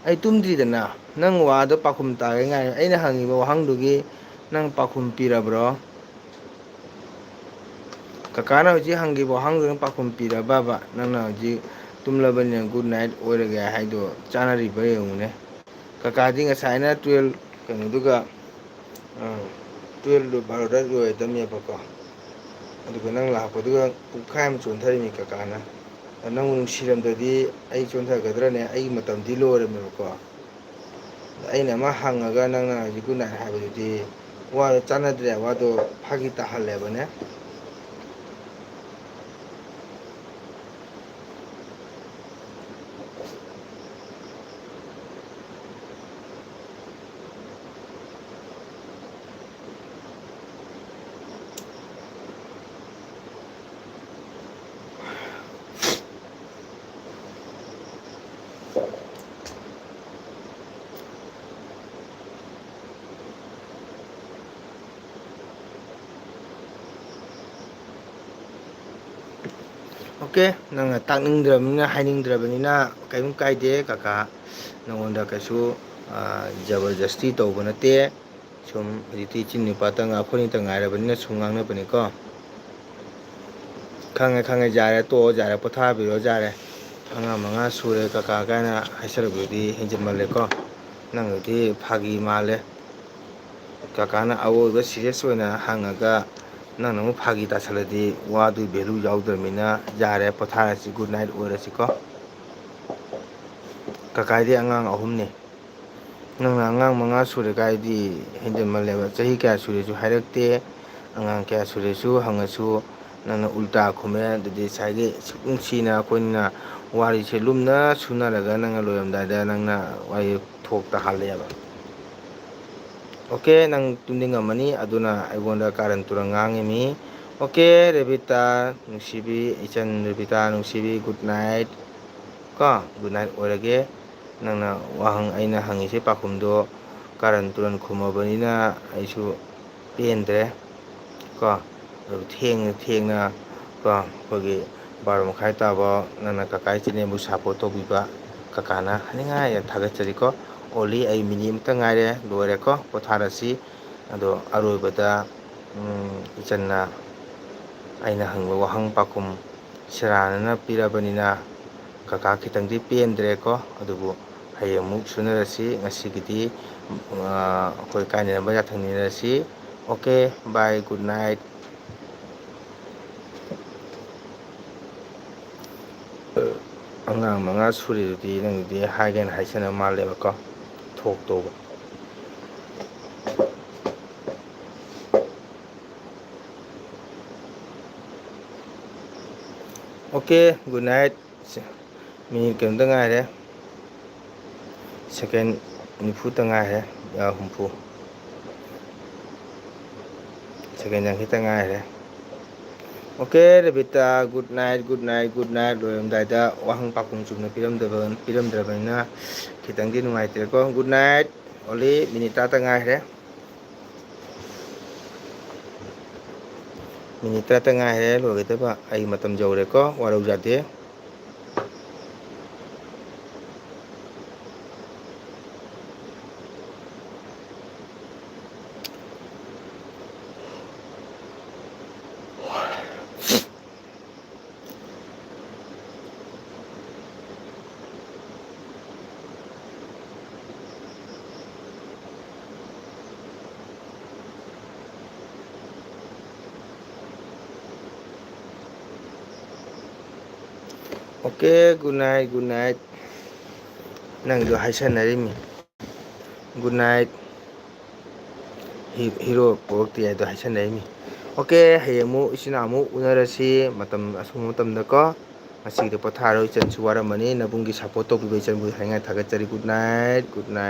ꯑꯩ ꯇꯨꯝꯗ꯭ꯔꯤꯗꯅ, ꯅꯪ ꯋꯥꯗꯣ ꯄꯥꯎꯈꯨꯝ ꯇꯥꯒꯦ ꯉꯥꯏ꯫ ꯑꯩꯅ ꯍꯪꯉꯤꯕ ꯋꯥꯍꯪꯗꯨꯒꯤ ꯅꯪ ꯄꯥꯎꯈꯨꯝ ꯄꯤꯔꯕ꯭ꯔꯣ? ꯀꯀꯥꯅ ꯍꯧꯖꯤꯛ ꯍꯪꯈꯤꯕ ꯋꯥꯍꯪꯗꯨ ꯅꯪ ꯄꯥꯎꯈꯨꯝ ꯄꯤꯔꯕꯕ? ꯅꯪꯅ ꯍꯧꯖꯤꯛ ꯇꯨꯝꯂꯕꯅꯤꯅ good night ꯑꯣꯏꯔꯒꯦ ꯍꯥꯏꯗꯣ ꯆꯥꯅꯔꯤꯕ꯭ꯔꯥ ꯌꯦꯡꯉꯨꯅꯦ꯫ ꯀꯀꯥꯗꯤ ꯉꯁꯥꯏꯅ twelve ꯀꯩꯅꯣꯗꯨꯒ, ꯑꯥ, twelveꯗꯨ ꯕꯥꯔꯣꯗ ꯂꯣꯏꯔꯗꯝꯅꯦꯕꯀꯣ꯫ ꯑꯗꯨꯒ ꯅꯪ ꯂꯥꯛꯄꯗꯨꯒ ꯄꯨꯡꯈꯥꯏ ꯑꯃ ꯆꯣꯟꯊꯔꯤꯅꯤ ꯀꯀꯥꯅ꯫ ꯅꯪꯕꯨ ꯅꯨꯡꯁꯤꯔꯝꯗ꯭ꯔꯗꯤ ꯑꯩ ꯆꯣꯟꯊꯒꯗ꯭ꯔꯅꯦ? ꯑꯩꯒꯤ ꯃꯇꯝꯗꯤ ꯂꯣꯏꯔꯝꯃꯦꯕꯀꯣ꯫ ꯑꯩꯅ ꯑꯃ ꯍꯪꯉꯒ ꯅꯪꯅ ꯍꯧꯖꯤꯛ good night ꯍꯥꯏꯕꯗꯨꯗꯤ ꯋꯥꯗꯣ ꯆꯥꯟꯅꯗ꯭ꯔꯦ, ꯋꯥꯗꯣ ꯐꯥꯒꯤ ꯇꯥꯍꯜꯂꯦꯕꯅꯦ꯫ Okay, ꯅꯪꯅ ꯇꯥꯛꯅꯤꯡꯗ꯭ꯔꯕꯅꯤꯅ, ꯍꯥꯏꯅꯤꯡꯗ꯭ꯔꯕꯅꯤꯅ ꯀꯔꯤꯝ ꯀꯥꯏꯗꯦ ꯀꯀꯥ꯫ ꯅꯉꯣꯟꯗ ꯀꯩꯁꯨ, ꯑ, ꯖꯕꯔꯗꯁꯇꯤ ꯇꯧꯕ ꯅꯠꯇꯦ꯫ ꯁꯨꯝ ꯍꯧꯖꯤꯛꯇꯤ ꯏꯆꯤꯟ ꯅꯨꯄꯥꯇ ꯉꯥ-, ꯑꯩꯈꯣꯏꯅꯤꯇ ꯉꯥꯏꯔꯕꯅꯤꯅ ꯁꯨꯝ ꯉꯥꯡꯅꯕꯅꯤꯀꯣ꯫ ꯈꯪꯉꯦ, ꯈꯪꯉꯦ, ꯌꯥꯔꯦ, ꯇꯣꯛꯑꯣ, ꯌꯥꯔꯦ, ꯄꯣꯊꯥꯕꯤꯔꯣ, ꯌꯥꯔꯦ꯫ ꯑꯉꯥꯡ ꯃꯉꯥ ꯁꯨꯔꯦ ꯀꯀꯥ ꯀꯥꯏꯅ ꯍꯥꯏꯖꯜꯂꯛꯄꯗꯨꯗꯤ ꯍꯦꯟꯖꯤꯟꯃꯜꯂꯦꯀꯣ꯫ ꯅꯪꯒꯤꯗꯤ ꯐꯥꯒꯤ ꯃꯥꯜꯂꯦ꯫ ꯀꯀꯥꯅ ꯑꯋꯣꯏꯕ serious ꯑꯣꯏꯅ ꯍꯪꯉꯒ ꯅꯪꯅ ꯑꯃꯨꯛ ꯐꯥꯒꯤ ꯇꯥꯁꯜꯂꯗꯤ ꯋꯥꯗꯨ value ꯌꯥꯎꯗ꯭ꯔꯃꯤꯅ ꯌꯥꯔꯦ, ꯄꯣꯊꯥꯔꯁꯤ, good night ꯑꯣꯏꯔꯁꯤꯀꯣ꯫ ꯀꯀꯥꯗꯤ ꯑꯉꯥꯡ ꯑꯍꯨꯝꯅꯤ꯫ ꯅꯪꯅ ꯑꯉꯥꯡ ꯃꯉꯥ ꯁꯨꯔꯦ ꯀꯥꯏꯗꯤ ꯍꯦꯟꯖꯟꯃꯜꯂꯦꯕ꯫ ꯆꯍꯤ ꯀꯌꯥ ꯁꯨꯔꯦꯁꯨ ꯍꯥꯏꯔꯛꯇꯦ꯫ ꯑꯉꯥꯡ ꯀꯌꯥ ꯁꯨꯔꯦꯁꯨ ꯍꯪꯉꯁꯨ ꯅꯪꯅ ꯎꯜꯇꯥ ꯈꯨꯝꯃꯦ꯫ ꯑꯗꯨꯗꯤ ꯉꯁꯥꯏꯒꯤ ꯁꯨꯛ ꯅꯨꯡꯁꯤꯅ ꯑꯩꯈꯣꯏꯅ ꯋꯥꯔꯤꯁꯦ ꯂꯨꯝꯅ ꯁꯨꯅꯔꯒ ꯅꯪꯅ ꯂꯣꯏꯔꯝꯗꯥꯏꯗ ꯅꯪꯅ ꯋꯥꯔꯤ ꯊꯣꯛ ꯇꯥꯍꯜꯂꯦꯕ꯫ Okay, ꯅꯪ ꯇꯨꯝꯅꯤꯡꯉꯝꯃꯅꯤ, ꯑꯗꯨꯅ ꯑꯩꯉꯣꯟꯗ ꯀꯥꯔꯟ ꯇꯨꯔꯟ ꯉꯥꯡꯉꯤꯃꯤ꯫ Okay, ꯔꯦꯕꯤꯇꯥ ꯅꯨꯡꯁꯤꯕꯤ, ꯏꯆꯟ ꯔꯦꯕꯤꯇꯥ ꯅꯨꯡꯁꯤꯕꯤ, good night ꯀꯣ, good night ꯑꯣꯏꯔꯒꯦ꯫ ꯅꯪꯅ ꯋꯥꯍꯪ, ꯑꯩꯅ ꯍꯪꯉꯤꯁꯦ ꯄꯥꯎꯈꯨꯝꯗꯣ ꯀꯥꯔꯟ ꯇꯨꯔꯟ ꯈꯨꯝꯃꯕꯅꯤꯅ ꯑꯩꯁꯨ ꯄꯦꯟꯗ꯭ꯔꯦ꯫ ꯀꯣ꯫ ꯑꯗꯨ ꯊꯦꯡꯅ, ꯊꯦꯡꯅ ꯀꯣ, ꯑꯩꯈꯣꯏꯒꯤ ꯕꯥꯔꯣ ꯃꯈꯥꯏ ꯇꯥꯕ ꯅꯪꯅ ꯀꯀꯥꯒꯤ channelꯕꯨ support ꯇꯧꯕꯤꯕ ꯀꯀꯥꯅ ꯍꯥꯏꯅꯤꯡꯉꯥꯏ ꯌꯥꯝ ꯊꯥꯒꯠꯆꯔꯤꯀꯣ꯫ Only ꯑꯩ minute ꯑꯃꯇ ꯉꯥꯏꯔꯦ, ꯂꯣꯏꯔꯦꯀꯣ, ꯄꯣꯊꯥꯔꯁꯤ꯫ ꯑꯗꯣ ꯑꯔꯣꯏꯕꯗ, ꯎꯝ, ꯏꯆꯟꯅ ꯑꯩꯅ ꯍꯪꯕ ꯋꯥꯍꯪ ꯄꯥꯎꯈꯨꯝ ꯁꯦꯔꯥꯟꯅꯅ ꯄꯤꯔꯕꯅꯤꯅ ꯀꯀꯥ ꯈꯤꯇꯪꯗꯤ ꯄꯦꯟꯗ꯭ꯔꯦꯀꯣ꯫ ꯑꯗꯨꯕꯨ ꯍꯌꯦꯡ ꯑꯃꯨꯛ ꯁꯨꯅꯔꯁꯤ꯫ ꯉꯁꯤꯒꯤꯗꯤ, ꯑ, ꯑꯩꯈꯣꯏ ꯀꯥꯏꯅꯅꯕ ꯌꯥꯊꯪ ꯅꯤꯅꯔꯁꯤ꯫ Okay, bye, good night꯫ ꯑꯉꯥꯡ ꯃꯉꯥ ꯁꯨꯔꯤꯗꯨꯗꯤ ꯅꯪꯒꯤꯗꯤ ꯍꯥꯏꯒꯦꯅ ꯍꯥꯏꯁꯟꯅꯕ ꯃꯥꯜꯂꯦꯕꯀꯣ, ꯊꯣꯛꯇꯧꯕ꯫ Okay, good night꯫ ꯁꯦ, minute ꯀꯩꯅꯣꯝꯇ ꯉꯥꯏꯔꯦ, second ꯅꯤꯐꯨꯇ ꯉꯥꯏꯔꯦ, ꯑ, ꯍꯨꯝꯐꯨ꯫ Second ꯌꯥꯡꯈꯩꯇ ꯉꯥꯏꯔꯦ꯫ Okay, ꯔꯦꯕꯤꯇꯥ, good night, good night, good night꯫ ꯂꯣꯏꯔꯝꯗꯥꯏꯗ ꯋꯥꯍꯪ ꯄꯥꯎꯈꯨꯝ ꯆꯨꯝꯅ ꯄꯤꯔꯝꯗꯕ, ꯄꯤꯔꯝꯗ꯭ꯔꯕꯅꯤꯅ ꯈꯤꯇꯪꯗꯤ ꯅꯨꯡꯉꯥꯏꯇ꯭ꯔꯦꯀꯣ꯫ Good night꯫ Only minute ꯇꯔꯥꯇ ꯉꯥꯏꯔꯦ꯫ Minute ꯇꯔꯥꯇ ꯉꯥꯏꯔꯦ ꯂꯣꯏꯒꯗꯕ꯫ ꯑꯩ ꯃꯇꯝ ꯌꯧꯔꯦꯀꯣ, ꯋꯥꯔꯧ ꯌꯥꯗꯦ꯫ Okay, good night, good night꯫ ꯅꯪꯗꯣ ꯍꯥꯏꯁꯟꯅꯔꯤꯃꯤ꯫ Good night꯫ ꯍꯤ-, hero ꯄꯣꯔꯛꯇꯦ ꯍꯥꯏꯗꯣ ꯍꯥꯏꯁꯟꯅꯔꯤꯃꯤ꯫ Okay, ꯍꯌꯦꯡ ꯑꯃꯨꯛ ꯏꯆꯤꯟ ꯏꯅꯥꯎ ꯑꯃꯨꯛ ꯎꯅꯔꯁꯤ, ꯃꯇꯝ ꯑꯁꯪꯕ ꯃꯇꯝꯗꯀꯣ꯫ ꯉꯁꯤꯒꯤꯗꯤ ꯄꯣꯊꯥꯔꯣ, ꯏꯆꯟꯁꯨ ꯋꯥꯔꯝꯃꯅꯤ꯫ ꯅꯕꯨꯡꯒꯤ support ꯇꯧꯕꯤꯕ ꯏꯆꯟꯕꯨ ꯍꯥꯏꯅꯤꯡꯉꯥꯏ ꯊꯥꯒꯠꯆꯔꯤ꯫ Good night, good night꯫